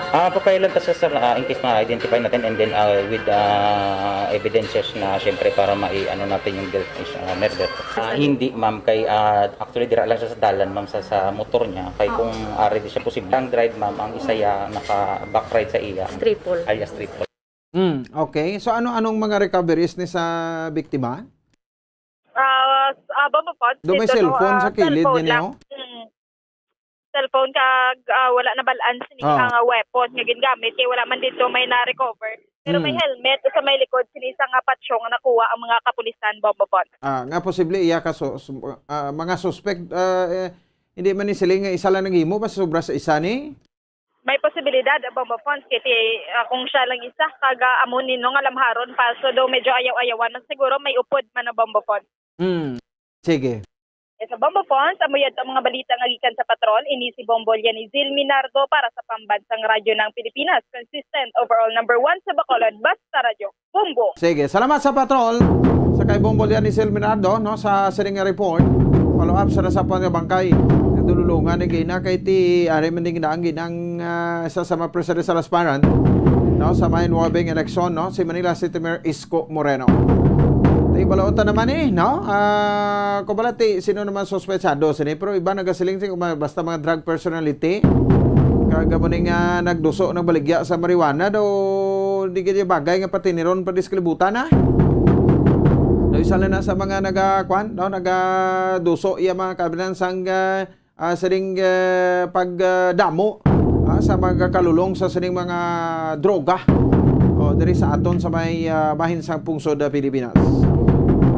Ah, papailan ta sa, sir, ah, in case ma-identify natin, and then, ah, with, ah, evidences na, siyempre, para mai-, ano natin yung guilt is, ah, murder. Ah, hindi, ma'am, kay, ah, actually, dira lang siya sa dalan, ma'am, sa, sa motor niya. Kay Ah. kung ari di siya posible ang drive, ma'am, ang isa ya naka-back ride sa iya. Triple. Alias Triple. Mm, okay. So, ano-anong mga recoveries ni sa biktima? Ah, s-, ah, bomba pods Do may dito, no? Cellphone sa Ah, kilid cellphone ninyo? lang. Mm. Cellphone kag, ah, wala na balaan sini Ah. nga weapon nga gingamit kay wala man dito may na-recover. Pero may Mm. helmet sa may likod sini sa nga patio nga nakuha ang mga kapulisan, bomba pods. Ah, nga posible iya ka su-, su-, ah, mga suspect, ah, eh, hindi man ni siling nga isa lang naghimo, basta sobra sa isa ni? May posibilidad, ah, bomba pods, kay ti, ah, kung siya lang isa, kag, ah, amo nino nga lamharon pa. So, daw medyo ayaw-ayawan lang siguro, may upod man ang bomba pods. Hmm. Sige. Yes, sa bomba pods, amo yadto ang mga balita nga gikan sa patrol. Ini si Bombo Lianizil Minardo para sa Pambansang Radyo ng Pilipinas, consistent, overall number one sa Bacolod, basta radyo. Bombo. Sige, salamat sa patrol. Sa kay Bombo Lianizil Minardo, no, sa sining nga report. Follow up sa nasapwan nga bangkay. Nagdululungan ni Gina kay ti, ari man din ang ginang, ah, sa, sa mga presidential aspirant, no, sa may involving election, no, si Manila City Mayor Isko Moreno. Ti balota naman eh, no? Ah, kung bala ti, sino naman suspetsado sini? Pero iba nagasiling sing, basta mga drug personality. Kag amo ni nga nagduso, nagbaligya sa marijuana daw, di gid bagay nga patiniron pa dis kalibutan, ha? Daw isa lang na sa mga naga-, kwan, no, nagaduso iya mga kabinan sang, ah, ah, sining, ah, pag, ah, damo, ah, sa mga kalulong sa sining mga droga. O, diri sa aton sa may, ah, bahin sang pungsod, ah, Pilipinas.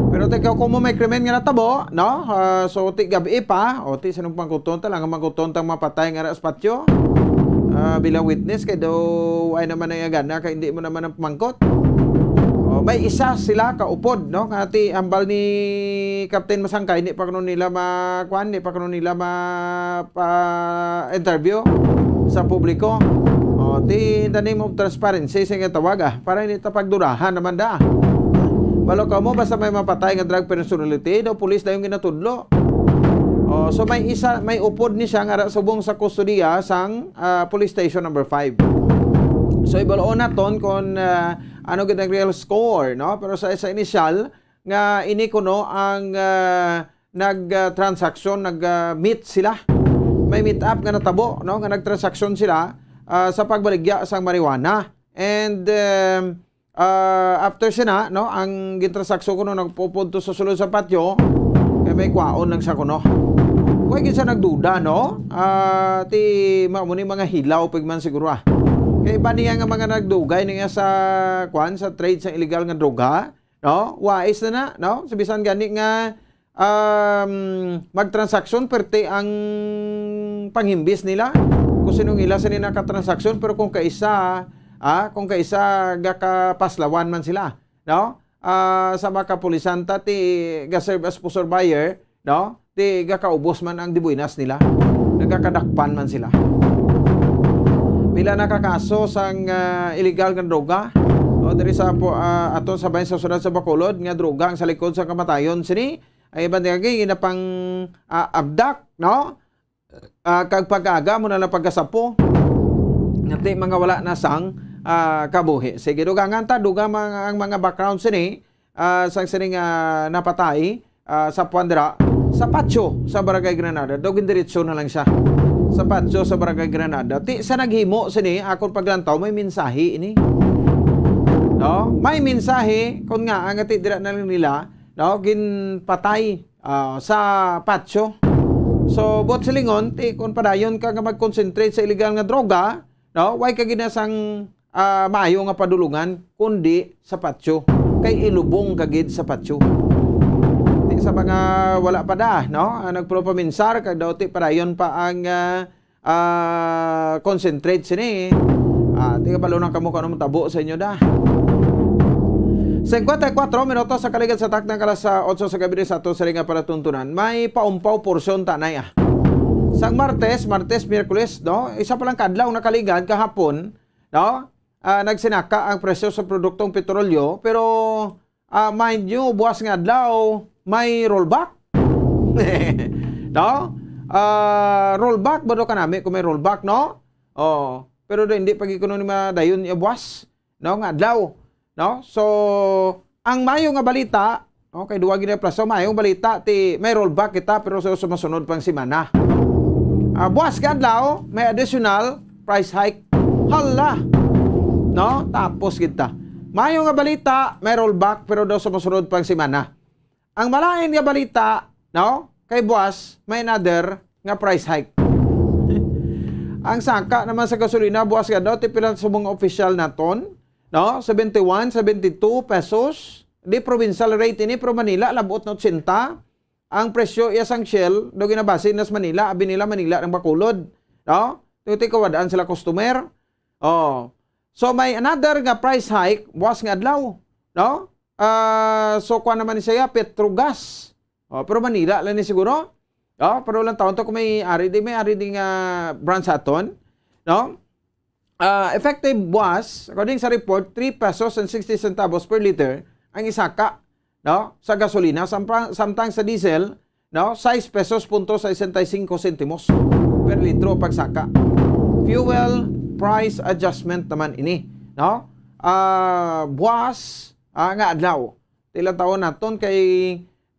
Pero ti ikaw, kung mo may krimen nga natabo, no? Ah, so, ti gabi pa, o, ti sinong pangkuton ta lang, ang mangkuton tang mapatay nga ra sa patyo. Ah, bilang witness, kay daw, ay naman ang gana, kay hindi mo naman ang pamangkot. O, may isa sila kaupod, no? Nga ti hambal ni Captain Masangkay, hindi pa kuno nila ma-, kuan, hindi pa kuno nila ma-, pa-interview sa publiko. O, ti, in the name of transparency, sa nga tawag, ah, para hindi ta pagdurahan naman da. Balo ka mo, basta may mapatay nga drug personality, daw pulis na yung ginatudlo. O, so may isa, may upod ni siya nga ra-, subong sa kustodiya sang, ah, Police Station Number Five. So, ibaloon naton kung, ah, ano gid ang real score, no? Pero sa, sa initial, nga ini kuno ang, ah, nag, ah, transaksyon, nag, ah, meet sila. May meet up nga natabo, no, nga nagtransaksyon sila, ah, sa pagbaligya sang marijuana. And, um, ah, after sina, no, ang gintransaksyon kuno nagpupunto sa sulod sa patyo, Kay may kwaon lang sa kuno. Way gid sa nagduda, no? Ah, ti mao ni mga hilaw pigman siguro, ah. Kay ba niya nga mga nagdugay niya sa, kwan, sa trade sa illegal nga droga, no? Wais na na, no? Sa bisan gani nga, um, magtransaksyon, perte ang panghimbis nila. Kung sinong ila sini nakatransaksyon, pero kung kaisa, ah, kung kaisa gakapaslawan man sila, no? Ah, sa mga kapulisan ta, ti ga-serve as pusher buyer, no? Ti gakaubos man ang dibuinas nila. Nagakadakpan man sila. Pila na ka kaso sang, ah, illegal nga droga? O, diri sa po, ah, aton sa bayan sa syudad sa Bacolod, nga droga ang sa likod sa kamatayon sini. Ay, iban nga gina pang, ah, abdak, no? Ah, kag pag-aga mo na lang pagkasapo. Nga ti mga wala na sang, ah, kabuhi. Sige, dugangan ta, dugang mga, ang mga background sini, ah, sang sini nga napatay, ah, sa Puandra, sa patio sa Barangay Granada. Daw gindiretso na lang siya. Sa patio sa Barangay Granada. Ti sa naghimo sini, akon paglantaw, may mensahe ini. No? May mensahe, kung nga, ang ati dira na lang nila, no? Ginpatay, ah, sa patio. So, buot silingon, ti, kung padayon ka nga mag-concentrate sa illegal nga droga, no? Way ka gina sang, ah, maayo nga padulungan, kundi sa patio. Kay ilubong ka gid sa patio. Ti sa mga wala pa da, no? Ah, nagpropaminsar, kag daw ti padayon pa ang, ah, ah, concentrate sini. Ah, ti kabalo na kamo kung ano matabo sa inyo da. Singkwenta y kuwatro minutos sa kaligad sa takna, alas otso sa gabi sa ato sa ringa palatuntunan. May paumpaw porsyon tanay, ah. Sang Martes, Martes, Miyerkules, no? Isa pa lang kadlaw nakaligad kahapon, no? Ah, nagsinaka ang presyo sa produktong petrolyo, pero, ah, mind you, buwas nga adlaw, may rollback. No? Ah, rollback ba daw kanami kung may rollback, no? Oh, pero do, hindi pa gid kuno ni madayon iya buwas, no, nga adlaw, no? So, ang mayo nga balita, okay, duwa gid na plaso, mayo nga balita ti may rollback kita, pero sa, sa masunod pang semana. Ah, buwas nga adlaw, may additional price hike. Hala! No? Tapos kita. Mayo nga balita, may rollback, pero daw sa masunod pang semana. Ang malain nga balita, no? Kay buwas, may another nga price hike. Ang saka naman sa gasolina, buwas nga daw, ti pila subong official naton, no? Seventy-one, seventy-two pesos. Di provincial rate ini, pero Manila, labot na ochenta. Ang presyo iya sang Shell, do ginabase nas Manila, abi nila Manila ang Bacolod, no? Ti kawad-an sila customer. Oh. So, may another nga price hike, buwas nga adlaw, no? Ah, so, kuwan naman ni siya, Petrogas. Oh, pero Manila lang ni siguro. Oh, pero lang taon to kung may ari di, may ari di nga branch aton, no? Ah, effective buwas, according sa report, three pesos and sixty centavos per liter ang isaka, no, sa gasolina, sampang, samtang sa diesel, no, sais pesos punto sesenta y cinco sentimos per litro pagsaka. Fuel price adjustment naman ini, no? Ah, buwas, ah, nga adlaw. Ti lang taon naton kay,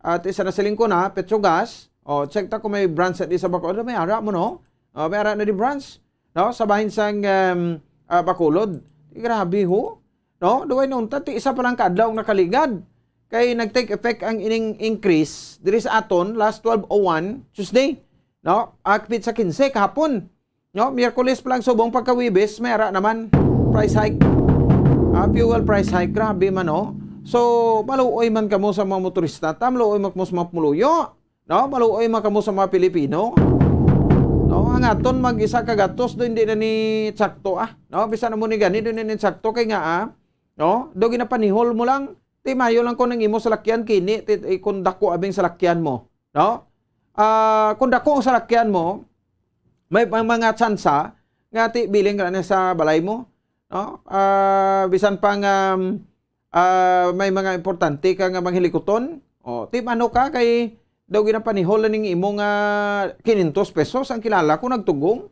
ah, ti sa nasiling ko na, Petrogas. Oh, check ta kung may branch na di sa Bacolod. May ara mo, no? Oh, may ara na di branch, no? Sa bahin sang, um, ah, Bacolod. Ti grabe, ho. No? Duway na unta, ti isa pa lang ka adlaw ang nakaligad. Kay nag-take effect ang ining increase diri sa aton last twelve oh one, Tuesday. No? Akpit sa quince kahapon. No? Miyerkules pa lang subong pagka Huwebes, may ara naman. Price hike. Ah, fuel price hike. Grabe man, no? So, maluoy man kamo sa mga motorista. Ta, maluoy man kamo sa mga pumuluyo. No? Maluoy man kamo sa mga Pilipino. No? Ang aton mag-isa ka gatos do, hindi na ni sakto, ah. No? Bisan na mo ni gani, do ni sakto kay nga, ah. No? Do ginapanihol mo lang. Ti mayo lang kung ang imo salakyan kini, ti, eh, kung dako abing salakyan mo. No? Ah, kung dako ang salakyan mo, may, may mga tsansa nga ti biling ka na sa balay mo, no? Ah, bisan pa nga, um, ah, may mga importante ka nga mga hilikuton, o, ti ano ka kay daw ginapanihol na ning imo nga quinientos pesos ang kilala ko nagtugong,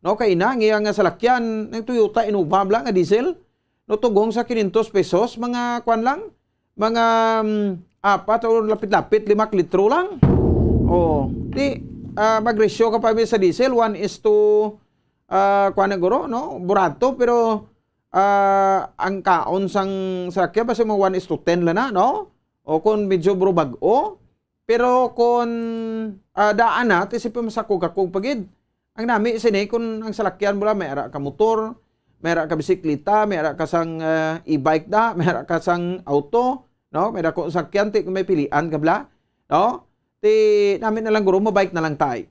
no? Kay ina, ang iya nga salakyan, ang Toyota Innova bala nga diesel, no, tugong sa quinientos pesos, mga kwan lang, mga, um, apat o lapit-lapit, lima ka litro lang. Oh, di, ah, magresyo ka pa mi sa diesel, one is to, ah, kwan na guro, no? Burato, pero, ah, ang kaon sang salakyan, basta mga one is to ten lang na, no? O kung medyo bro bag-o, Pero kung, ah, daan na, ti sipon masakog-akog pa gid. Ang nami sini, kung ang salakyan mo lang, may ara ka motor, may ara ka bisikleta, may ara ka sang, ah, e-bike da, may ara ka sang auto, no? May dako sakyan, ti may pilian ka bala, no? Ti nami na lang guro, mabike na lang tay.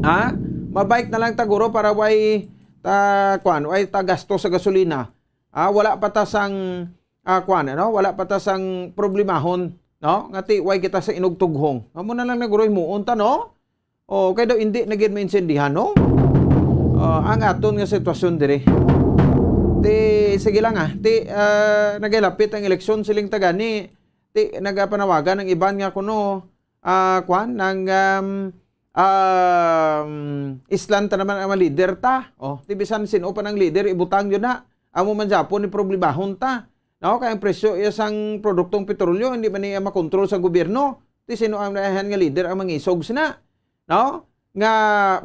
Ha? Mabike na lang ta guro para way ta, kwan, way ta gasto sa gasolina. Ah, wala pa ta sang, ah, kwan, ano? Wala pa ta sang problemahon, no? Nga ti way kita sa inugtughong. Amo na lang na guro himuon ta, no? O, kay daw hindi na gid maintindihan, no? Ah, ang aton nga sitwasyon diri. Ti, sige lang, ah. Ti, ah, nagalapit ang eleksyon, siling ta gani. Ti, nagapanawagan ang iban nga kuno, ah, kwan, nang, um, um, islan ta naman ang mga leader ta. O, ti bisan sin-o pa nang leader, ibutang yun na. Amo man gyapon ni problemahon ta. No? Kay ang presyo iya sang produktong petrolyo, hindi man niya makontrol sa gobyerno. Ti sino ang naahan nga leader ang mangisog sina? No? Nga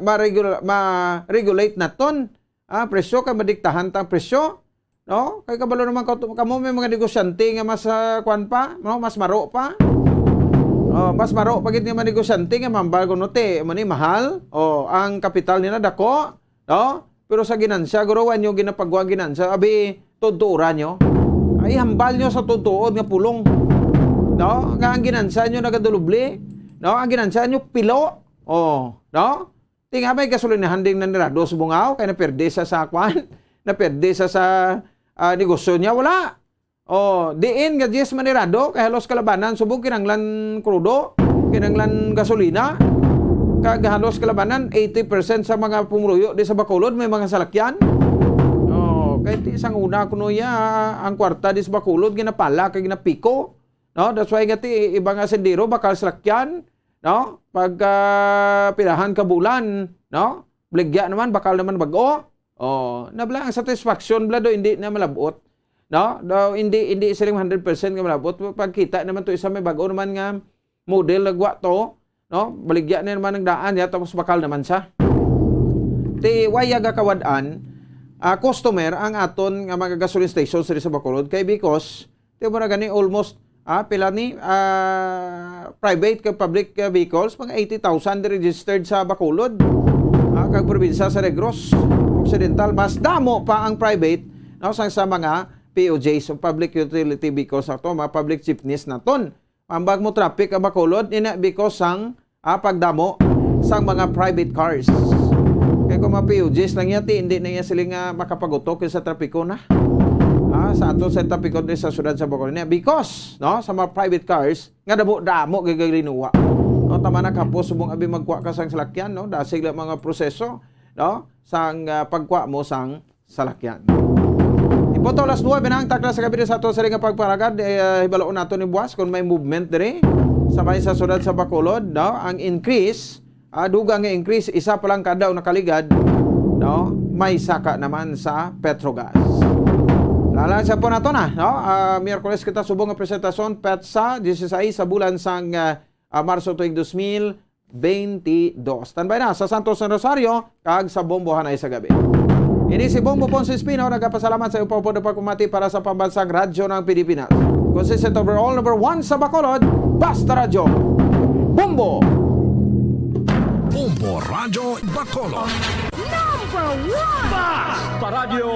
ma-regula-, ma-regulate naton, ah, presyo, kay madiktahan ta ang presyo, no? Kay kabalo naman ka-, kamo may mga negosyante nga mas, ah, kwan pa, no? Mas maro pa. Oh, mas maro pa gid nga mga negosyante nga mambal kuno ti, amo ni mahal. Oh, ang kapital nila dako, no? Pero sa ginansya, guro, wa nyo ginapagwa ang ginansya. Abi, tuturan nyo. Ay, hambal nyo sa tutuod nga pulong. No? Nga ang ginansya nyo nagadulubli. No? Ang ginansya nyo pilo. Oh, no? Ti nga may gasolinahan ding nanirado sa Bungao, kay naperde sa sakwan, naperde sa, sa, ah, negosyo niya, wala. Oh, diin nga diyes manirado, kay halos kalabanan subong kinanglan krudo, kinanglan gasolina, kag halos kalabanan eighty percent sa mga pumuluyo di sa Bacolod may mga salakyan. Oh, kay ti sang una kuno ya, ang kwarta di sa Bacolod ginapala kag ginapiko. No, that's why nga ti iba nga sendero bakal salakyan, no? Pag, ah, pilahan ka bulan, no? Baligya naman, bakal naman bag-o. Oh, nabla ang satisfaction bla do hindi na malabot. No? Do hindi, hindi siling hundred percent nga malabot. Pagkita naman to isa may bag-o naman nga model nagwa to, no? Baligya na naman ang daan niya, tapos bakal naman siya. Ti waya gakawad-an, ah, customer ang aton nga mga gasoline station diri sa Bacolod kay because ti mo na gani almost, ah, pila ni, ah, private kag public, ah, vehicles, mga eighty thousand registered sa Bacolod, ah, kag probinsya sa Negros Occidental. Mas damo pa ang private, no, sang sa mga P U Js, o public utility vehicles nato, mga public jeepneys naton. Ambag mo traffic ang Bacolod, ina because sang, ah, pagdamo sang mga private cars. Kay kung mga P U Js lang yan, ti, hindi na yan sila nga makapagutok sa trapiko na. Ah, sa ato sa trapiko din sa syudad sa Bacolod. Ina because, no, sa mga private cars, nga damo-damo gagalinuwa. No, tama na kapos subong abi magkuha ka sang salakyan, no? Dasig lang mga proseso, no? Sang, ah, pagkuha mo sang salakyan. Iputo alas nuebe na ang takna sa gabi sa ato sa nga pagparagad, eh, hibaloon nato ni buwas kung may movement diri sa may sa syudad sa Bacolod, no? Ang increase, ah, dugang nga increase, isa pa lang ka adlaw nakaligad, no? May saka naman sa Petrogas. Lalang sa po nato na, no? Ah, Miyerkules kita subong nga presentasyon, petsa dieciséis sa bulan sang, ah, ah, Marso tuig dos mil, twenty-dos. Tanbay na sa Santos ng Rosario kag sa Bombo Hanay sa gabi. Ini si Bombo Ponce Espino, nagapasalamat sa iyo pa po na pagpamati para sa pambansang radyo ng Pilipinas. Consistent overall number one sa Bacolod, Basta Radyo. Bombo! Bombo Radyo Bacolod. Number one! Basta Radyo!